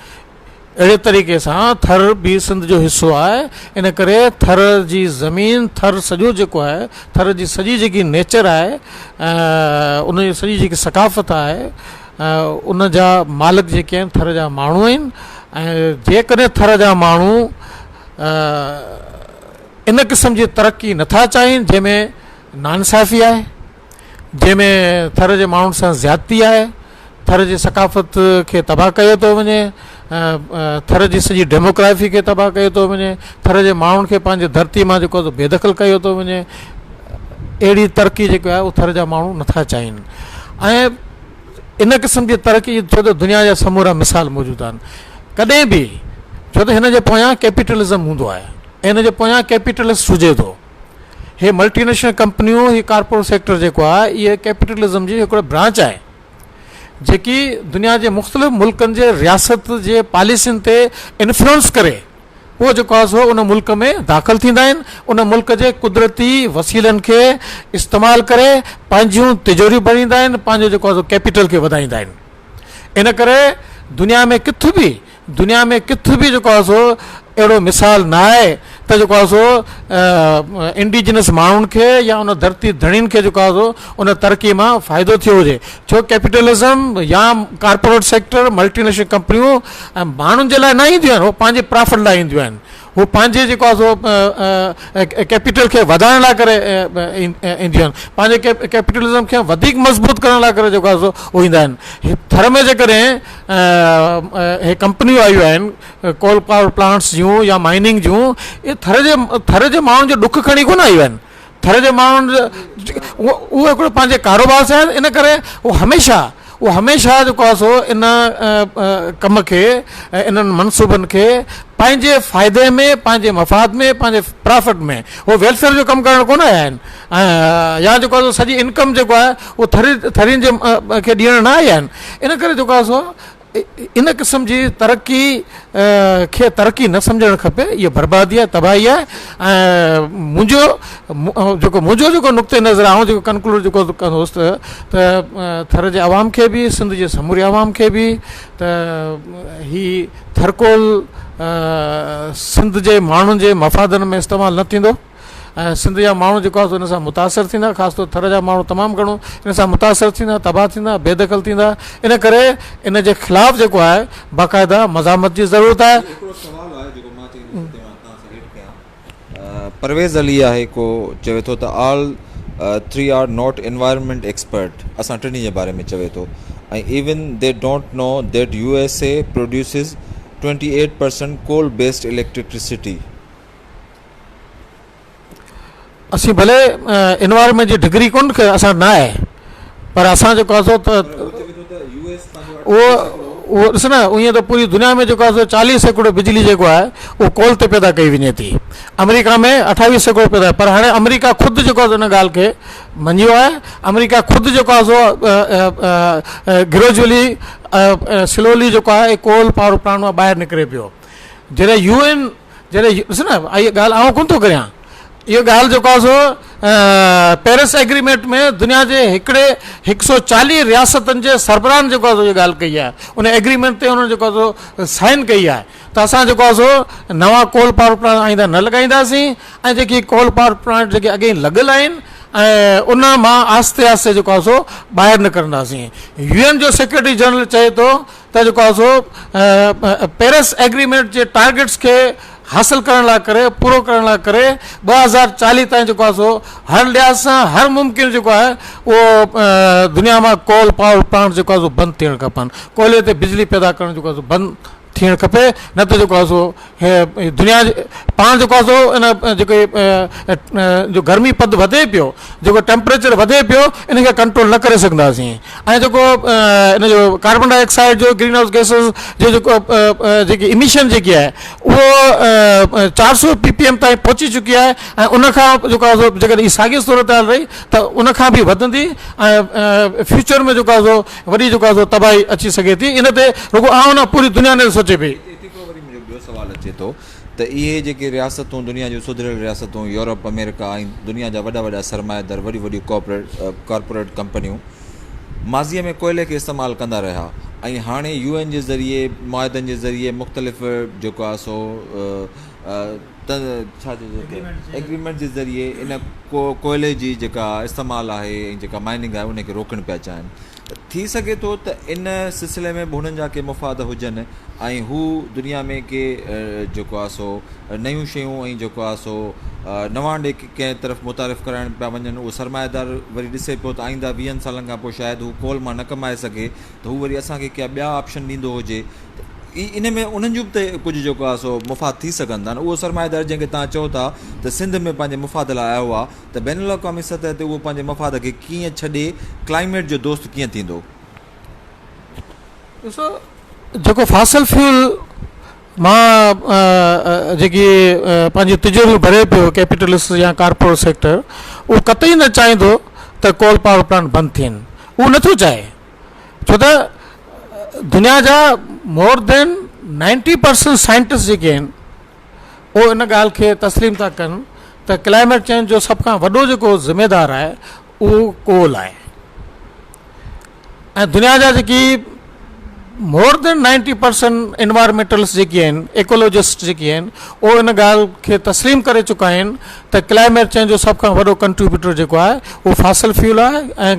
S2: اهڙي طريقي سان ٿر به سنڌ جو حصو آهي ان ڪري ٿر جي زمين ٿر سڄو جيڪو آهي ٿر جي سڄي جيڪي نيچر آهي ان جي سڄي جيڪي ثقافت آهي ان جا مالڪ جيڪي آهن ٿر جا ماڻهو آهن ۽ جيڪڏهن ٿر جا ماڻهو ان قسم جي ترقي نٿا چاهين جنهن ۾ ناانصافي آهي جنهن ۾ ٿر جي ماڻهن سان زيادتي آهي، ٿر جي ثقافت کي تباهه ڪيو ٿو وڃي، ٿر جي سڄي ڊيموگرافي کي تباهه ڪيو ٿو وڃي، ٿر جي ماڻهن کي پنهنجي ڌرتي مان جيڪو آهي سو بيدخل ڪيو ٿو وڃي، اهڙي ترقي جيڪو آهي اهو ٿر جا ماڻهو نٿا چاهين ۽ ان قسم جي ترقي ڇو ته دنيا جا سمورا مثال موجود آهن ڪڏهن به ڇو ته هن جي پويان ڪيپيٽلزم هوندو آهي ۽ هن جي پويان ڪيپيٽلسٽ هجي ٿو. هي ملٽي نيشنل ڪمپنيون هي ڪارپوريٽ سيڪٽر جيڪو آهي اهي ڪيپيٽلزم جي هڪڙو برانچ آهي جيڪي دنيا جي مختلف ملڪن جي رياست جي پاليسين تي انفلوئنس ڪري پوء جيڪو آهي سو ان ملڪ ۾ داخل ٿيندا آهن ان ملڪ جي قدرتي وسيلن کي استعمال ڪري پنهنجون تجوريون بڻيندا آهن پنهنجو جيڪو آهي سو ڪيپيٽل کي وڌائيندا آهن ان ڪري دنيا ۾ ڪٿ به دنيا ۾ ڪٿ به جيڪو آهي سو اهڙو مثال نه آهي ته جيڪو آهي سو انڊيجنس ماڻهن کي يا ان ڌرتي ڌڻين کي جيڪو آهي سو ان ترقي مان فائدو ٿيو هجي ڇو ڪيپيٽلزم يا ڪارپوريٽ سيڪٽر ملٽي نيشنل ڪمپنيون ماڻهن جي لاء نه اينديون آهن هو پنهنجي پرافٽ لاء اينديون آهن هو پنهنجي جيڪو آهي سو ڪيپيٽل کي وڌائڻ لاء ڪري اينديون آهن پنهنجي ڪيپيٽلزم کي وڌيڪ مضبوط ڪرڻ لاء ڪري جيڪو آهي سو هو ايندا آهن ٿر ۾ جيڪڏهن هي ڪمپنيون آيون آهن ڪول پاور پلانٽس جون يا مائننگ جون اهي ٿر جي ماڻهن جو ڏک کڻي ڪونه آيون آهن ٿر جي ماڻهن اهو هڪڙو پنهنجي ڪاروبار سان آهن ان ڪري اهو هميشه اهو هميشه جيڪو آهي سو ان ڪم کي انهن منصوبن کي پنهنجي فائدي ۾ پنهنجي مفاد ۾ پنهنجي پرافٽ ۾ هو ويلفيئر جو ڪم ڪرڻ ڪونه آيا آهن يا جيڪو آهي سو سڄي انڪم جيڪو آهي اهو ٿري ٿرين جي کي ڏيڻ نه آيا آهن ان ڪري جيڪو آهي سو ان قسم جي ترقي کي ترقي نه سمجهڻ کپي اها بربادي آهي تباهي آهي ۽ منهنجو جيڪو منهنجو جيڪو نقطه نظر آئون جيڪو ڪنڪلوڊ جيڪو ڪندوس ته ٿر جي عوام کي به سنڌ جي سموري عوام کي به ته هي ٿرڪول سنڌ جي ماڻهن جي مفادن ۾ استعمال نه ٿيندو. ۽ سنڌ جا ماڻهو جيڪو آهي سو ان سان متاثر ٿيندا خاص طور ٿر جا ماڻهو تمام گهڻو ان سان متاثر ٿيندا تباهه ٿيندا بي دخل ٿيندا ان ڪري ان جي خلاف جيڪو آهي باقاعده مزاحمت جي ضرورت آهي.
S1: هڪڙو سوال آهي جيڪو مان چاهيندس ته توهان سان ايڊ ڪيان. پرويز علي آهي ڪو چوي ٿو ته all three are not environment expert اسان ٽنهي جي باري ۾ چوي ٿو ۽ even they don't know that U S A produces 28% coal based electricity.
S2: اسين ڀلي انوائرمينٽ جي ڊگري ڪون اسان وٽ نه آهي پر اسان جيڪو آهي سو ته اهو اهو ڏس نه ائين ته پوري دنيا ۾ جيڪو آهي سو 40% بجلي جيڪو آهي اهو ڪول تي پيدا ڪئي وڃي ٿي آمريڪا ۾ 28% پيدا پر هاڻي آمريڪا خود جيڪو آهي ان ڳالهه کي مڃيو آهي آمريڪا خود جيڪو آهي سو گريجولي سلولي جيڪو آهي ڪول پاور پلانٽ مان ٻاهر نڪري پيو جڏهن يو اين جڏهن ڏس نه اها ڳالهه آئون ڪونه ٿو ڪريان اها ڳالهه جيڪو آهي سو پيرس ايگريمينٽ ۾ دنيا جي هڪڙي هڪ سو چاليهه رياستن جي سربراهن جيڪو آهي سو اها ڳالهه ڪئي آهي ان ايگريمينٽ تي انهن جيڪو آهي سو سائن ڪئي آهي ته اسان جيڪو آهي سو نوان ڪول پاور پلانٽ آئنده نه لڳائينداسين ۽ جيڪي ڪول پاور پلانٽ جيڪي اڳي لڳل آهن ۽ ان مان آهستي آهستي جيڪو آهي سو ٻاهر نڪرنداسين يو اين جو سيڪريٽري جنرل چئي ٿو ته جيڪو آهي سو پيرس ايگريمينٽ جي ٽارگيٽس کي حاصل ڪرڻ لاء ڪري پورو ڪرڻ لاء ڪري 2040 تائين جيڪو آهي سو هر لحاظ سان هر ممڪن جيڪو آهي اهو دنيا مان ڪول پاور پلانٽ جيڪو آهي سو بند ٿيڻ کپن ڪوئلي تي بجلي پيدا ڪرڻ جيڪو آهي سو بند ٿيڻ کپي نه ته جيڪو آهي سو هي دنيا پاڻ جيڪو آهي سو ان جيڪي جو گرمي پد وڌي پيو جيڪو ٽيمپريچر وڌي پيو ان کي ڪنٽرول نه ڪري سگهنداسين ۽ جيڪو ان جو ڪاربن ڊاء آڪسائيڊ جو گرين هائوس گيسز جو جيڪو جيڪي اميشن جيڪي آهي اهو 400 پي پي ايم تائين پهچي چڪي آهي ۽ ان کان جيڪو آهي سو جيڪڏهن هي ساڳي صورتحال رهي ته ان کان به وڌندي ۽ فيوچر ۾ جيڪو آهي سو وڏي جيڪو آهي سو تباهي اچي سگهي ٿي ان تي رڳو آئون نه پوري دنيا ان تي سوچي پئي.
S1: هتي هڪڙو وري منهنجو ٻيو سوال اچي ٿو ته اهي جيڪي رياستون دنيا جون سڌريل رياستون يورپ آمريڪا ۽ دنيا جا وڏا وڏا سرمائيدار وڏيون وڏيون ڪارپوريٽ ڪمپنيون ماضي ۾ ڪوئلي کي استعمال ڪندا رهيا ۽ هاڻي يو اين جي ذريعي معاهدن جي ذريعي مختلف جيڪو آهي سو ڇا چئجي ته ايگريمينٽ جي ذريعي ان ڪوئلي جي جيڪا استعمال آهي ۽ جيڪا مائننگ آهي ان کي روڪڻ پيا چاهين ته ٿي سگهي ٿو ته ان سلسلي ۾ به هنن جا ڪي مفاد هجن ۽ هو دنيا ۾ ڪي جيڪو آهي سو نيون شيون ۽ جيڪو آهي سو نوان ڏي ڪنهن طرف متعارف ڪرائڻ پيا وڃن اهو سرمائيدار وري ڏسي پيو ته آئنده ويهن سالن کان پوء شايد هو ڪول مان نه ڪمائي سگهي ته هو وري اسان کي ڪي ٻيا آپشن ڏيندو هجي ته ان ۾ انهن جون به ته ڪجهه جيڪو آهي سو مفاد ٿي سگهن ٿا نه اهو سرمائيدار جنهن کي توهان چئو ٿا ته سنڌ ۾ پنهنجي مفاد لاء آيو آهي ته بين الاقوامي سطح تي اهو پنهنجي مفاد کي ڪيئن ڇڏي ڪلائميٽ جو دوست ڪيئن ٿيندو؟
S2: ڏسو جيڪو فاسل فيول مان جيڪي پنهنجي تجوريون ڀري پيو ڪيپيٽلسٽ يا ڪارپوريٽ سيڪٽر اهو قطعي نه چاهيندو ته ڪول پاور پلانٽ بند ٿين اهو نٿو چاهي ڇو ته دنيا جا مور دين 90% سائنٽسٽ جيڪي آهن اهي ان ڳالهه کي تسليم ٿا ڪن ته ڪلائميٽ چينج جو سڀ کان وڏو جيڪو ذميدار آهي اهو ڪول آهي ۽ دنيا جا جيڪي مور دين 90% انوائرمينٽلسٽ جيڪي آهن، ايڪولوجسٽ جيڪي آهن، اهي ان ڳالهه کي تسليم ڪري چڪا آهن ته ڪلائميٽ چينج جو سڀ کان وڏو ڪنٽريبيوٽر جيڪو آهي اهو فاسل فيول آهي ۽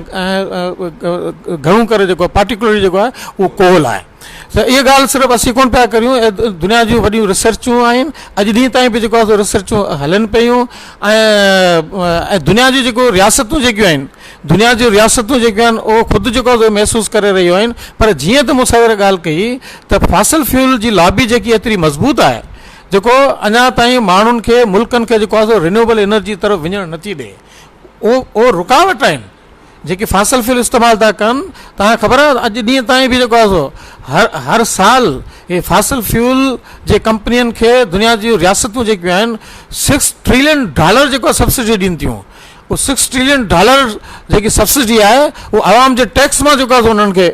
S2: گهڻو ڪري جيڪو آهي پارٽيڪولرلي جيڪو آهي اهو ڪول آهي. ته اها ڳالهه صرف اسين ڪونه پيا ڪريون، دنيا جون وڏيون ريسرچون آهن، اڄ ڏينهن تائين به جيڪو آهي سو ريسرچون هلن پيون ۽ دنيا جون جيڪو رياستون جيڪيون آهن، دنيا جون رياستون جيڪيون آهن اهو خود جيڪو آهي سو محسوس ڪري رهيون آهن پر جيئن ته مون سوير ڳالهه ڪئي ته فاسل فيول جي لابي جيڪي ايتري مضبوط آهي جيڪو اڃا تائين ماڻهن کي ملڪن کي جيڪو آهي سو رينيوبل انرجي طرف وڃڻ نٿي ڏي اهو رڪاوٽ آهن جيڪي فاسل فيول استعمال ٿا ڪن توهان کي خبر آهي اڄ ڏينهن تائين به جيڪو آهي سو هر هر سال هي فاسل فيول جي ڪمپنين کي دنيا جون رياستون جيڪيون آهن سڪس ٽريلين ڊالر جيڪو آهي سبسڊي ڏين ٿيون اهو سڪس ٽريلين ڊالر جيڪي سبسڊي آهي اهو عوام جي ٽيڪس مان جيڪو آهي انهن کي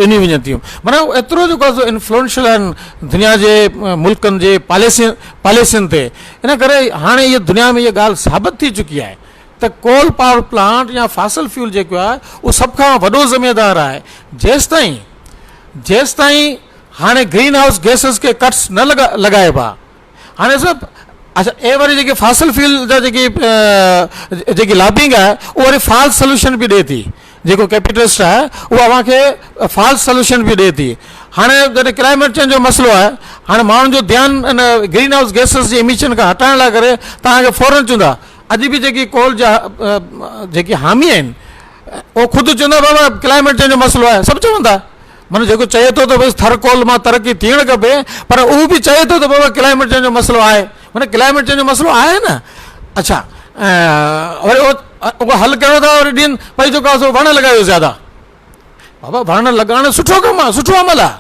S2: ڏني وڃن ٿيون معنيٰ ايترو جيڪو آهي سو انفلوئنشل آهن دنيا جي ملڪن جي پاليسي پاليسين تي ان ڪري هاڻي اها دنيا ۾ اها ڳالهه ثابت ٿي چڪي آهي ته ڪول پاور پلانٽ يا فاسل فيول جيڪو آهي اهو سڀ کان وڏو ذميدار آهي جيستائين جيستائين هاڻي گرين هائوس گيسز کي ڪٽس نه لڳائبا هاڻي سڀ اچھا اي وري جيڪي فاسل فيول جا جيڪي جيڪي لابنگ آهي اهو وري فالس سوليوشن به ڏي ٿي جيڪو ڪيپيٽلسٽ آهي اهو اوهان کي فالس سوليوشن به ڏي ٿي هاڻي جڏهن ڪلائميٽ چينج جو مسئلو آهي هاڻي ماڻهن جو ڌيان ان گرين هائوس گيسز جي ايميشن کان هٽائڻ لاء ڪري توهان کي فورن چوندا اڄ به جيڪي ڪول جا جيڪي حامي آهن اهو خود چوندا بابا ڪلائميٽ چينج جو مسئلو آهي سڀ چوندا معنيٰ جيڪو چئي ٿو ته بس ٿر ڪول مان ترقي ٿيڻ کپي پر اهو به چئي ٿو ته بابا ڪلائميٽ چينج جو مسئلو آهي معنيٰ ڪلائميٽ چينج جو مسئلو آهي نه اڇا وري اهو حل ڪهڙو ٿا وري ڏين ڀئي جيڪو آهي سو وڻ لڳايو زياده بابا وڻ لڳائڻ سٺو ڪم آهي سٺو عمل آهي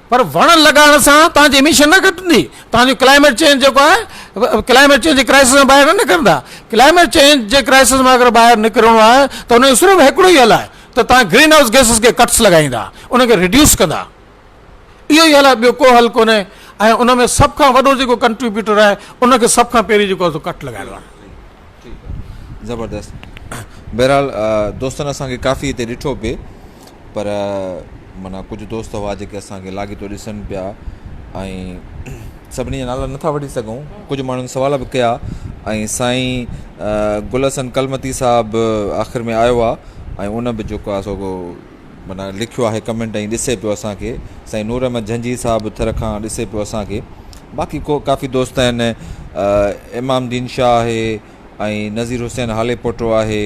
S2: پر وڻ لڳائڻ سان توهان جي اميشن نه گهٽندي توهان جو ڪلائميٽ چينج جيڪو آهي ڪلائميٽ چينج جي ڪرائسس مان ٻاهر نه نڪرندا ڪلائميٽ چينج جي ڪرائسس مان اگر ٻاهر نڪرڻو آهي ته ان جو صرف هڪڙو ئي حل آهي ته توهان گرين هائوس گيسز کي ڪٽس لڳائيندا ان کي ريڊيوس ڪندا اهو ئي حل آهي ٻيو ڪو حل ڪونهي ۽ ان ۾ سڀ کان وڏو جيڪو ڪنٽريبيوٽر آهي ان کي سڀ کان پهرين جيڪو آهي سو ڪٽ لڳائڻو آهي.
S1: زبردست بهرحال دوستن اسان کي ڪافي هتي ڏٺو پئي پر معنيٰ ڪجهه دوست هئا جيڪي اسان کي لاڳيتو ڏسن پيا ۽ سڀني جا نالا نٿا وٺي سگهون ڪجهه ماڻهن سوال به ڪيا ۽ سائين گل حسن ڪلمتي صاحب آخر ۾ آيو آ ۽ ان به جيڪو آ سو معنيٰ لکيو آهي ڪمينٽ ۽ ڏسي پيو اسان کي سائين نور احمد جهنجي صاحب ٿر کان ڏسي پيو اسان کي باقي ڪو ڪافي دوست آهن امام دين شاهه آهي ۽ نذير حسين هاليپوٽو آهي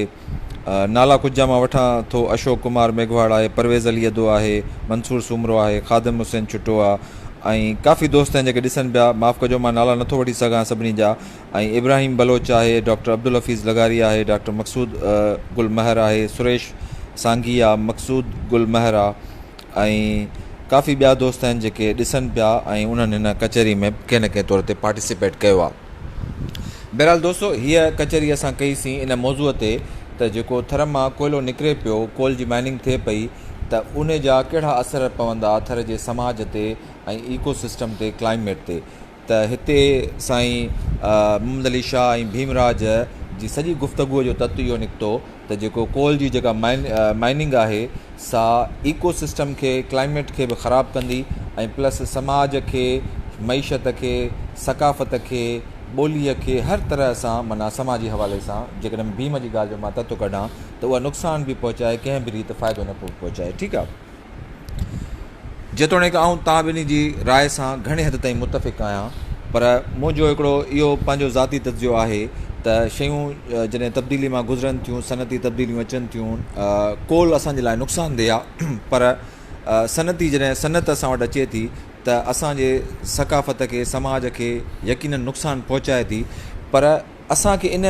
S1: نالا ڪجهه جا مان وٺان ٿو اشوڪ ڪمار ميگهواڙ آهي پرويز علي ادو آهي منصور سومرو آهي خادم حسين ڇٽو آ ۽ ڪافي دوست آهن جيڪي ڏسن پيا معاف ڪجو مان نالا نٿو وٺي سگهان سڀني جا ۽ ابراهيم بلوچ آهي ڊاڪٽر عبدالحفيظ لغاري آهي ڊاڪٽر مقصود گل مهر آهي سريش سانگي آ مقصود گل مهر آ ۽ ڪافي ٻيا دوست آهن جيڪي ڏسن پيا ۽ انهن هن ڪچهري ۾ ڪنهن نه ڪنهن طور تي پارٽيسپيٽ ڪيو آ بهرحال دوستو هيء ڪچهري اسان ڪئي سين ان موضوع تي ته جيڪو ٿر مان ڪوئلو نڪري پيو ڪول جي مائننگ ٿئي پئي ته ان جا ڪهڙا اثر پوندا ٿر جي سماج تي ۽ ايڪو سسٽم تي ڪلائميٽ تي ته هتي سائين محمد علي شاهه ۽ ڀيمراج جي سڄي گفتگوء جو تت اهو نڪتو ته جيڪو ڪول جي جيڪا مائننگ آهي سا ايڪو سسٽم کي ڪلائميٽ کي به خراب ڪندي ۽ پلس سماج کي معيشت کي ثقافت کي ٻوليء کي هر طرح سان معنيٰ سماجي حوالي سان جيڪڏهن ڀيم جي ڳالهه جو مان تت ڪڍان ته اها نقصان به پهچائي ڪنهن به ريت فائدو نه پهچائي ٺيڪ آهي. جيتوڻيڪ آئون توهان ٻنهي جي راء سان گهڻي حد تائين متفق آهيان پر منهنجو هڪڙو اهو پنهنجو ذاتي تجزيو آهي ته شيون جڏهن تبديلي مان گذرن ٿيون صنعتي تبديليون اچن ٿيون ڪول اسان جي لاء نقصان ده آهي پر صنعتي جڏهن صنعت اسان وٽ اچي ٿي ته اسان جي ثقافت کي سماج کي يقينن نقصان پهچائي ٿي پر اسان کي ان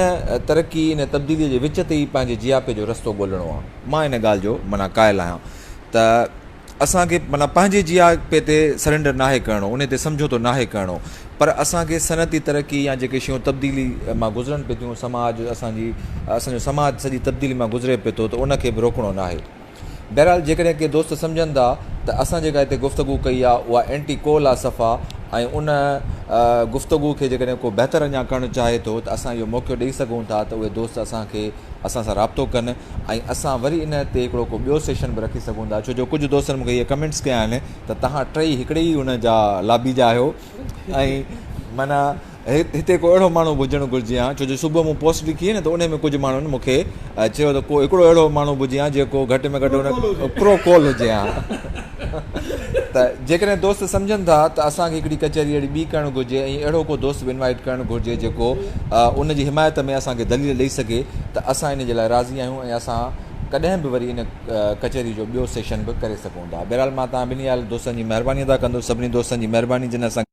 S1: ترقي ان تبديلي جي وچ تي ئي پنهنجي جياپي جو رستو ڳولڻو آهي. مان ان ڳالهه جو معنيٰ قائل آهيان ته اسان کي معنيٰ پنهنجي جياپي تي سرينڊر ناهي ڪرڻو، ان تي سمجهوتو ناهي ڪرڻو پر اسان کي صنعتي ترقي يا جيڪي شيون تبديلي مان گذرن پئي ٿيون، سماج اسان جي اسان جو سماج سڄي تبديلي مان گذري پئي ٿو ته ان کي به روڪڻو ناهي. بهرحال جيڪڏهن ڪي دوست سمجهن ٿا ته ته اسان جيڪا هتي گفتگو ڪئي آهي اها اينٽي ڪول آهي صفا ۽ ان گفتگو کي جيڪڏهن ڪو بهتر اڃا ڪرڻ چاهي ٿو ته اسان اهو موقعو ڏئي سگهون ٿا ته اهي دوست اسان کي اسان سان رابطو ڪن ۽ اسان وري ان تي هڪڙو ڪو ٻيو سيشن به رکي سگهون ٿا ڇو جو ڪجهه دوستن مون کي اهي ڪمينٽس ڪيا آهن ته توهان ٽئي هڪڙي ئي ان جا لابي جا آهيو ۽ معنيٰ هتي ڪو اهڙو ماڻهو به هجڻ گهرجي ها ڇو جو صبح مون پوسٽ لکي نه ته ان ۾ ڪجهه ماڻهن مون کي چيو ته ڪو هڪڙو اهڙو ماڻهو به هجي ها جيڪو گهٽ ۾ گهٽ ان پرو ڪول هجي ها ته جيڪڏهن دوست سمجهن ٿا ته اسان کي هڪڙي ڪچهري اهڙي ٻي ڪرڻ گهرجي ۽ اهڙو ڪو دوست به انوائٽ ڪرڻ گهرجي جيڪو ان جي حمايت ۾ اسان کي دليل ڏئي سگهي ته اسان ان جي لاء راضي آهيون ۽ اسان ڪڏهن به وري ان ڪچهري جو ٻيو سيشن به ڪري سگهون ٿا. بهرحال مان توهان ٻنهي دوستن جي مهرباني ادا ڪندس سڀني دوستن جي مهرباني جن اسان.